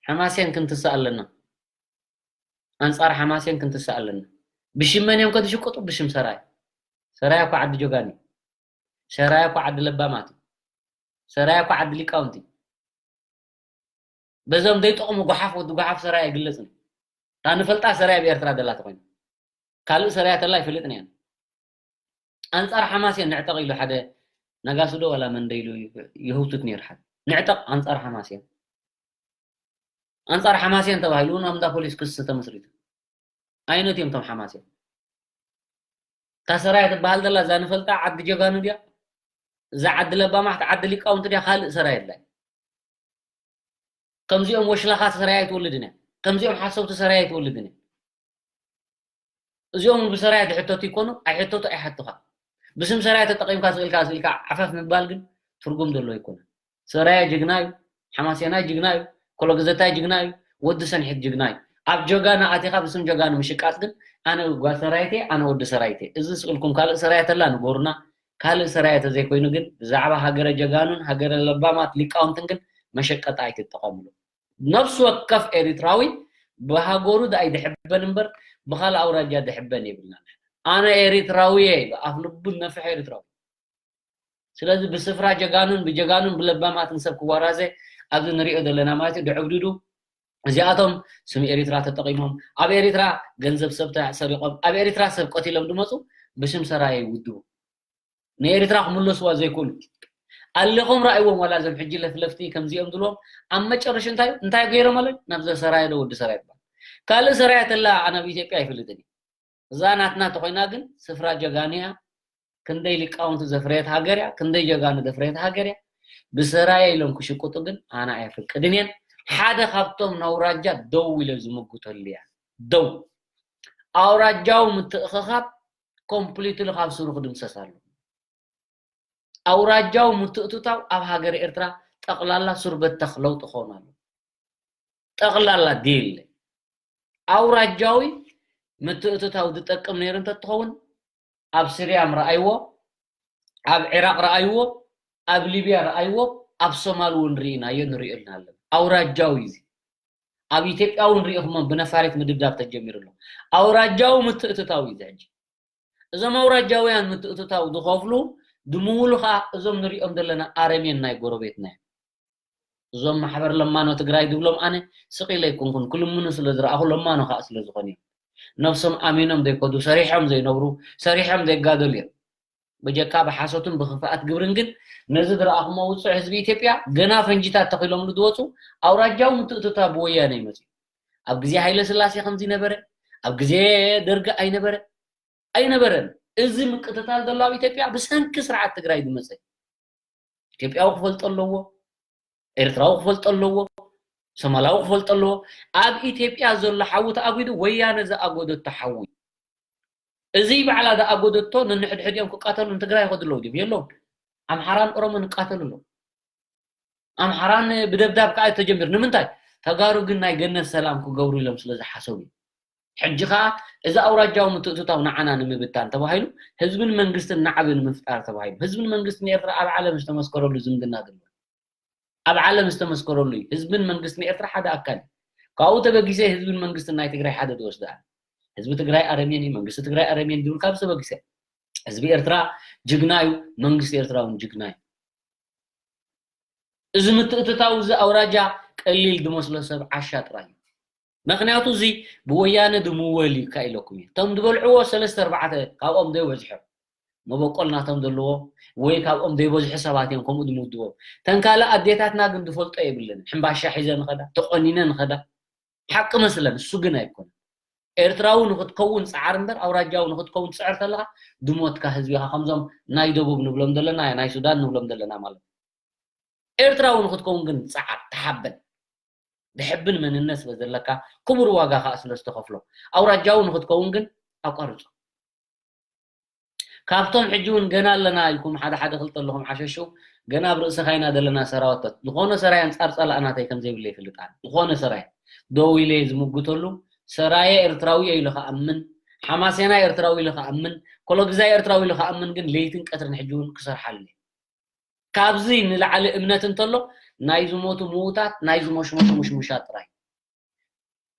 ሓማሴን ክንትስእ ኣለና። ኣንጻር ሓማሴን ክንትስእ ኣለና። ብሽም መን እዮም ከትሽቅጡ? ብሽም ሰራይ። ሰራይ እኮ ዓዲ ጆጋኒ። ሰራይ እኮ ዓዲ ለባማት። ሰራይ እኮ ዓዲ ሊቃውንቲ። በዞም ዘይጠቕሙ ጓሓፍ ወዲ ጓሓፍ ሰራይ ኣይግለጽን። እታ ንፈልጣ ሰራይ ኣብ ኤርትራ ደላ ተኾይኑ። ካልእ ሰራያ ተላ ኣይፈልጥን እያን። ኣንጻር ሓማሴን ንዕጠቕ ኢሉ ሓደ ነጋሲ ዶ ዋላ መን ዶ ኢሉ ይህውትት ነይሩ ሓደ። ንዕጠቕ ኣንጻር ሓማሴን። ኣንጻር ሓማሴን ተባሂሉ እውን ኣብ እንዳ ፖሊስ ክሲ ተመስሪቱ። ኣይነት እዮም እቶም ሓማሴን። እታ ሰራያ ትበሃል ዘላ እዛ ንፈልጣ ዓዲ ጀጋኑ ድያ? እዛ ዓዲ ለባማት ዓዲ ሊቃውንቲ ድያ? ካልእ ሰራያ የድላይ። ከምዚኦም ወሽላኻት ሰራያ ኣይትወልድን እያ። ከምዚኦም ሓሰውቲ ሰራያ ኣይትወልድን እያ። እዚኦም ብሰራያ ድሕተቱ ይኮኑ፣ ኣይሕተቱ ኣይሓቱኻ። ብስም ሰራያ ተጠቒምካ ስእልካ ስእልካ ዓፈፍ ምባል ግን ትርጉም ዘለዎ ኣይኮነን። ሰራያ ጅግና እዩ፣ ሓማሴናይ ጅግና እዩ፣ ኮሎግዘታይ ጅግና እዩ፣ ወዲ ሰንሒት ጅግና እዩ። ኣብ ጀጋኑ ኣቲኻ ብስም ጀጋኑ ምሽቃጥ ግን ኣነ ጓል ሰራይቴ፣ ኣነ ወዲ ሰራይቴ። እዚ ስእልኩም ካልእ ሰራያ ተላ ንገሩና። ካልእ ሰራያ ተዘይኮይኑ ግን ብዛዕባ ሃገረ ጀጋኑን ሃገረ ለባማት ሊቃውንትን ግን መሸቀጢ ኣይትጠቐምሉ። ነፍሲ ወከፍ ኤሪትራዊ ብሃገሩ ደኣ ይድሕበን እምበር ብኻልእ ኣውራጃ ድሕበን የብልናን። ኣነ ኤሪትራዊ እየ ኢሉ ኣፍ ልቡ ነፍሕ ኤሪትራዊ። ስለዚ ብስፍራ ጀጋኑን ብጀጋኑን ብለባማትን ሰብ ክወራዘ ኣብዚ ንሪኦ ዘለና ማለት እዩ። ድዕብድዱ እዚኣቶም ስም ኤሪትራ ተጠቒሞም ኣብ ኤሪትራ ገንዘብ ሰብ ሰሪቖም ኣብ ኤሪትራ ሰብ ቀቲሎም ድመፁ ብስም ሰራየ ይውድቡ። ንኤርትራ ክምለስዋ ዘይኮኑ ኣሊኾም ረኣይዎም ዋላ እዞም ሕጂ ለፍለፍቲ ከምዚኦም ዝብሎም ኣብ መጨረሽ እንታይ እንታይ ገይሮም ኣለ ናብዛ ሰራየ ዶ ወዲ ሰራየ ይባል ካልእ ሰራየ ተላ ኣነ ኣብ ኢትዮጵያ ኣይፈልጥን እዩ እዛ ናትና ተኾይና ግን ስፍራ ጀጋንያ ክንደይ ሊቃውንቲ ዘፍረየት ሃገር እያ ክንደይ ጀጋኑ ዘፍረየት ሃገር እያ ብሰራየ ኢሎም ክሽቅጡ ግን ኣነ ኣየፍቅድን እየን ሓደ ካብቶም ናውራጃ ደው ኢለ ዝምጉተሉ እያ ደው ኣውራጃዊ ምትእኽኻብ ኮምፕሊትሊ ካብ ስሩ ክድምሰስ ኣሎ ኣውራጃዊ ምትእትታው ኣብ ሃገር ኤርትራ ጠቕላላ ሱር በተኽ ለውጢ ክኸውን ኣሎ ጠቕላላ ዲል ኣውራጃዊ ምትእትታው ዝጠቅም ነይሩ እንተትኸውን ኣብ ስርያ ምረኣይዎ ኣብ ዒራቅ ረኣይዎ ኣብ ሊብያ ረኣይዎ ኣብ ሶማል እውን ርኢናዮ ንሪኦ ኣለና ኣውራጃዊ እዚ ኣብ ኢትዮጵያ እውን ርኢኹሞ ብነፋሪት ምድብዳብ ተጀሚሩ ኣሎ ኣውራጃዊ ምትእትታው እዩ ሕጂ እዞም ኣውራጃውያን ምትእትታው ዝኸፍሉ ድምውሉ ከዓ እዞም ንሪኦም ዘለና ኣረሜን ናይ ጎረቤትና እዮም እዞም ማሕበር ለማኖ ትግራይ ዝብሎም ኣነ ስቕ ኢለ ኣይኮንኩን ክልምኑ ስለ ዝረኣኹ ለማኖ ከዓ ስለ ዝኾኑ እዮም ነብሶም ኣሚኖም ዘይከዱ ሰሪሖም ዘይነብሩ ሰሪሖም ዘይጋደሉ እዮም በጀካ ብሓሶትን ብክፍኣት ግብርን ግን ነዚ ዝረኣኹሞ ውፅዕ ህዝቢ ኢትዮጵያ ገና ፈንጂታት ተኺሎምሉ ዝወፁ ኣውራጃዊ ምትእትታ ብወያነ ይመፅኡ ኣብ ግዜ ሃይለ ስላሴ ከምዚ ነበረ ኣብ ግዜ ደርጊ ኣይነበረ ኣይነበረን እዚ ምቅትታል ዘሎ ኣብ ኢትዮጵያ ብሰንኪ ስርዓት ትግራይ ዝመፀ ኢትዮጵያዊ ክፈልጦ ኣለዎ ኤርትራዊ ክፈልጦ ኣለዎ ሶማላዊ ክፈልጦ ኣለዎ ኣብ ኢትዮጵያ ዘሎ ሓዊ ተኣጒዱ ወያነ ዝኣጎደቶ ሓዊ እዚ በዓላ ዝኣጎደቶ ነንሕድሕዲኦም ክቃተሉ ንትግራይ ይኸዱ ኣለዉ ድም የለውን ኣምሓራን ኦሮሞን ይቃተሉ ኣለዉ ኣምሓራን ብደብዳብ ከዓ ተጀሚሩ ንምንታይ ተጋሩ ግን ናይ ገነት ሰላም ክገብሩ ኢሎም ስለ ዝሓሰቡ እዩ ሕጂ ከዓ እዚ ኣውራጃዊ ምትእትታው ንዓና ንምብታን ተባሂሉ ህዝብን መንግስትን ናዕቢ ንምፍጣር ተባሂሉ ህዝብን መንግስትን ኤርትራ ኣብ ዓለም ዝተመስከረሉ ዝምድና ዘለዎ ኣብ ዓለም ዝተመስከረሉ እዩ። ህዝብን መንግስትን ኤርትራ ሓደ ኣካል እዩ። ካብኡ ተበጊሰ ህዝብን መንግስትን ናይ ትግራይ ሓደ ዝወስድ ኣነ። ህዝቢ ትግራይ ኣረሜን እዩ፣ መንግስቲ ትግራይ ኣረሜን ዝብል ካብ ዝተበጊሰ፣ ህዝቢ ኤርትራ ጅግና እዩ፣ መንግስቲ ኤርትራ እውን ጅግና እዩ። እዚ ምትእትታው እዚ ኣውራጃ ቀሊል ዝመስሎ ሰብ ዓሻ ጥራይ እዩ። ምክንያቱ እዚ ብወያነ ድምወል እዩ ኢለኩም እየ። እቶም ዝበልዕዎ ሰለስተ ኣርባዕተ ካብኦም ዘይበዝሑ መበቆል ናቶም ዘለዎ ወይ ካብኦም ዘይበዝሑ ሰባት እዮም ከምኡ ድምውድዎም። ተን ካልእ ኣዴታትና ግን ዝፈልጦ የብለን። ሕምባሻ ሒዘ ንኸዳ፣ ተቆኒነ ንኸዳ። ሓቂ መስለን፣ እሱ ግን ኣይኮነን። ኤርትራዊ ንክትከውን ጸዓር እምበር ኣውራጃዊ ንክትከውን ትጽዕር ተለኻ ድሞትካ ህዝቢ ኢኻ። ከምዞም ናይ ደቡብ ንብሎም ዘለና፣ ናይ ሱዳን ንብሎም ዘለና ማለት እዩ። ኤርትራዊ ንክትከውን ግን ጸዓር፣ ተሓበን። ድሕብን መንነት ስለ ዘለካ፣ ክቡር ዋጋ ከኣ ስለ ዝተኸፍሎ። ኣውራጃዊ ንክትከውን ግን ኣቋርጾ። ካብቶም ሕጂ እውን ገና ኣለና ኢልኩም ሓደ ሓደ ክልተ ኣለኹም ዓሸሹ፣ ገና ኣብ ርእስኻ ኢና ዘለና ሰራወታት። ዝኾነ ሰራይ ኣንጻር ጸላእናተይ ከም ዘይብለ ይፈልጥ ኣነ። ዝኾነ ሰራይ ደው ኢለ ዝምጉተሉ፣ ሰራየ ኤርትራዊ እየ ኢሉ ከኣምን፣ ሓማሴናይ ኤርትራዊ ኢሉ ከኣምን፣ ኮሎግዛይ ኤርትራዊ ኢሉ ከኣምን ግን ለይትን ቀትርን ሕጂ እውን ክሰርሓሉ እየ። ካብዚ ንላዕሊ እምነት እንተሎ ናይ ዝሞቱ ምዉታት፣ ናይ ዝሞሽሞሹ ሙሽሙሻት ጥራይ።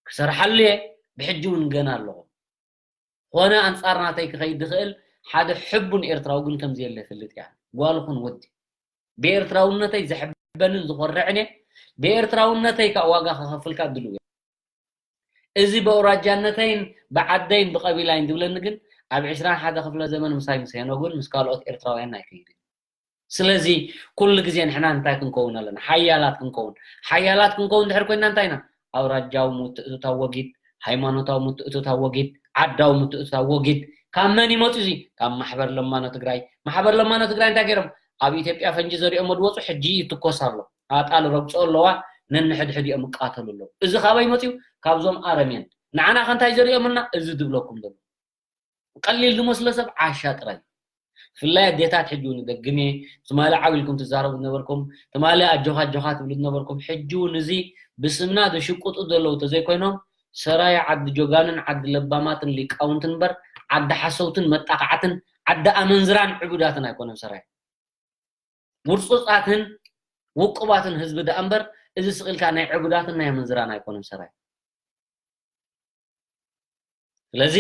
ክሰርሓሉ እየ፣ ብሕጂ እውን ገና ኣለኹ። ኾነ ኣንጻር ናተይ ክኸይድ ዝኽእል ሓደ ሕቡን ኤርትራዊ ግን ከም ዘየለ ይፈልጥ እያ። ጓል ኹን ወዲ። ብኤርትራውነተይ ዘሕበንን ዝኾርዕን እየ። ብኤርትራውነተይ ከኣ ዋጋ ክኸፍል ከኣ ድሉው እየ። እዚ ብኣውራጃነተይን ብዓደይን ብቐቢላይን ዝብለኒ ግን ኣብ ዕስራን ሓደ ክፍለ ዘመን ምሳይ ምስ ሄኖግን ምስ ካልኦት ኤርትራውያንን ኣይከይድን። ስለዚ ኩሉ ግዜ ንሕና እንታይ ክንከውን ኣለና? ሓያላት ክንከውን። ሓያላት ክንከውን ድሕር ኮይንና እንታይ ኢና? ኣውራጃዊ ምትእትታው ወጊድ፣ ሃይማኖታዊ ምትእትታው ወጊድ፣ ዓዳዊ ምትእትታው ወጊድ። ካብ መን ይመጹ እዚ? ካብ ማሕበር ለማኖ ትግራይ። ማሕበር ለማኖ ትግራይ እንታይ ገይሮም? ኣብ ኢትዮጵያ ፈንጂ ዘሪኦም ወዲ ወጹ፣ ሕጂ ይትኮስ ኣሎ። ኣጣል ረግጾ ኣለዋ፣ ነንሕድሕድ እዮም ይቃተሉ ኣለዉ። እዚ ካበይ መጽዩ? ካብዞም ኣረሜን። ንዓና ከ እንታይ ዘሪኦምልና? እዚ ዝብለኩም ዘሎ። ቀሊል ዝመስሎ ሰብ ዓሻ ጥራይ። ብፍላይ ኣዴታት ሕጂ እውን ይደግም እየ፣ ትማሊ ዓው ኢልኩም ትዛረቡ ዝነበርኩም፣ ትማሊ ኣጆኻ ኣጆኻ ትብሉ ዝነበርኩም፣ ሕጂ እውን እዚ ብስምና ዝሽቅጡ ዘለዉ ተዘይኮይኖም፣ ሰራየ ዓዲ ጆጋንን ዓዲ ለባማትን ሊቃውንትን እምበር ዓዲ ሓሰውትን መጣቕዓትን ዓዲ ኣመንዝራን ዕቡዳትን ኣይኮነን ሰራየ። ውርጹጻትን ውቁባትን ህዝቢ ደኣ እምበር እዚ ስቕ ኢልካ ናይ ዕቡዳትን ናይ ኣመንዝራን ኣይኮነን ሰራየ። ስለዚ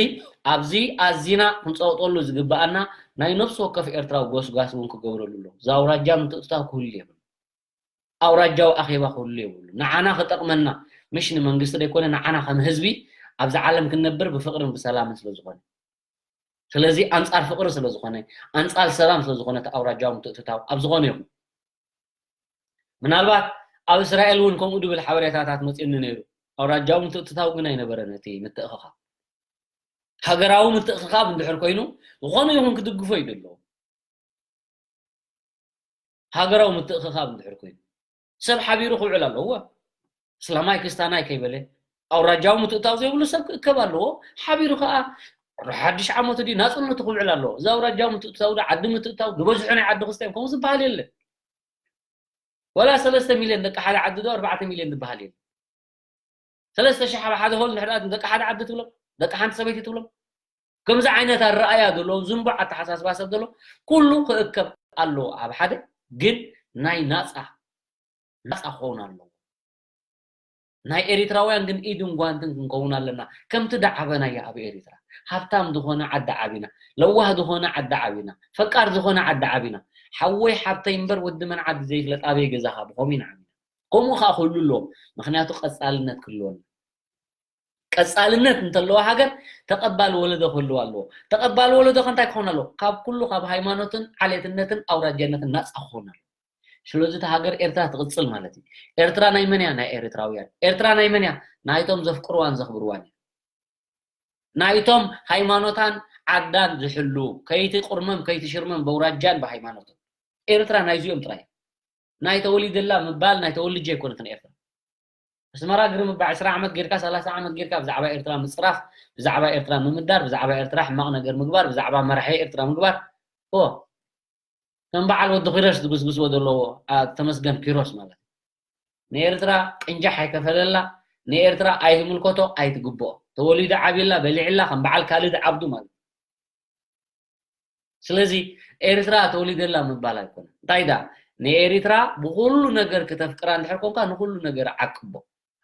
ኣብዚ ኣዚና ክንጸቕጠሉ ዝግብኣና ናይ ነፍሲ ወከፍ ኤርትራዊ ጎስጓስ እውን ክገብረሉ ኣለዎ። እዚ ኣውራጃ ምትእትታው ክህሉ የብሉ። ኣውራጃዊ ኣኼባ ክህሉ የብሉ። ንዓና ክጠቕመና፣ ምሽ ንመንግስቲ ዘይኮነ ንዓና ከም ህዝቢ ኣብዚ ዓለም ክንነብር ብፍቕርን ብሰላምን ስለ ዝኾነ። ስለዚ ኣንጻር ፍቕሪ ስለ ዝኾነ፣ ኣንጻር ሰላም ስለ ዝኾነ እቲ ኣውራጃዊ ምትእትታው ኣብ ዝኾነ ይኹን። ምናልባት ኣብ እስራኤል እውን ከምኡ ድብል ሓበሬታታት መጺኡኒ ነይሩ። ኣውራጃዊ ምትእትታው ግን ኣይነበረን እቲ ምትእኽኻብ። ሃገራዊ ምትእኽኻብ እንድሕር ኮይኑ፣ ዝኾነ ይኹን ክድግፎ እዩ ዘለዎ። ሃገራዊ ምትእኽኻብ እንድሕር ኮይኑ፣ ሰብ ሓቢሩ ክውዕል ኣለዎ። እስላማይ ክስታናይ ከይበለ፣ ኣውራጃዊ ምትእታው ዘይብሉ ሰብ ክእከብ ኣለዎ። ሓቢሩ ከኣ ሓድሽ ዓመቱ ድዩ ናጽነቱ ክውዕል ኣለዎ። እዚ ኣውራጃዊ ምትእታው ዶ ዓዲ ምትእታው፣ ዝበዝሑ ናይ ዓዲ ክስታይ ከምኡ ዝበሃል የለን። ዋላ ሰለስተ ሚልዮን ደቂ ሓደ ዓዲ ዶ ኣርባዕተ ሚልዮን ዝበሃል የለን። ሰለስተ ሽሕ ኣብ ሓደ ሆል እንድሕር ደኣ ደቂ ሓደ ዓዲ ትብሎም፣ ደቂ ሓንቲ ሰበይቲ ትብሎም። ከምዚ ዓይነት ኣረኣእያ ዘለዎም ዝንቡዕ ኣተሓሳስባ ሰብ ዘሎ ኩሉ ክእከብ ኣለዎ ኣብ ሓደ፣ ግን ናይ ናጻ፣ ናጻ ክኸውን ኣለዎ። ናይ ኤሪትራውያን ግን ኢድን ጓንትን ክንከውን ኣለና። ከምቲ ደዓበናዮ ኣብ ኤሪትራ። ሃብታም ዝኾነ ዓዲ ዓቢና፣ ለዋህ ዝኾነ ዓዲ ዓቢና፣ ፈቃር ዝኾነ ዓዲ ዓቢና። ሓወይ ሓብተይ እምበር ወዲ መን ዓዲ ዘይፍለጥ ኣበይ ገዛኻ ብኸምኡ ኢና ዓቢና። ከምኡ ከኣ ክህሉ ኣለዎ። ምኽንያቱ ቀጻልነት ክህልወና። ቀጻልነት እንተለዋ ሃገር ተቐባሊ ወለዶ ክህልዋ ኣለዎ። ተቐባሊ ወለዶ ከ እንታይ ክኸውን ኣለዎ? ካብ ኩሉ ካብ ሃይማኖትን ዓሌትነትን ኣውራጃነትን ናጻ ክኸውን ኣለዎ። ስለዚ እታ ሃገር ኤርትራ ትቕጽል ማለት እዩ። ኤርትራ ናይ መን እያ? ናይ ኤርትራውያን። ኤርትራ ናይ መን እያ? ናይቶም ዘፍቅርዋን ዘኽብርዋን እያ። ናይቶም ሃይማኖታን ዓዳን ዝሕሉ፣ ከይትቁርመም ከይትሽርመም በውራጃን ብሃይማኖትን። ኤርትራ ናይዚኦም ጥራይ። ናይ ተወሊደላ ምባል ናይ ተወልጀ ኣይኮነትን ኤርትራ። ኣስመራ ግርምባ ዕስራ ዓመት ጌርካ፣ ሰላሳ ዓመት ጌርካ ብዛዕባ ኤርትራ ምጽራፍ፣ ብዛዕባ ኤርትራ ምምዳር፣ ብዛዕባ ኤርትራ ሕማቕ ነገር ምግባር፣ ብዛዕባ መራሒ ኤርትራ ምግባር። ኦ፣ ከም በዓል ወዲ ኪሮስ ዝጉስጉስዎ ዘለዎ፣ ኣ፣ ተመስገን ኪሮስ ማለት እዩ። ንኤርትራ ቅንጃሕ ኣይከፈለላ፣ ንኤርትራ ኣይትምልከቶ፣ ኣይትግብኦ። ተወሊዱ ዓብዩላ፣ በሊዕላ፣ ከም በዓል ካልድ ዓብዱ ማለት እዩ። ስለዚ ኤርትራ ተወሊደላ ምባል ኣይኮነን። እንታይ ደኣ፣ ንኤሪትራ ብኹሉ ነገር ክተፍቅራ እንድሕር ኮንካ ንኹሉ ነገር ዓቅቦ።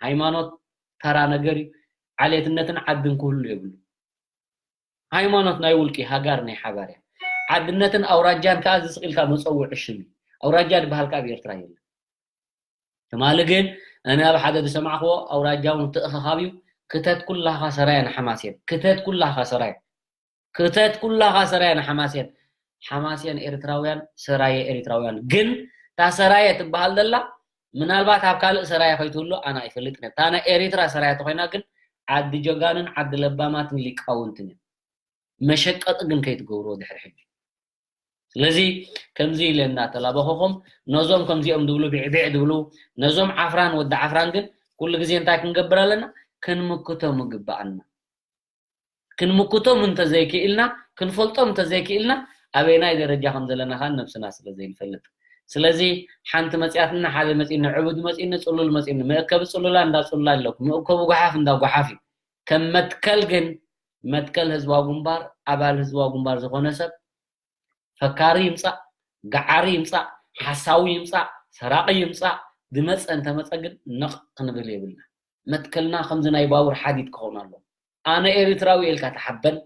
ሃይማኖት ተራ ነገር እዩ። ዓሌትነትን ዓድን ክህሉ የብሉ። ሃይማኖት ናይ ውልቂ፣ ሃጋር ናይ ሓባር እያ። ዓድነትን ኣውራጃን ከኣ ዝስቕ ኢልካ መጸውዒ ሽም እዩ። ኣውራጃ ዝበሃል ከኣ ኣብ ኤርትራ የለን። ትማሊ ግን ኣነ ኣብ ሓደ ዝሰማዕክዎ ኣውራጃዊ ምትእኽኻብ እዩ። ክተት ኩላኻ ሰራየ ንሓማሴን። ክተት ኩላኻ ሰራየ። ክተት ኩላኻ ሰራየ ንሓማሴን። ሓማሴን ኤርትራውያን፣ ሰራየ ኤርትራውያን። ግን እታ ሰራየ ትበሃል ዘላ ምናልባት ኣብ ካልእ ሰራየ ከይትህሉ ኣነ ኣይፈልጥን እየ። እታ ናይ ኤሪትራ ሰራየ ተኾይና ግን ዓዲ ጀጋኑን ዓዲ ለባማትን ሊቃውንትን እያ። መሸቀጢ ግን ከይትገብርዎ ድሕሪ ሕጂ። ስለዚ ከምዚ ኢለ እናተላበኸኹም ነዞም ከምዚኦም ድብሉ ቢዕቢዕ ድብሉ ነዞም ዓፍራን ወዲ ዓፍራን ግን ኩሉ ግዜ እንታይ ክንገብር ኣለና? ክንምክቶም ይግብኣና። ክንምክቶም እንተዘይክኢልና ክንፈልጦም እንተዘይክኢልና ኣበይናይ ደረጃ ከም ዘለና ከዓ ነብስና ስለ ዘይንፈልጥ። ስለዚ ሓንቲ መፅያትና ሓደ መፂኒ ዕቡድ መፂኒ ፅሉል መፂኒ መእከቢ ፅሉላ እንዳ ፅሉላ ኣለኩም መእከቢ ጓሓፍ እንዳ ጓሓፍ እዩ። ከም መትከል ግን መትከል ህዝባዊ ግንባር ኣባል ህዝባዊ ግንባር ዝኾነ ሰብ ፈካሪ ይምፃእ፣ ገዓሪ ይምፃእ፣ ሓሳዊ ይምፃእ፣ ሰራቂ ይምፃእ፣ ዝመፀ እንተመፀ ግን ነቕ ክንብል የብልና። መትከልና ከምዚ ናይ ባቡር ሓዲድ ክኸውን ኣሎ። ኣነ ኤርትራዊ ኢልካ ተሓበን።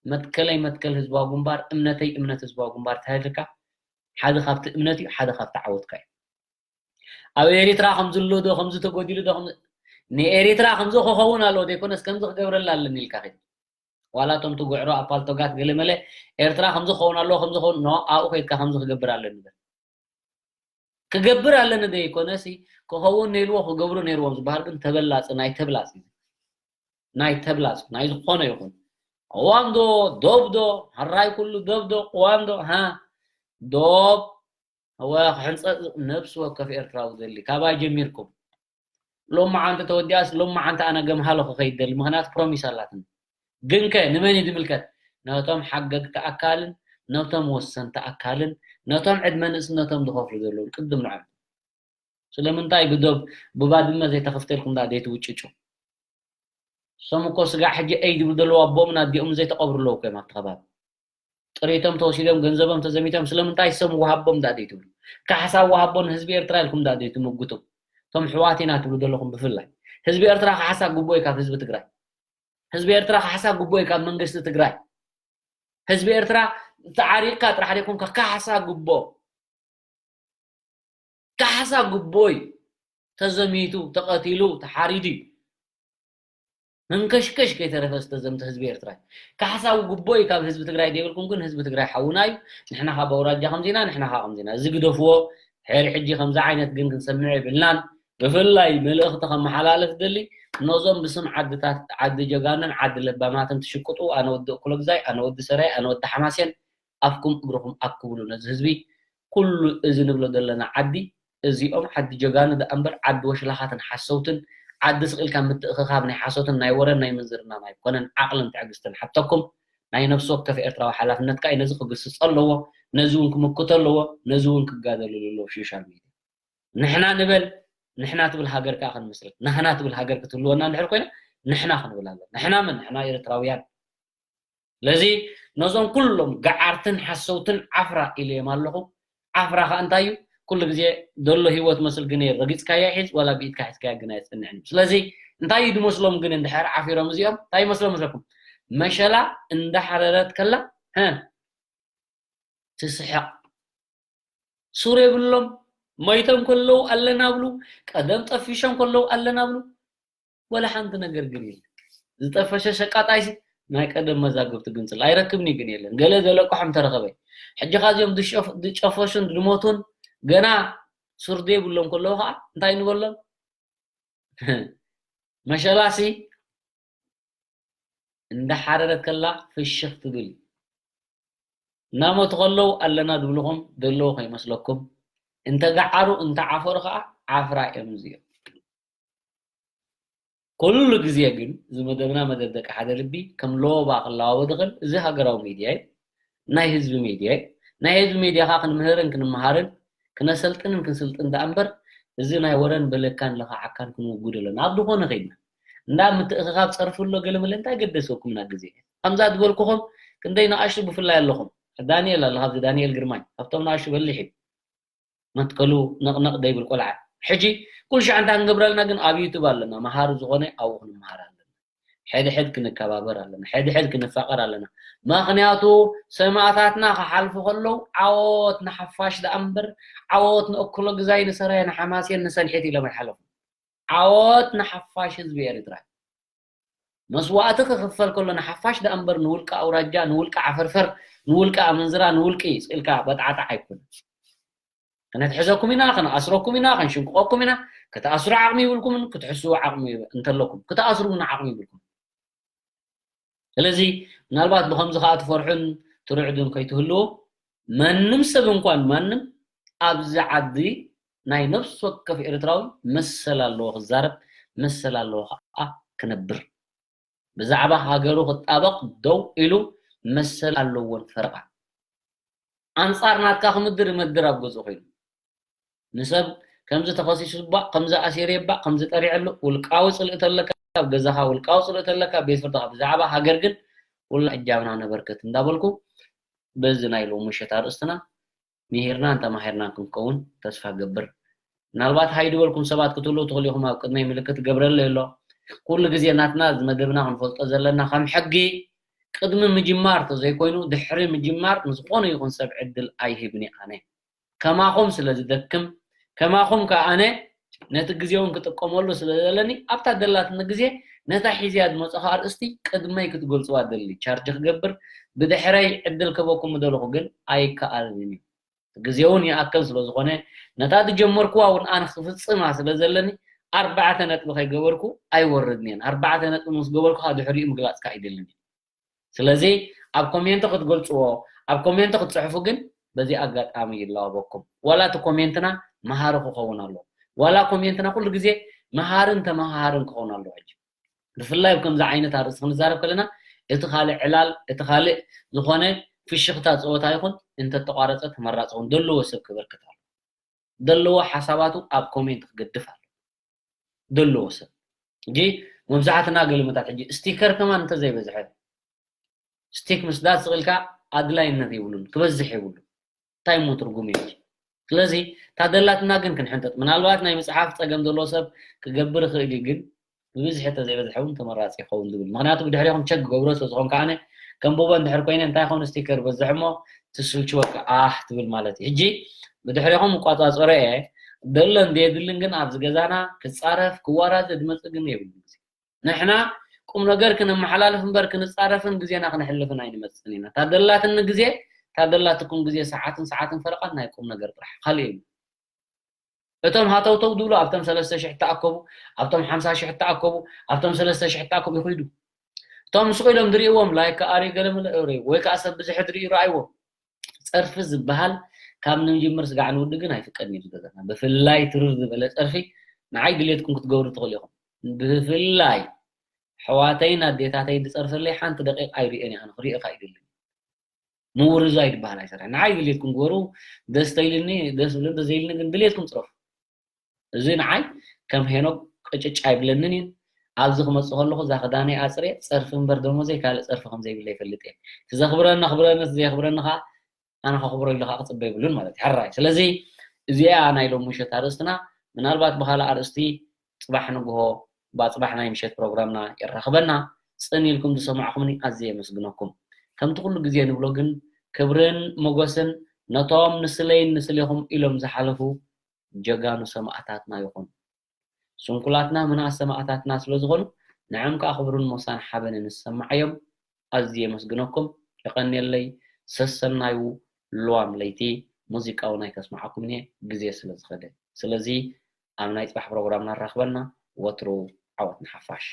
መትከለይ መትከል ህዝባዊ ግንባር፣ እምነተይ እምነት ህዝባዊ ግንባር ተሃልካ ሓደ ካብቲ እምነት እዩ፣ ሓደ ካብቲ ዓወትካ እዩ። ኣብ ኤርትራ ከም ዝሎ ዶ ከም ዝተጎዲሉ ዶ ከም ንኤርትራ ከም ዝኸውን ኣለዎ ዘይኮነስ ከም ዝክገብረላ ኣለኒ ኢልካ ኸይድ ዋላ እቶም ትጉዕሮ ኣፓልቶጋት ገለ መለ ኤርትራ ከም ዝኸውን ኣለዎ ከም ዝኸውን ኖ ኣብኡ ከይድካ ከም ዝክገብር ኣለኒ በል። ክገብር ኣለኒ ዘይኮነሲ ክኸውን ነይርዎ ክገብሩ ነይርዎም ዝበሃል ግን ተበላፂ ናይ ተብላፂ ናይ ተብላፅ ናይ ዝኾነ ይኹን ቅዋም ዶ ዶብ ዶ ሃራይ ኩሉ ዶብ ዶ ቅዋም ዶ ሃ ዶብ እወ ክሕንፀፅ ነብሲ ወከፍ ኤርትራዊ ደሊ ካባይ ጀሚርኩም ሎማዓንቲ ተወዲኣስ ሎማዓንቲ ኣነ ገምሃሎ ክኸይድ ደሊ ምክንያቱ ፕሮሚስ ኣላትኒ ግንከ ንመን እዩ ዝምልከት ነቶም ሓገግቲ ኣካልን ነቶም ወሰንቲ ኣካልን ነቶም ዕድመ ንእስነቶም ዝኸፍሉ ዘለዉ ቅድም ንዖም ስለምንታይ ብዶብ ብባድመ ዘይተኸፍተልኩም ዳ ዘይትውጭጩ እሶም እኮ ስጋዕ ሕጂ ኣይ ዝብሉ ዘለዉ ኣቦኦምን ኣዲኦምን ዘይተቐብሩ ኣለዉ እኮ እዮም ኣብቲ ከባቢ ጥሪቶም ተወሲዶም ገንዘቦም ተዘሚቶም ስለምንታይ እሶም ወሃቦም ዳ ዘይትብሉ ካሕሳ ወሃቦ ንህዝቢ ኤርትራ ኢልኩም ዳ ዘይትምጉቱ እቶም ሕዋት ኢና ትብሉ ዘለኹም ብፍላይ ህዝቢ ኤርትራ ካሕሳ ግቡእ እዩ ካብ ህዝቢ ትግራይ ህዝቢ ኤርትራ ካሕሳ ግቡእ እዩ ካብ መንግስቲ ትግራይ ህዝቢ ኤርትራ ተዓሪቕካ ጥራሕ ዘይኮንካ ካሕሳ ግቦ ካሕሳ ግቦ እዩ ተዘሚቱ ተቐቲሉ ተሓሪዱ እዩ መንከሽከሽ ከይተረፈ ዝተዘምተ ህዝቢ ኤርትራ እዩ ካሕሳ ግቦ እዩ ካብ ህዝቢ ትግራይ ዘይብልኩም ግን ህዝቢ ትግራይ ሓውና እዩ ንሕና ካብ ኣውራጃ ከምዚና ንሕና ካብ ከምዚና እዚ ግደፍዎ ድሕሪ ሕጂ ከምዚ ዓይነት ግን ክንሰምዕ የብልናን ብፍላይ መልእኽቲ ከመሓላልፍ ደሊ ነዞም ብስም ዓድታት ዓዲ ጀጋኑን ዓዲ ለባማትን ትሽቅጡ ኣነ ወዲ እኩለግዛይ ኣነ ወዲ ሰራይ ኣነ ወዲ ሓማሴን ኣፍኩም እግርኹም ኣክብሉ ነዚ ህዝቢ ኩሉ እዚ ንብሎ ዘለና ዓዲ እዚኦም ዓዲ ጀጋኑ ደኣ እምበር ዓዲ ወሽላኻትን ሓሰውትን ዓዲ ስቕ ኢልካ ምትእኽኻብ ናይ ሓሶትን ናይ ወረን ናይ ምንዝርናን ኣይኮነን ዓቕልን ትዕግስትን ሓተኩም ናይ ነብሲ ወከፍ ኤርትራዊ ሓላፍነት ከኣ ነዚ ክግስጾ ኣለዎ ነዚ እውን ክምክቶ ኣለዎ ነዚ እውን ክጋደለሉ ኣለዎ ሶሻል ሚድያ ንሕና ንበል ንሕና ትብል ሃገር ከኣ ክንምስርት ናህና ትብል ሃገር ክትህልወና እንድሕር ኮይና ንሕና ክንብል ኣለና ንሕና መን ንሕና ኤርትራውያን ስለዚ ነዞም ኩሎም ገዓርትን ሓሰውትን ዓፍራ ኢለዮም ኣለኹ ዓፍራ ከኣ እንታይ እዩ ኩሉ ግዜ ዘሎ ህይወት መስል ግን ረጊፅካያ ይሕዝ ዋላ ብኢድካ ሒዝካያ ግን ኣየፅንዕን እዩ ስለዚ እንታይ እዩ ዝመስሎም ግን እንድሕር ዓፊሮም እዚኦም እንታይ ይመስሎም መስለኩም መሸላ እንዳሓረረት ከላ ትስሕቕ ሱር የብሎም ሞይቶም ከለዉ ኣለና ብሉ ቀደም ጠፊሾም ከለዉ ኣለና ብሉ ወላ ሓንቲ ነገር ግን የለ ዝጠፈሸ ሸቃጣይሲ ናይ ቀደም መዛግብቲ ግንፅል ኣይረክብኒ ግን የለን ገለ ዘለቅሖም ተረኸበ ሕጂ ካዚኦም ዝጨፈሹን ዝሞቱን ገና ሱር ዘይብሎም ከለዉ ከዓ እንታይ ንበሎም መሸላሲ እንዳሓረረት ከላ ፍሽኽ ትብል እናሞቱ ከለዉ ኣለና ዝብልኹም ዘለዉ ከይመስለኩም እንተገዓሩ እንተዓፈሩ ከዓ ዓፍራ እዮም እዚኦም ኩሉ ግዜ ግን እዚ መደብና መደብ ደቂ ሓደ ልቢ ከም ሎባ ክለዋወጥ ይኽእል እዚ ሃገራዊ ሚድያ እዩ ናይ ህዝቢ ሚድያ እዩ ናይ ህዝቢ ሚድያ ከዓ ክንምህርን ክንመሃርን ክነሰልጥንን ክንስልጥን ደኣ እምበር እዚ ናይ ወረን በለካን ለኻዓካን ክንውጉድ ኣለና ኣብ ዝኾነ ከይድና እንዳ ምትእኽኻብ ፀርፊ ኣሎ ገለመለ እንታይ ገደሰኩም ና ግዜ ከምዛ ዝበልኩኹም ክንደይ ንኣሽቱ ብፍላይ ኣለኹም ዳንኤል ኣሎ ካብዚ ዳንኤል ግርማይ ካብቶም ንኣሽቱ በሊሕ እዩ መትከሉ ነቕነቕ ዘይብል ቆልዓ። ሕጂ ኩሉ ሻዕ እንታይ ክንገብር ኣለና ግን ኣብ ዩቱብ ኣለና፣ መሃሪ ዝኾነ ኣብኡ ክንመሃር ኣለና። ሕድሕድ ክንከባበር ኣለና፣ ሕድሕድ ክንፋቐር ኣለና። ምኽንያቱ ሰማእታትና ክሓልፉ ከለዉ ዓወት ንሓፋሽ ደኣ እምበር ዓወት ንእኩሎ ግዛይ ንሰራየ ንሓማሴን ንሰንሒት ኢሎም ኣይሓለፉ። ዓወት ንሓፋሽ ህዝቢ ኤርትራ። መስዋእቲ ክኽፈል ከሎ ንሓፋሽ ደኣ እምበር ንውልቂ ኣውራጃ፣ ንውልቂ ዓፈርፈር፣ ንውልቂ ኣመንዝራ፣ ንውልቂ ስኢልካ በጥዓጣዕ ኣይኮነን። ከነትሕዘኩም ኢና፣ ከነኣስረኩም ኢና፣ ከንሽንቅቐኩም ኢና። ክትኣስሩ ዓቕሚ ይብልኩምን ክትሕስዉ ዓቕሚ እንተለኩም ክትኣስሩ እውን ዓቕሚ ይብልኩም። ስለዚ ምናልባት ብኸምዚ ከዓ ትፈርሑን ትርዕዱን ከይትህልዉ፣ ማንም ሰብ እንኳን ማንም ኣብዚ ዓዲ ናይ ነፍሲ ወከፍ ኤርትራዊ መሰል ኣለዎ ክዛረብ፣ መሰል ኣለዎ ከዓ ክነብር። ብዛዕባ ሃገሩ ክጣበቕ ደው ኢሉ መሰል ኣለዎን ፈረቓ። ኣንጻር ናትካ ክምድር ይመድር ኣብ ገዝኡ ኮይኑ። ንሰብ ከምዚ ተኸሲሱ ባእ፣ ከምዚ ኣሲሩ ባእ፣ ከምዚ ጠሪዐሉ፣ ውልቃዊ ጽልኢ ተለካ ኣብ ገዛኻ፣ ውልቃዊ ጽልኢ ተለካ ኣብ ቤት ፍርድኻ። ብዛዕባ ሃገር ግን ኩሉ ዕጃብና ነበርክት እንዳበልኩ በዚ ናይ ሎሚ ምሸት ኣርእስትና ምሂርናን ተማሂርናን ክንከውን ተስፋ ገብር። ምናልባት ሃይ ዝበልኩም ሰባት ክትህልዉ ትኽእሉ ኢኹም። ኣብ ቅድመይ ምልክት ገብረለይ ኣሎ። ኩሉ ግዜ ናትና እዚ መደብና ክንፈልጦ ዘለና ከም ሕጊ ቅድሚ ምጅማር ተዘይኮይኑ ድሕሪ ምጅማር ንዝኾነ ይኹን ሰብ ዕድል ኣይህብን እየ ኣነ። ከማኹም ስለ ዝደክም፣ ከማኹም ከኣ ኣነ ነቲ ግዜ እውን ክጥቀመሉ ስለ ዘለኒ ኣብታ ደላትኒ ግዜ ነታ ሒዝያ ዝመጸኹ ኣርእስቲ ቅድመይ ክትገልጽዋ ደሊ። ቻርጅ ክገብር ብድሕረይ ዕድል ክበኩም ምደለኹ ግን ኣይከኣልን እዩ። ግዜ እውን ይኣክል ስለ ዝኾነ ነታ ዝጀመርኩዋ እውን ኣነ ክፍጽማ ስለ ዘለኒ ኣርባዕተ ነጥቢ ከይገበርኩ ኣይወርድን እየን። ኣርባዕተ ነጥቢ ምስ ገበርኩ ድሕሪኡ ምግላጽካ ኣይደልን እየ። ስለዚ ኣብ ኮሜንት ክትገልጽዎ ኣብ ኮሜንት ክትጽሕፉ ግን በዚ ኣጋጣሚ ይላወበኩም። ዋላ እቲ ኮሜንትና መሃሪ ክኸውን ኣለዎ። ዋላ ኮሜንትና ኩሉ ግዜ መሃርን ተመሃሃርን ክኸውን ኣለዎ። ሕጂ ብፍላይ ኣብ ከምዚ ዓይነት ኣርእስቲ ክንዛረብ ከለና እቲ ካልእ ዕላል እቲ ካልእ ዝኾነ ፍሽኽታ ጸወታ ይኹን እንተተቋረጸ ተመራጺ ይኹን። ዘለዎ ሰብ ክበርክት ኣሎ። ዘለዎ ሓሳባቱ ኣብ ኮሜንት ክገድፍ ኣሎ። ዘለዎ ሰብ ሕጂ መብዛሕትና ገልምታት ሕጂ ስቲከር ከማን እንተዘይበዝሐ ስቲክ ምስዳድ ስቕ ኢልካ ኣድላይነት የብሉን፣ ክበዝሕ የብሉ። እንታይ እሞ ትርጉም እዩ? ስለዚ እታ ደላትና ግን ክንሕንጠጥ። ምናልባት ናይ ምጽሓፍ ጸገም ዘለዎ ሰብ ክገብር ይኽእል እዩ፣ ግን ብብዝሒ ተዘይበዝሐ እውን ተመራጺ ይኸውን ዝብል። ምኽንያቱ ብድሕሪኹም ቸክ ክገብሮ ስለ ዝኾንካ ኣነ ከንብቦ እንድሕር ኮይነ እንታይ ኾን ስቲከር በዝሕ እሞ ትስልችወካ ኣህ ትብል ማለት እዩ። ሕጂ ብድሕሪኹም እቋጻጸሮ እየ። ደሎን ዘየድልን ግን ኣብዚ ገዛና ክጻረፍ ክዋራዘ ዝመጽእ ግን የብሉን። ንሕና ቁም ነገር ክነመሓላልፍ እምበር ክንጻረፍን ግዜና ክነሕልፍን ኣይንመጽእን ኢና። እታ ደላትኒ ግዜ እታ ደላትኩም ግዜ ሰዓትን ሰዓትን ፈረቓን ናይ ቁም ነገር ጥራሕ ካልእ የብሉን። እቶም ሃተውተው ዝብሉ ኣብቶም ሰለስተ ሽሕ ተኣከቡ፣ ኣብቶም ሓምሳ ሽሕ ተኣከቡ፣ ኣብቶም ሰለስተ ሽሕ ተኣከቡ ይኽይዱ። እቶም ስቕ ኢሎም ዝርእይዎም ላይክ ኣሪ ገለ መለ ወይ ከዓ ሰብ ብዝሒ ዝርእዩ ረኣይዎም። ጸርፊ ዝበሃል ካብ ንምጅምር ስጋዕ ንውዲ ግን ኣይፍቀድን እዩ ዝገዛና። ብፍላይ ትርር ዝበለ ጸርፊ ንዓይ ድሌትኩም ክትገብሩ ትኽእሉ ኢኹም። ብፍላይ ኣሕዋተይን ኣዴታተይን ዝጸርፈለይ ሓንቲ ደቂቕ ኣይርእዮን እየ። ኣነ ክርእዮ ኣይደልን። ምውርዛይ ዝበሃል ኣይሰርሕን። ንዓይ ድሌትኩም ግበሩ። ደስ ተይልኒ ደስ ብልን ደዘይልኒ ግን ድሌትኩም ጽረፉ። እዚ ንዓይ ከም ሄኖክ ቅጭጭ ኣይብለንን እዩ። ኣብዚ ክመጽእ ከለኹ እዛ ክዳነይ ኣጽርየ ጸርፊ እምበር ደሞዘይ ካልእ ጸርፊ ከም ዘይብለ ይፈልጥ እየ። እቲ ዘኽብረኒ ኣኽብረኒ፣ እቲ ዘየኽብረኒ ኸዓ ኣነ ከኽብሮ ኢሉ ኸዓ ክጽበ የብሉን ማለት እዩ። ሕራይ። ስለዚ እዚኣ ናይ ሎም ምሸት ኣርእስትና። ምናልባት ብኻልእ ኣርእስቲ ጽባሕ ንግሆ ብጽባሕ ናይ ምሸት ፕሮግራምና የራኽበና። ጽን ኢልኩም ዝሰማዕኹምኒ ኣዝየ የመስግነኩም። ከምቲ ኩሉ ግዜ ንብሎ ግን ክብርን ሞገስን ነቶም ንስለይን ንስሌኹም ኢሎም ዝሓለፉ ጀጋኑ ሰማእታትና ይኹን። ስንኩላትና ምንኣስ ሰማእታትና ስለ ዝኾኑ ንዕም ከዓ ክብርን ሞሳን ሓበንን ዝሰማዓዮም። ኣዝየ የመስግነኩም። የቐንየለይ። ሰሰናዩ ልዋም ለይቲ ሙዚቃ እውን ኣይከስምዓኩምን እየ ግዜ ስለ ዝኸደ። ስለዚ ኣብ ናይ ጽባሕ ፕሮግራምና ንራኽበና። ወትሩ ዓወት ንሓፋሽ።